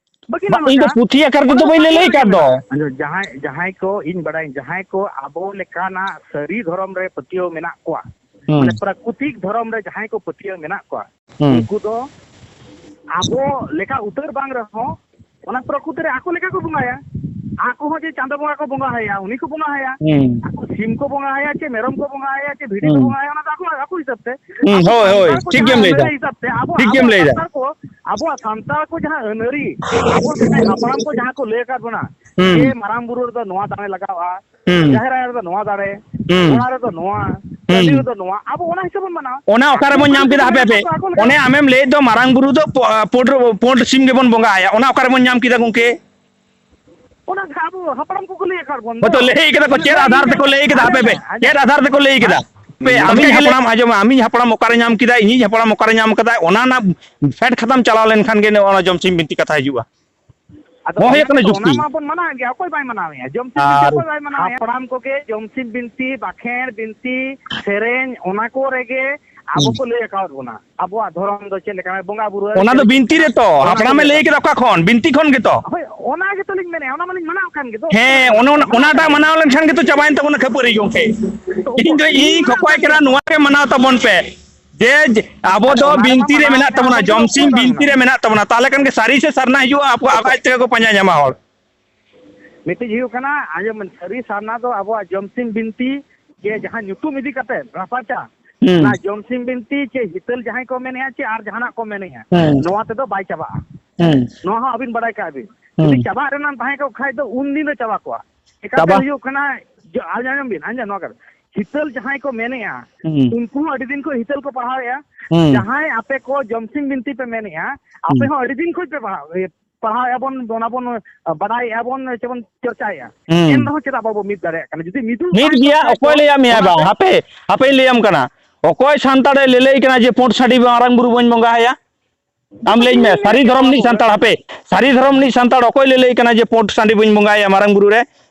ᱵᱟᱹᱠᱤᱱ ᱵᱟ, ᱚᱞ ᱤᱧ ᱫᱚ ᱟᱠᱟᱫᱼᱟ᱾ ᱯᱩᱛᱷᱤ ᱟᱠᱟᱨ ᱚᱱᱟ ᱛᱮᱫᱚ ᱵᱟᱹᱧ ᱞᱟᱹᱭ, ᱞᱟᱹᱭ ᱟᱠᱟᱫ ᱫᱚ᱾ ᱟᱸᱡᱚᱢ, ᱡᱟᱦᱟᱸᱭ, ᱡᱟᱦᱟᱸᱭ ᱠᱚ ᱤᱧ ᱵᱟᱲᱟᱭ, ᱡᱟᱦᱟᱸᱭ ᱠᱚ ᱟᱵᱚ ᱞᱮᱠᱟᱱᱟᱜ ᱥᱟᱹᱨᱤ ᱫᱷᱚᱨᱚᱢ ᱨᱮ ᱯᱟᱹᱛᱭᱟᱹᱣ ᱢᱮᱱᱟᱜ ᱠᱚᱣᱟ, ᱦᱩᱸ᱾ ᱢᱟᱱᱮ ᱯᱨᱟᱠᱨᱤᱛᱤᱠ ᱫᱷᱚᱨᱚᱢ ᱨᱮ ᱡᱟᱦᱟᱸᱭ ᱠᱚ ᱯᱟᱹᱛᱭᱟᱹᱣ ᱢᱮᱱᱟᱜ ᱠᱚᱣᱟ, ᱦᱩᱸ᱾ ᱩᱱᱠᱩ ᱫᱚ ᱟᱵᱚ ᱞᱮᱠᱟ ᱩᱛᱟᱹᱨ ᱵᱟᱝ ᱨᱮᱦᱚᱸ ᱚᱱᱟ ᱯᱨᱚᱠᱨᱤᱛᱤ ᱨᱮ ᱟᱠᱚ ᱞᱮᱠᱟ ᱠᱚ ᱵᱚᱸᱜᱟᱭᱟ᱾ ᱟᱠᱚ ᱦᱚᱸ ᱡᱮ ᱪᱟᱸᱫᱚ ᱵᱚᱸᱜᱟ ᱠᱚ ᱵᱚᱸᱜᱟ ᱟᱭᱟ, ᱩᱱᱤ ᱠᱚ ᱵᱚᱸᱜᱟ ᱟᱭᱟ᱾ ᱦᱩᱸ᱾ ᱟᱠᱚ ᱥᱤᱢ ᱠᱚ ᱵᱚᱸᱜᱟ ᱟᱭᱟ, ᱪᱮ ᱢᱮᱨᱚᱢ ᱠᱚ ᱵᱚᱸᱜᱟ ᱟᱭᱟ, ᱪᱮ ᱵᱷᱤᱰᱤ ᱠᱚ ᱦᱩᱸ᱾ ᱵᱚᱸᱜᱟ ᱟᱭᱟ, ᱚᱱᱟ ᱫᱚ ᱟᱠᱚ, ᱟᱠᱚ ᱦᱤᱥᱟᱹᱵ ᱛᱮ᱾ ᱦᱩᱸ, ᱟᱵᱚ ᱦᱳᱭ, ᱦᱳᱭ, ᱥᱟᱱᱛᱟᱲ ᱠᱚ ᱴᱷᱤᱠ ᱡᱟᱦᱟᱸ ᱜᱮᱢ ᱞᱟᱹᱭᱫᱟ᱾ ᱟᱹᱱᱟᱹᱨᱤ ᱦᱤᱥᱟᱹᱵ ᱛᱮ, ᱟᱵᱚ, ᱴᱷᱤᱠ ᱟᱵᱚ ᱜᱮᱢ ᱞᱟᱹᱭᱫᱟ᱾ ᱥᱟᱱᱛᱟᱲ ᱠᱚ, ᱟᱵᱚᱣᱟᱜ ᱥᱟᱱᱛᱟᱲ ᱠᱚ ᱡᱟᱦᱟᱸ ᱟᱹᱱᱟᱹᱨᱤ, ᱟᱵᱚ ᱥᱮᱫᱟᱭ ᱦᱟᱯᱲᱟᱢ ᱠᱚ ᱡᱟᱦᱟᱸ ᱠᱚ ᱞᱟᱹᱭ ᱟᱠᱟᱫ ᱵᱚᱱᱟ, ᱦᱩᱸ᱾ ᱡᱮ ᱢᱟᱨᱟᱝ ᱵᱩᱨᱩ ᱨᱮᱫᱚ ᱱᱚᱣᱟ ᱫᱟᱲᱮ ᱞᱟᱜᱟᱜᱼᱟ, ᱦᱩᱸ᱾ ᱡᱟᱦᱮᱨ ᱟᱭᱳ ᱨᱮᱫᱚ ᱱᱚᱣᱟ ᱫᱟᱲᱮ, ᱦᱩᱸ᱾ ᱚᱲᱟᱜ ᱨᱮᱫᱚ ᱱᱚᱣᱟ, ᱦᱩᱸ᱾ ᱴᱟᱺᱰᱤ ᱨᱮᱫᱚ ᱱᱚᱣᱟ, ᱟᱵᱚ ᱚᱱᱟ ᱦᱤᱥᱟᱹᱵ ᱵᱚᱱ ᱢᱟᱱᱟᱣᱟ᱾ ᱚᱱᱟ ᱚᱠᱟ ᱟᱠᱚ ᱨᱮᱵᱚᱱ ᱚᱠᱟ ᱧᱟᱢ ᱞᱮᱠᱟ ᱠᱮᱫᱟ? ᱠᱚ ᱦᱟᱯᱮ, ᱢᱟᱱᱟᱣᱟ, ᱦᱟᱯᱮ᱾ ᱟᱠᱚ ᱟᱠᱚ ᱞᱮᱠᱟ᱾ ᱚᱱᱮ ᱟᱢᱮᱢ ᱞᱟᱹᱭᱮᱫ ᱫᱚ ᱢᱟᱨᱟᱝ ᱵᱩᱨᱩ ᱫᱚ ᱯᱚ-, ᱯᱩᱸᱰ, ᱯᱩᱸᱰ ᱥᱤᱢ ᱜᱮᱵᱚᱱ ᱵᱚᱸᱜᱟ ᱟᱭᱟ, ᱚᱱᱟ ᱚᱠᱟ ᱨᱮᱵᱚᱱ ᱧᱟᱢ ᱠᱮᱫᱟ ᱜᱚᱝᱠᱮ? ᱚᱱᱟ ᱟᱵᱚ ᱦᱟᱯᱲᱟᱢ ᱠᱚᱠᱚ ᱞᱟᱹᱭ ᱟᱠᱟᱫ ᱵᱚᱱ ᱫᱚ᱾ ᱦᱚᱭᱛᱚ ᱞᱟᱹᱭ ᱠᱮᱫᱟ ᱠᱚ, ᱚᱱᱟ ᱪᱮᱫ ᱞᱟᱹᱭ ᱟᱫᱷᱟᱨ ᱠᱟᱱᱟ᱾ ᱛᱮᱠᱚ ᱞᱟᱹᱭ ᱠᱮᱫᱟ? ᱦᱟᱯᱮ ᱟᱸᱡᱚᱢ ᱯᱮ, ᱢᱮ, ᱟᱸᱡᱚᱢ ᱪᱮᱫ ᱢᱮ᱾ ᱟᱫᱷᱟᱨ ᱛᱮᱠᱚ ᱞᱟᱹᱭ ᱠᱮᱫᱟ? ᱦᱮᱸ? ᱯᱮ, ᱟᱢᱤᱧ ᱦᱟᱯᱲᱟᱢ ᱟᱸᱡᱚᱢᱟ, ᱟᱢᱤᱧ ᱦᱟᱯᱲᱟᱢ ᱚᱠᱟᱨᱮ ᱧᱟᱢ ᱠᱮᱫᱟ, ᱤᱧᱤᱡ ᱦᱟᱯᱲᱟᱢ ᱚᱠᱟᱨᱮ ᱧᱟᱢ ᱠᱟᱫᱟ, ᱚᱱᱟ ᱨᱮᱱᱟᱜ ᱯᱷᱮᱰ ᱠᱷᱟᱛᱟᱢ ᱪᱟᱞᱟᱣ ᱞᱮᱱᱠᱷᱟᱱ ᱜᱮ ᱱᱚᱣᱟ ᱡᱚᱢᱥᱤᱢ ᱵᱤᱱᱛᱤ ᱠᱟᱛᱷᱟ ᱦᱤᱡᱩᱜᱼᱟ᱾ ᱟᱫᱚ ᱱᱚᱣᱟ ᱦᱩᱭᱩᱜ ᱚᱱᱟ ᱠᱟᱱᱟ ᱜᱮᱛᱚ, ᱡᱩᱠᱛᱤ᱾ ᱚᱱᱟ ᱢᱟᱵᱚᱱ ᱢᱟᱱᱟᱣ ᱜᱮᱭᱟ, ᱚᱠᱚᱭ ᱵᱟᱭ ᱢᱟᱱᱟᱣᱮᱫᱼᱟ? ᱡᱚᱢᱥᱤᱢ ᱵᱤᱱᱛᱤ ᱟᱨ ᱚᱠᱚᱭ ᱵᱟᱭ ᱢᱟᱱᱟᱣᱮᱫᱼᱟ? ᱦᱟᱯᱲᱟᱢ ᱠᱚᱜᱮ ᱡᱚᱢᱥᱤᱢ ᱵᱤᱱᱛᱤ, ᱵᱟᱠᱷᱮᱬ ᱵᱤᱱᱛᱤ, ᱥᱮᱨᱮᱧ, ᱚᱱᱟ ᱠᱚ ᱨᱮᱜᱮ ᱟᱵᱚ ᱦᱩᱸ᱾ ᱠᱚ ᱞᱟᱹᱭ ᱟᱠᱟᱣᱟᱫ ᱵᱚᱱᱟ᱾ ᱟᱵᱚᱣᱟᱜ ᱫᱷᱚᱨᱚᱢ ᱫᱚ ᱪᱮᱫ ᱞᱮᱠᱟ, ᱵᱚᱸᱜᱟ ᱵᱩᱨᱩ ᱚᱱᱟ ᱫᱚ ᱟᱹᱨᱤᱪᱟᱹᱞᱤ ᱪᱮᱫ ᱵᱤᱱᱛᱤ ᱞᱮᱠᱟ, ᱨᱮᱛᱚ, ᱚᱱᱟ ᱠᱚ ᱦᱟᱯᱲᱟᱢᱮ ᱞᱟᱹᱭ ᱞᱟᱹᱭ ᱟᱠᱟᱫ ᱠᱮᱫᱟ ᱵᱚᱱᱟ᱾ ᱚᱠᱟ ᱠᱷᱚᱱ? ᱵᱤᱱᱛᱤ ᱠᱷᱚᱱ ᱜᱮᱛᱚ᱾ ᱦᱳᱭ, ᱚᱱᱟ ᱜᱮᱛᱚ ᱞᱤᱧ ᱢᱮᱱᱮᱫᱼᱟ, ᱚᱱᱟ ᱢᱟᱞᱤᱧ ᱢᱟᱱᱟᱣ ᱠᱟᱱ ᱜᱮ, ᱫᱚ ᱚᱠᱟ ᱦᱮᱸ, ᱨᱮ ᱚᱱᱮ ᱚᱱᱟ, ᱢᱟᱱᱟᱣ ᱠᱟᱱ ᱚᱱᱟᱴᱟᱜ ᱜᱮ᱾ ᱢᱟᱱᱟᱣ ᱞᱮᱱᱠᱷᱟᱱ ᱜᱮᱛᱚ ᱪᱟᱵᱟᱭᱮᱱ ᱛᱟᱵᱚᱱᱟ ᱠᱷᱟᱹᱯᱟᱹᱨᱤ ᱜᱚᱢᱠᱮ᱾ ᱛᱚ, ᱤᱧ ᱫᱚ ᱤᱧ ᱤᱧ ᱢᱟᱱᱟᱣ ᱠᱷᱚᱠᱚᱭ ᱠᱟᱱ ᱠᱟᱱᱟ, ᱜᱮ᱾ ᱱᱚᱣᱟ ᱜᱮ ᱢᱟᱱᱟᱣ ᱛᱟᱵᱚᱱ ᱯᱮ᱾ ᱡᱮ, ᱡᱮ, ᱟᱵᱚ ᱟᱫᱚ ᱫᱚ ᱚᱱᱟ ᱨᱮᱢᱟ ᱵᱤᱱᱛᱤ ᱨᱮ ᱢᱟᱱᱟᱣ ᱢᱮᱱᱟᱜ ᱠᱟᱱ ᱛᱟᱵᱚᱱᱟ, ᱜᱮ, ᱡᱚᱢᱥᱤᱢ ᱚᱠᱚᱭ ᱵᱟᱝ ᱵᱤᱱᱛᱤ ᱨᱮ ᱢᱟᱱᱟᱣ? ᱢᱮᱱᱟᱜ ᱛᱟᱵᱚᱱᱟ, ᱛᱟᱦᱚᱞᱮ ᱠᱷᱟᱱ ᱜᱮ ᱥᱟᱹᱨᱤ ᱥᱮ ᱥᱟᱨᱱᱟ ᱦᱤᱡᱩᱜᱼᱟ, ᱟᱵᱚ ᱟᱵ ᱚᱠᱚᱭ? ᱟᱡ ᱛᱮᱜᱮ ᱠᱚ ᱯᱟᱸᱡᱟ ᱧᱟᱢᱟ ᱦᱚᱲ᱾ ᱢᱤᱫᱴᱤᱡ ᱦᱩᱭᱩᱜ ᱠᱟᱱᱟ, ᱟᱸᱡᱚᱢ ᱵᱮᱱ, ᱥᱟᱹᱨᱤ ᱥᱟᱨᱱᱟ ᱫᱚ ᱟᱵᱚᱣᱟᱜ ᱡᱚᱢᱥᱤᱢ ᱵᱤᱱᱛᱤ ᱜᱮ ᱡᱟᱦᱟᱸ ᱧᱩᱛᱩᱢ ᱤᱫᱤ ᱠᱟᱛᱮ ᱨᱟᱯᱟᱪᱟ, ᱦᱩᱸ᱾ ᱚᱱᱟ ᱡᱚᱢᱥᱤᱢ ᱵᱤᱱᱛᱤ ᱪᱮ ᱦᱤᱛᱟᱹᱞ ᱡᱟᱦᱟᱸᱭ ᱠᱚ ᱢᱮᱱᱮᱜᱼᱟ ᱪᱮ ᱟᱨ ᱡᱟᱦᱟᱱᱟᱜ ᱠᱚ ᱢᱮᱱᱮᱜᱼᱟ, ᱦᱩᱸ᱾ ᱱᱚᱣᱟ ᱛᱮᱫᱚ ᱵᱟᱭ ᱪᱟᱵᱟᱜᱼᱟ᱾ ᱦᱩᱸ᱾ ᱱᱚᱣᱟ ᱦᱚᱸ ᱟᱹᱵᱤᱱ ᱵᱟᱲᱟᱭ ᱠᱟᱜ ᱵᱤᱱ᱾ ᱦᱩᱸ᱾ ᱡᱩᱫᱤ ᱪᱟᱵᱟᱜ ᱨᱮᱱᱟᱜ ᱛᱟᱦᱮᱸ ᱠᱚᱜ ᱠᱷᱟᱡ ᱫᱚ ᱩᱱ ᱫᱤᱱ ᱫᱚ ᱪᱟᱵᱟ ᱠᱚᱜᱼᱟ᱾ ᱪᱮᱠᱟᱛᱮ ᱪᱟᱵᱟ᱾ ᱦᱩᱭᱩᱜ ᱠᱟᱱᱟ, ᱡᱚ-, ᱟᱸᱡᱚᱢ ᱵᱤᱱ, ᱟᱸᱡᱚᱢ ᱱᱚᱣᱟ ᱠᱟᱛᱷᱟ᱾ ᱦᱤᱛᱟᱹᱞ ᱡᱟᱦᱟᱸᱭ ᱠᱚ ᱢᱮᱱᱮᱜᱼᱟ, ᱦᱩᱸ᱾ ᱩᱱᱠᱩ ᱦᱚᱸ ᱟᱹᱰᱤ ᱫᱤᱱ ᱠᱷᱚᱱ ᱦᱤᱛᱟᱹᱞ ᱠᱚ ᱯᱟᱲᱦᱟᱣᱮᱜᱼᱟ᱾ ᱦᱩᱸ᱾ ᱡᱟᱦᱟᱸᱭ ᱟᱯᱮ ᱠᱚ ᱡᱚᱢᱥᱤᱢ ᱵᱤᱱᱛᱤ ᱯᱮ ᱢᱮᱱᱮᱜᱼᱟ, ᱟᱯᱮ ᱦᱩᱸ᱾ ᱦᱚᱸ ᱟᱹᱰᱤ ᱫᱤᱱ ᱠᱷᱚᱱ ᱯᱮ ᱯᱟᱲᱦᱟᱣ, ᱤᱭᱟᱹ, ᱯᱟᱲᱦᱟᱣᱮᱜᱼᱟ ᱵᱚᱱ, ᱚᱱᱟ ᱵᱚᱱ ᱵᱟᱰᱟᱭᱮᱜᱼᱟ ᱵᱚᱱ, ᱪᱮ ᱵᱚᱱ ᱪᱚᱨᱪᱟᱭᱮᱜᱼᱟ᱾ ᱦᱩᱸ᱾ ᱮᱱ ᱨᱮᱦᱚᱸ ᱪᱮᱫᱟᱜ ᱵᱟᱵᱚ ᱢᱤᱫ ᱫᱟᱲᱮᱭᱟᱜ ᱠᱟᱱᱟ? ᱡᱩᱫᱤ ᱢᱤᱫᱚᱜ ᱢᱤᱫ ᱠᱷᱟᱱ ᱜᱮᱭᱟ, ᱥᱚᱨᱠᱟᱨ ᱚᱠᱚᱭ ᱠᱚ, ᱞᱟᱹᱭᱟᱫ ᱢᱮᱭᱟ ᱚᱱᱟ ᱵᱟᱝ? ᱛᱮ ᱦᱟᱯᱮ, ᱦᱟᱯᱮᱧ ᱞᱟᱹᱭᱟᱢ ᱠᱟᱱᱟ᱾ ᱚᱠᱚᱭ ᱥᱟᱱᱛᱟᱲᱮ ᱞᱟᱹᱞᱟᱹᱭ ᱠᱟᱱᱟ ᱡᱮ ᱯᱩᱸᱰ ᱥᱟᱺᱰᱤ ᱢᱟᱨᱟᱝ ᱵᱩᱨᱩ ᱵᱟᱹᱧ ᱵᱚᱸᱜᱟ ᱟᱭᱟ? ᱟᱢ ᱞᱟᱹᱭᱟᱹᱧ ᱢᱮ, ᱥᱟᱹᱨᱤ ᱫᱷᱚᱨᱚᱢ ᱨᱤᱱᱤᱡ ᱥᱟᱱᱛᱟᱲ, ᱦᱟᱯᱮ, ᱥᱟᱹᱨᱤ ᱫᱷᱚᱨᱚᱢ ᱨᱤᱱᱤᱡ ᱥᱟᱱᱛᱟᱲ ᱚᱠᱚᱭ ᱞᱟᱹᱞᱟᱹᱭ ᱠᱟᱱᱟ ᱡᱮ ᱯᱩᱸᱰ ᱥᱟᱺᱰᱤ ᱵᱟᱹᱧ ᱵᱚᱸᱜᱟ ᱟᱭᱟ ᱢᱟᱨᱟᱝ ᱵᱩᱨᱩ ᱨᱮ?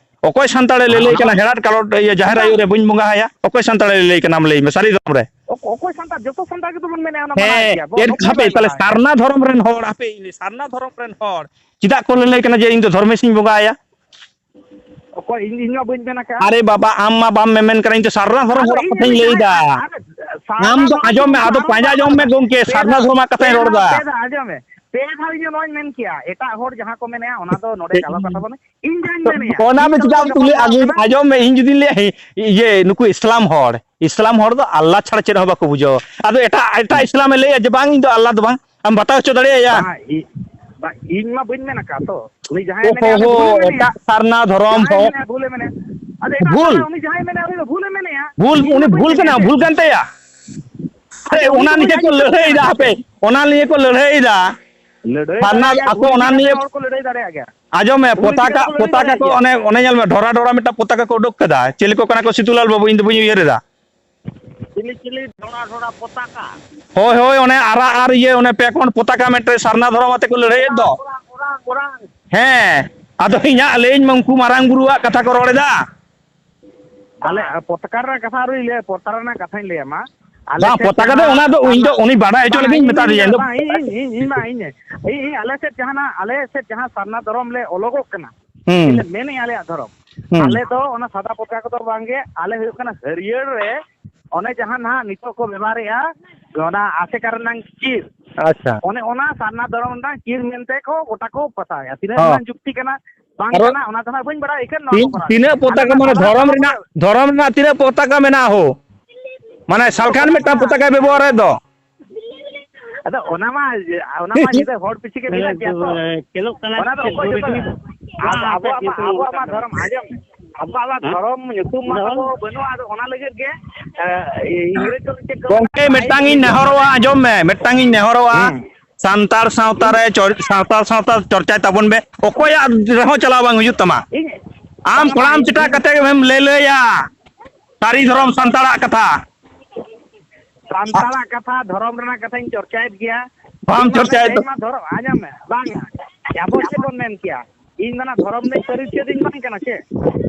ᱚᱠᱚᱭ ᱥᱟᱱᱛᱟᱲᱮ ᱟᱨ ᱞᱟᱹᱞᱟᱹᱭ ᱚᱱᱟ ᱠᱟᱱᱟ ᱢᱟ ᱦᱮᱲᱟᱴ ᱠᱟᱞᱚᱴ, ᱤᱭᱟᱹ, ᱡᱟᱦᱮᱨ ᱟᱭᱳ ᱨᱮ ᱵᱟᱹᱧ ᱵᱚᱸᱜᱟ ᱟᱭᱟ? ᱚᱠᱚᱭ ᱥᱟᱱᱛᱟᱲᱮ ᱞᱟᱹᱞᱟᱹᱭ ᱠᱟᱱᱟ, ᱟᱢ ᱞᱟᱹᱭ ᱢᱮ, ᱥᱟᱹᱨᱤ ᱫᱷᱚᱨᱚᱢ ᱨᱮ? ᱚᱠ-, ᱚᱠᱚᱭ ᱥᱟᱱᱛᱟᱲ? ᱡᱚᱛᱚ ᱥᱟᱱᱛᱟᱲ ᱜᱮᱛᱚ ᱵᱚᱱ ᱢᱮᱱᱮᱜᱼᱟ, ᱚᱱᱟ ᱢᱟᱱᱟᱣ ᱦᱮᱸ, ᱜᱮᱭᱟ ᱵᱚᱱ᱾ ᱪᱮᱫ ᱚᱠᱚᱭ ᱦᱟᱯᱮ, ᱵᱟᱭ ᱛᱟᱦᱞᱮ ᱢᱟᱱᱟᱣᱟ? ᱥᱟᱨᱱᱟ ᱫᱷᱚᱨᱚᱢ ᱨᱮᱱ ᱦᱚᱲ, ᱦᱟᱯᱮ, ᱤᱧ ᱞᱟᱹᱭ, ᱥᱟᱨᱱᱟ ᱫᱷᱚᱨᱚᱢ ᱨᱮᱱ ᱦᱚᱲ ᱪᱮᱫᱟᱜ ᱠᱚ ᱞᱟᱹᱞᱟᱹᱭ ᱠᱟᱱᱟ ᱡᱮ ᱤᱧ ᱫᱚ ᱫᱷᱚᱨᱢᱮᱥᱤᱧ ᱵᱚᱸᱜᱟ ᱟᱭᱟ? ᱚᱠᱚᱭ? ᱤᱧ, ᱤᱧ ᱢᱟ ᱵᱟᱹᱧ ᱢᱮᱱ ᱟᱠᱟᱫᱼᱟ᱾ ᱟᱨᱮ ᱵᱟᱵᱟ, ᱟᱢ ᱢᱟ ᱵᱟᱢ ᱢᱮᱢᱮᱱ ᱠᱟᱱᱟ, ᱤᱧ ᱫᱚ ᱥᱟᱨᱱᱟ ᱫᱷᱚᱨᱚᱢ ᱟᱫᱚ ᱦᱚᱲᱟᱜ ᱤᱧ ᱠᱟᱛᱷᱟᱧ ᱞᱟᱹᱭ ᱮᱫᱟ᱾ ᱟᱨᱮ, ᱥᱟᱨᱱᱟ ᱟᱢ ᱫᱚ ᱫᱚ ᱟᱸᱡᱚᱢ ᱢᱮ, ᱟᱫᱚ ᱟᱨᱚ ᱯᱟᱸᱡᱟ ᱵᱟᱨ ᱡᱚᱝ ᱢᱮ ᱫᱷᱟᱣ, ᱜᱚᱝᱠᱮ, ᱯᱮ ᱥᱟᱨᱱᱟ ᱫᱷᱟᱣ, ᱫᱷᱚᱨᱚᱢᱟᱜ ᱯᱮ ᱠᱟᱛᱷᱟᱧ ᱨᱚᱲ ᱫᱷᱟᱣ, ᱮᱫᱟ᱾ ᱯᱮ ᱫᱷᱟᱣ, ᱟᱸᱡᱚᱢ ᱢᱮ, ᱯᱮ ᱫᱷᱟᱣ ᱤᱧ ᱱᱚᱣᱟᱧ ᱢᱮᱱ ᱠᱮᱭᱟ, ᱮᱴᱟᱜ ᱦᱚᱲ ᱡᱟᱦᱟᱸ ᱠᱚ ᱢᱮᱱᱮᱜᱼᱟ, ᱚᱱᱟ ᱫᱚ ᱱᱚᱰᱮ ᱜᱟᱞᱚᱪ ᱠᱟᱛᱷᱟ ᱵᱟᱹᱱᱩᱜ, ᱤᱧ ᱡᱟᱦᱟᱸᱧ ᱢᱮᱱᱮᱜᱼᱟ, ᱚᱱᱟ ᱤᱧ ᱫᱚ ᱡᱚᱠᱷᱚᱱ ᱪᱮᱫᱟᱜ ᱡᱚᱠᱷᱚᱱ ᱛᱩᱞᱟᱹ ᱱᱚᱣᱟ ᱟᱹᱜᱩᱭ, ᱠᱟᱱᱟ, ᱟᱸᱡᱚᱢ ᱢᱮ, ᱤᱧ ᱡᱩᱫᱤᱧ ᱞᱟᱹᱭᱟ, ᱦᱮᱸ, ᱤᱭᱟᱹ, ᱱᱩᱠᱩ ᱤᱥᱞᱟᱢ ᱦᱚᱲ, ᱤᱥᱞᱟᱢ ᱦᱚᱲ ᱫᱚ ᱟᱞᱞᱟ ᱪᱷᱟᱲᱟ ᱪᱮᱫ ᱦᱚᱸ ᱵᱟᱠᱚ ᱵᱩᱡᱷᱟᱹᱣᱟ᱾ ᱟᱫᱚ ᱮᱴᱟᱜ, ᱮᱴᱟᱜ ᱤᱥᱞᱟᱢᱮ ᱞᱟᱹᱭᱟ ᱡᱮ, "ᱵᱟᱝ, ᱤᱧ ᱫᱚ ᱟᱞᱞᱟ ᱫᱚ ᱵᱟᱝ", ᱟᱢ ᱵᱟᱛᱟᱣ ᱦᱚᱪᱚ ᱫᱟᱲᱮᱭᱟᱭᱟ? ᱵᱟᱝ, ᱤ-, ᱵᱟᱝ, ᱤᱧ ᱢᱟ ᱵᱟᱹᱧ ᱢᱮᱱ ᱟᱠᱟᱫ ᱛᱚ᱾ ᱩᱱᱤ ᱡᱟᱦᱟᱸᱭ ᱳᱦᱳ ᱢᱮᱱᱮᱜᱼᱟ, ᱩᱱᱤ ᱫᱚ ᱦᱳ, ᱵᱷᱩᱞᱮ ᱢᱮᱱᱮᱜᱼᱟ᱾ ᱮᱴᱟᱜ ᱥᱟᱨᱱᱟ ᱫᱷᱚᱨᱚᱢ ᱡᱟᱦᱟᱸᱭ ᱦᱚᱸ ᱢᱮᱱᱮᱜᱼᱟ, ᱵᱷᱩᱞᱮ ᱢᱮᱱᱮᱜᱼᱟ᱾ ᱟᱫᱚ ᱮᱴᱟᱜ ᱵᱷᱩᱞ᱾ ᱥᱟᱨᱱᱟ, ᱩᱱᱤ ᱡᱟᱦᱟᱸᱭ ᱢᱮᱱᱮᱜᱼᱟ, ᱩᱱᱤ ᱫᱚ ᱵᱷᱩᱞᱮ ᱢᱮᱱᱮᱜᱼᱟ᱾ ᱵᱷᱩᱞ, ᱤᱧ ᱩᱱᱤ ᱫᱚ ᱵᱷᱩᱞ ᱵᱟᱹᱧ ᱠᱟᱱᱟ, ᱢᱮᱱᱮᱜᱼᱟ᱾ ᱵᱷᱩᱞ ᱠᱟᱱ ᱛᱟᱭᱟ᱾ ᱟᱨᱮ, ᱟᱪᱪᱷᱟ, ᱩᱱᱤ ᱚᱱᱟ ᱫᱚ ᱱᱩᱭ ᱱᱤᱭᱮ ᱠᱚ ᱡᱟᱹᱱᱤᱡ ᱪᱚ ᱞᱟᱹᱲᱦᱟᱹᱭ ᱢᱮᱱ ᱮᱫᱟ, ᱟᱠᱟᱫ ᱦᱟᱯᱮ, ᱜᱮ᱾ ᱚᱱᱟ ᱱᱤᱭᱮ ᱠᱚ ᱞᱟᱹᱲᱦᱟᱹᱭ ᱮᱫᱟ᱾ ᱞᱟᱹᱲᱦᱟᱹᱭ ᱥᱟᱨᱱᱟ ᱫᱟᱲᱮᱭᱟᱜ ᱜᱮᱭᱟ, ᱟᱠᱚ ᱦᱩᱞ ᱚᱱᱟ ᱤᱫᱤ ᱠᱟᱛᱮ ᱱᱤᱭᱮ ᱦᱚᱲ ᱠᱚ ᱞᱟᱹᱲᱦᱟᱹᱭ ᱫᱟᱲᱮᱭᱟᱜ ᱜᱮᱭᱟ᱾ ᱟᱸᱡᱚᱢ ᱢᱮ, ᱦᱩᱞ ᱤᱫᱤ ᱯᱚᱛᱟᱠᱟ, ᱠᱟᱛᱮ ᱠᱚ ᱞᱟᱹᱲᱦᱟᱹᱭ ᱯᱚᱛᱟᱠᱟ ᱫᱟᱲᱮᱭᱟᱜ ᱠᱚ ᱜᱮᱭᱟ᱾ ᱚᱱᱮ, ᱚᱱᱮ ᱧᱮᱞ ᱢᱮ, ᱰᱷᱚᱨᱟ ᱰᱷᱚᱨᱟ ᱢᱤᱫᱴᱟᱝ ᱯᱚᱛᱟᱠᱟ ᱠᱚ ᱩᱰᱩᱠ ᱠᱟᱫᱟ᱾ ᱪᱤᱞᱤ ᱠᱚ ᱠᱟᱱᱟ ᱠᱚ? ᱥᱤᱫᱩᱞᱟᱞ ᱵᱟᱹᱵᱩ, ᱤᱧ ᱫᱚ ᱵᱟᱹᱧ ᱩᱭᱦᱟᱹᱨ ᱮᱫᱟ᱾ ᱪᱤᱞᱤ ᱪᱤᱞᱤ ᱰᱷᱚᱲᱟ ᱰᱷᱚᱲᱟ ᱯᱚᱛᱟᱠᱟ? ᱦᱳᱭ, ᱦᱳᱭ, ᱚᱱᱮ ᱟᱨᱟᱜ ᱟᱨ ᱤᱭᱟᱹ, ᱚᱱᱮ ᱯᱮ ᱠᱚᱬ ᱯᱚᱛᱟᱠᱟ ᱢᱤᱫᱴᱮᱱ ᱥᱟᱨᱱᱟ ᱫᱷᱚᱨᱚᱢ ᱟᱛᱮ ᱠᱚ ᱞᱟᱹᱲᱦᱟᱹᱭᱮᱫ ᱫᱚ᱾ ᱚᱨᱟᱝ, ᱚᱨᱟᱝ, ᱚᱨᱟᱝ᱾ ᱦᱮᱸ, ᱟᱫᱚ ᱤᱧᱟᱹᱜ ᱞᱟᱹᱭᱟᱹᱧ ᱢᱮ ᱩᱱᱠᱩ ᱢᱟᱨᱟᱝ ᱵᱩᱨᱩᱣᱟᱜ ᱠᱟᱛᱷᱟ ᱠᱚ ᱨᱚᱲ ᱮᱫᱟ᱾ ᱟᱞᱮ ᱯᱚᱛᱟᱠᱟ ᱨᱮᱱᱟᱜ ᱠᱟᱛᱷᱟ ᱟᱹᱣᱨᱤᱧ ᱞᱟᱹᱭᱟ, ᱯᱚᱛᱟᱠᱟ ᱨᱮᱱᱟᱜ ᱠᱟᱛᱷᱟᱧ ᱞᱟᱹᱭᱟ ᱢᱟ᱾ ᱟᱞᱮ ᱵᱟᱝ, ᱥᱮᱫ ᱯᱚᱛᱟᱠᱟ ᱫᱚ ᱡᱟᱦᱟᱸ ᱚᱱᱟ ᱫᱚ ᱤᱧ ᱫᱚ ᱟᱞᱟ-, ᱩᱱᱤ ᱵᱟᱰᱟᱭ ᱦᱚᱪᱚ ᱵᱟᱝ, ᱞᱟᱹᱜᱤᱫ ᱤᱧ ᱤᱧ, ᱢᱮᱛᱟ ᱤᱧ, ᱫᱮᱭᱟ, ᱤᱧ ᱫᱚ ᱵᱟᱝ, ᱤᱧ, ᱤᱧ, ᱤᱧ, ᱤᱧ, ᱵᱟᱝ, ᱤᱧ, ᱤᱧ, ᱤᱧ, ᱟᱞᱮ ᱥᱮᱫ ᱡᱟᱦᱟᱱᱟᱜ, ᱟᱞᱮ ᱥᱮᱫ ᱡᱟᱦᱟᱸ ᱥᱟᱨᱱᱟ ᱫᱷᱚᱨᱚᱢ ᱞᱮ ᱚᱞᱚᱜᱚᱜ ᱠᱟᱱᱟ, ᱦᱩᱸ᱾ ᱢᱮᱱᱮᱫ ᱟᱞᱮᱭᱟᱜ ᱫᱷᱚᱨᱚᱢ, ᱦᱩᱸ᱾ ᱟᱞᱮ ᱫᱚ ᱚᱱᱟ ᱥᱟᱫᱟ ᱯᱚᱛᱟᱠᱟ ᱠᱚᱫᱚ ᱵᱟᱝᱜᱮ, ᱟᱞᱮ ᱦᱩᱭᱩᱜ ᱠᱟᱱᱟ ᱦᱟᱹᱨᱭᱟᱹᱲ ᱨᱮ ᱚᱱᱮ ᱡᱟᱦᱟᱸ ᱱᱟᱦᱟᱜ ᱱᱤᱛᱚᱜ ᱠᱚ ᱵᱮᱵᱷᱟᱨᱮᱜᱼᱟ, ᱚᱱᱟ ᱟᱥᱮᱠᱟ ᱨᱮᱱᱟᱜ ᱪᱤᱨ, ᱟᱪᱪᱷᱟ᱾ ᱚᱱᱮ ᱚᱱᱟ ᱥᱟᱨᱱᱟ ᱫᱷᱚᱨᱚᱢ ᱨᱮᱱᱟᱜ ᱪᱤᱨ ᱢᱮᱱᱛᱮ ᱠᱚ ᱜᱚᱴᱟ ᱠᱚ ᱯᱟᱛᱟᱣᱮᱜᱼᱟ᱾ ᱛᱤᱱᱟᱹᱜ ᱦᱚᱸ᱾ ᱨᱮᱱᱟᱜ ᱡᱩᱠᱛᱤ ᱠᱟᱱᱟ, ᱵᱟᱝ ᱟᱨᱚ ᱠᱟᱱᱟ, ᱚᱱᱟ ᱫᱚ ᱱᱟᱜ ᱵᱟᱹᱧ ᱵᱟᱲᱟᱭᱟ, ᱮᱠᱷᱮᱱ ᱱᱚᱣᱟ ᱠᱚ ᱛᱤᱱ-, ᱠᱚᱨᱟᱣᱟ᱾ ᱛᱤᱱᱟᱹᱜ ᱟᱫᱚ ᱯᱚᱛᱟᱠᱟ, ᱚᱱᱟ ᱢᱟᱱᱮ ᱥᱟᱨᱱᱟ ᱫᱷᱚᱨᱚᱢ ᱫᱷᱚᱨᱚᱢ ᱨᱮᱱᱟᱜ, ᱫᱚ ᱫᱷᱚᱨᱚᱢ ᱨᱮᱱᱟᱜ ᱛᱤᱱᱟᱹᱜ ᱯᱚᱛᱟᱠᱟ ᱢᱮᱱᱟᱜᱼᱟ ᱦᱳ? ᱢᱟᱱᱮ ᱥᱟᱞᱠᱷᱟᱱ ᱢᱤᱫᱴᱟᱝ ᱯᱚᱛᱟᱠᱟᱭ ᱵᱮᱵᱚᱦᱟᱨᱮᱫ ᱫᱚ᱾ ᱟᱫᱚ ᱚᱱᱟ ᱢᱟ, ᱚᱱᱟ ᱢᱟ ᱧᱤᱫᱟᱹ ᱦᱚᱲ ᱯᱤᱪᱷᱤ ᱜᱮ ᱵᱷᱮᱡᱟ ᱜᱮᱭᱟ ᱛᱚ᱾ ᱪᱮᱫᱚᱜ ᱠᱟᱱᱟ ᱚᱱᱟ ᱫᱚ ᱪᱮᱫ ᱚᱠᱚᱭ ᱫᱚ ᱡᱚᱛᱚ ᱵᱟᱝ ᱟᱵᱚ-, ᱟᱯᱮᱭᱟᱜ ᱟᱵᱚᱣᱟᱜ ᱢᱟ, ᱧᱩᱛᱩᱢ ᱟᱵᱚᱣᱟᱜ ᱢᱟ ᱠᱟᱱᱟ? ᱫᱷᱚᱨᱚᱢ, ᱟᱸᱡᱚᱢ ᱢᱮ᱾ ᱟᱵᱚᱣᱟᱜ ᱢᱟ ᱦᱮᱸ? ᱫᱷᱚᱨᱚᱢ ᱧᱩᱛᱩᱢ ᱢᱟ ᱫᱷᱚᱨᱚᱢ? ᱛᱟᱵᱚ ᱵᱟᱹᱱᱩᱜᱼᱟ, ᱟᱫᱚ ᱚᱱᱟ ᱞᱟᱹᱜᱤᱫ ᱜᱮ, ᱮ, ᱤᱝᱨᱮᱡᱽ ᱫᱚ ᱪᱮᱫ ᱠᱚ ᱢᱮᱱᱟ? ᱜᱚᱝᱠᱮ, ᱢᱤᱫᱴᱟᱝ ᱤᱧ ᱱᱮᱦᱚᱨᱚᱜᱼᱟ, ᱟᱸᱡᱚᱢ ᱢᱮ, ᱢᱤᱫᱴᱟᱝ ᱤᱧ ᱱᱮᱦᱚᱨᱚᱜᱼᱟ, ᱦᱩᱸ᱾ ᱥᱟᱱᱛᱟᱲ ᱥᱟᱶᱛᱟ ᱨᱮ ᱪᱚᱨ-, ᱥᱟᱱᱛᱟᱲ ᱥᱟᱶᱛᱟ ᱪᱚᱨᱪᱟᱭ ᱛᱟᱵᱚᱱ ᱢᱮ, ᱚᱠᱚᱭᱟᱜ ᱨᱮᱦᱚᱸ ᱪᱟᱞᱟᱣ ᱵᱟᱝ ᱦᱤᱡᱩᱜ ᱛᱟᱢᱟ᱾ ᱤᱧ, ᱟᱢ ᱵᱟᱝᱟ, ᱠᱚᱲᱟᱢ ᱤᱧ, ᱪᱮᱴᱟᱜ ᱤᱧ ᱠᱟᱛᱮ ᱜᱮᱢ ᱞᱟᱹᱭ ᱞᱟᱹᱭᱟ ᱥᱟᱹᱨᱤ ᱫᱷᱚᱨᱚᱢ ᱥᱟᱱᱛᱟᱲᱟᱜ ᱠᱟᱛᱷᱟ᱾ ᱥᱟᱱᱛᱟᱲᱟᱜ ᱠᱟᱛᱷᱟ, ᱫᱷᱚᱨᱚᱢ ᱨᱮᱱᱟᱜ ᱠᱟᱛᱷᱟᱧ ᱪᱚᱨᱪᱟᱭᱮᱫ ᱜᱮᱭᱟ᱾ ᱵᱟᱢ ᱤᱧ ᱢᱟ ᱪᱚᱨᱪᱟᱭᱮᱫ ᱛᱮᱦᱮᱧ ᱫᱚ᱾ ᱢᱟ ᱫᱷᱚᱨᱚᱢ, ᱟᱸᱡᱚᱢ ᱢᱮ, ᱵᱟᱝᱟ, ᱟᱵᱚ ᱪᱮᱫ ᱵᱚᱱ ᱢᱮᱱ ᱠᱮᱭᱟ? ᱤᱧ ᱫᱚ ᱱᱟᱜ ᱫᱷᱚᱨᱚᱢ ᱨᱮᱱᱟᱜ ᱯᱟᱹᱨᱤᱪᱚᱭ ᱫᱚᱧ ᱵᱟᱝ ᱠᱟᱱᱟ ᱥᱮ᱾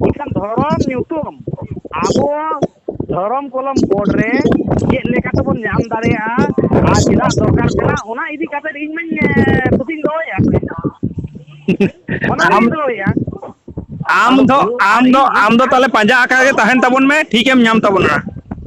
ᱮᱱᱠᱷᱟᱱ ᱫᱷᱚᱨᱚᱢ ᱧᱩᱛᱩᱢ ᱟᱵᱚ ᱫᱷᱚᱨᱚᱢ ᱠᱚᱞᱚᱢ ᱵᱳᱨᱰ ᱨᱮ ᱪᱮᱫ ᱞᱮᱠᱟ ᱛᱮᱵᱚᱱ ᱧᱟᱢ ᱫᱟᱲᱮᱭᱟᱜᱼᱟ ᱟᱨ ᱪᱮᱫᱟᱜ ᱫᱚᱨᱠᱟᱨ ᱠᱟᱱᱟ, ᱚᱱᱟ ᱤᱫᱤ ᱠᱟᱛᱮ ᱤᱧ ᱢᱟᱧ, ᱮ, ᱯᱩᱛᱷᱤᱧ ᱫᱚᱦᱚᱭᱟ᱾ ᱚᱱᱟ ᱟᱢ, ᱢᱟᱧ ᱫᱚᱦᱚᱭᱟ᱾ ᱟᱢ ᱟᱫᱚ ᱫᱚ, ᱵᱷᱩᱞ ᱟᱢ ᱟᱨ ᱫᱚ, ᱤᱧ ᱟᱢ ᱫᱚ ᱛᱟᱦᱞᱮ ᱯᱟᱸᱡᱟ ᱟᱠᱟ ᱜᱮ ᱛᱟᱦᱮᱱ ᱛᱟᱵᱚᱱ ᱢᱮ, ᱴᱷᱤᱠᱮᱢ ᱧᱟᱢ ᱛᱟᱵᱚᱱᱟ᱾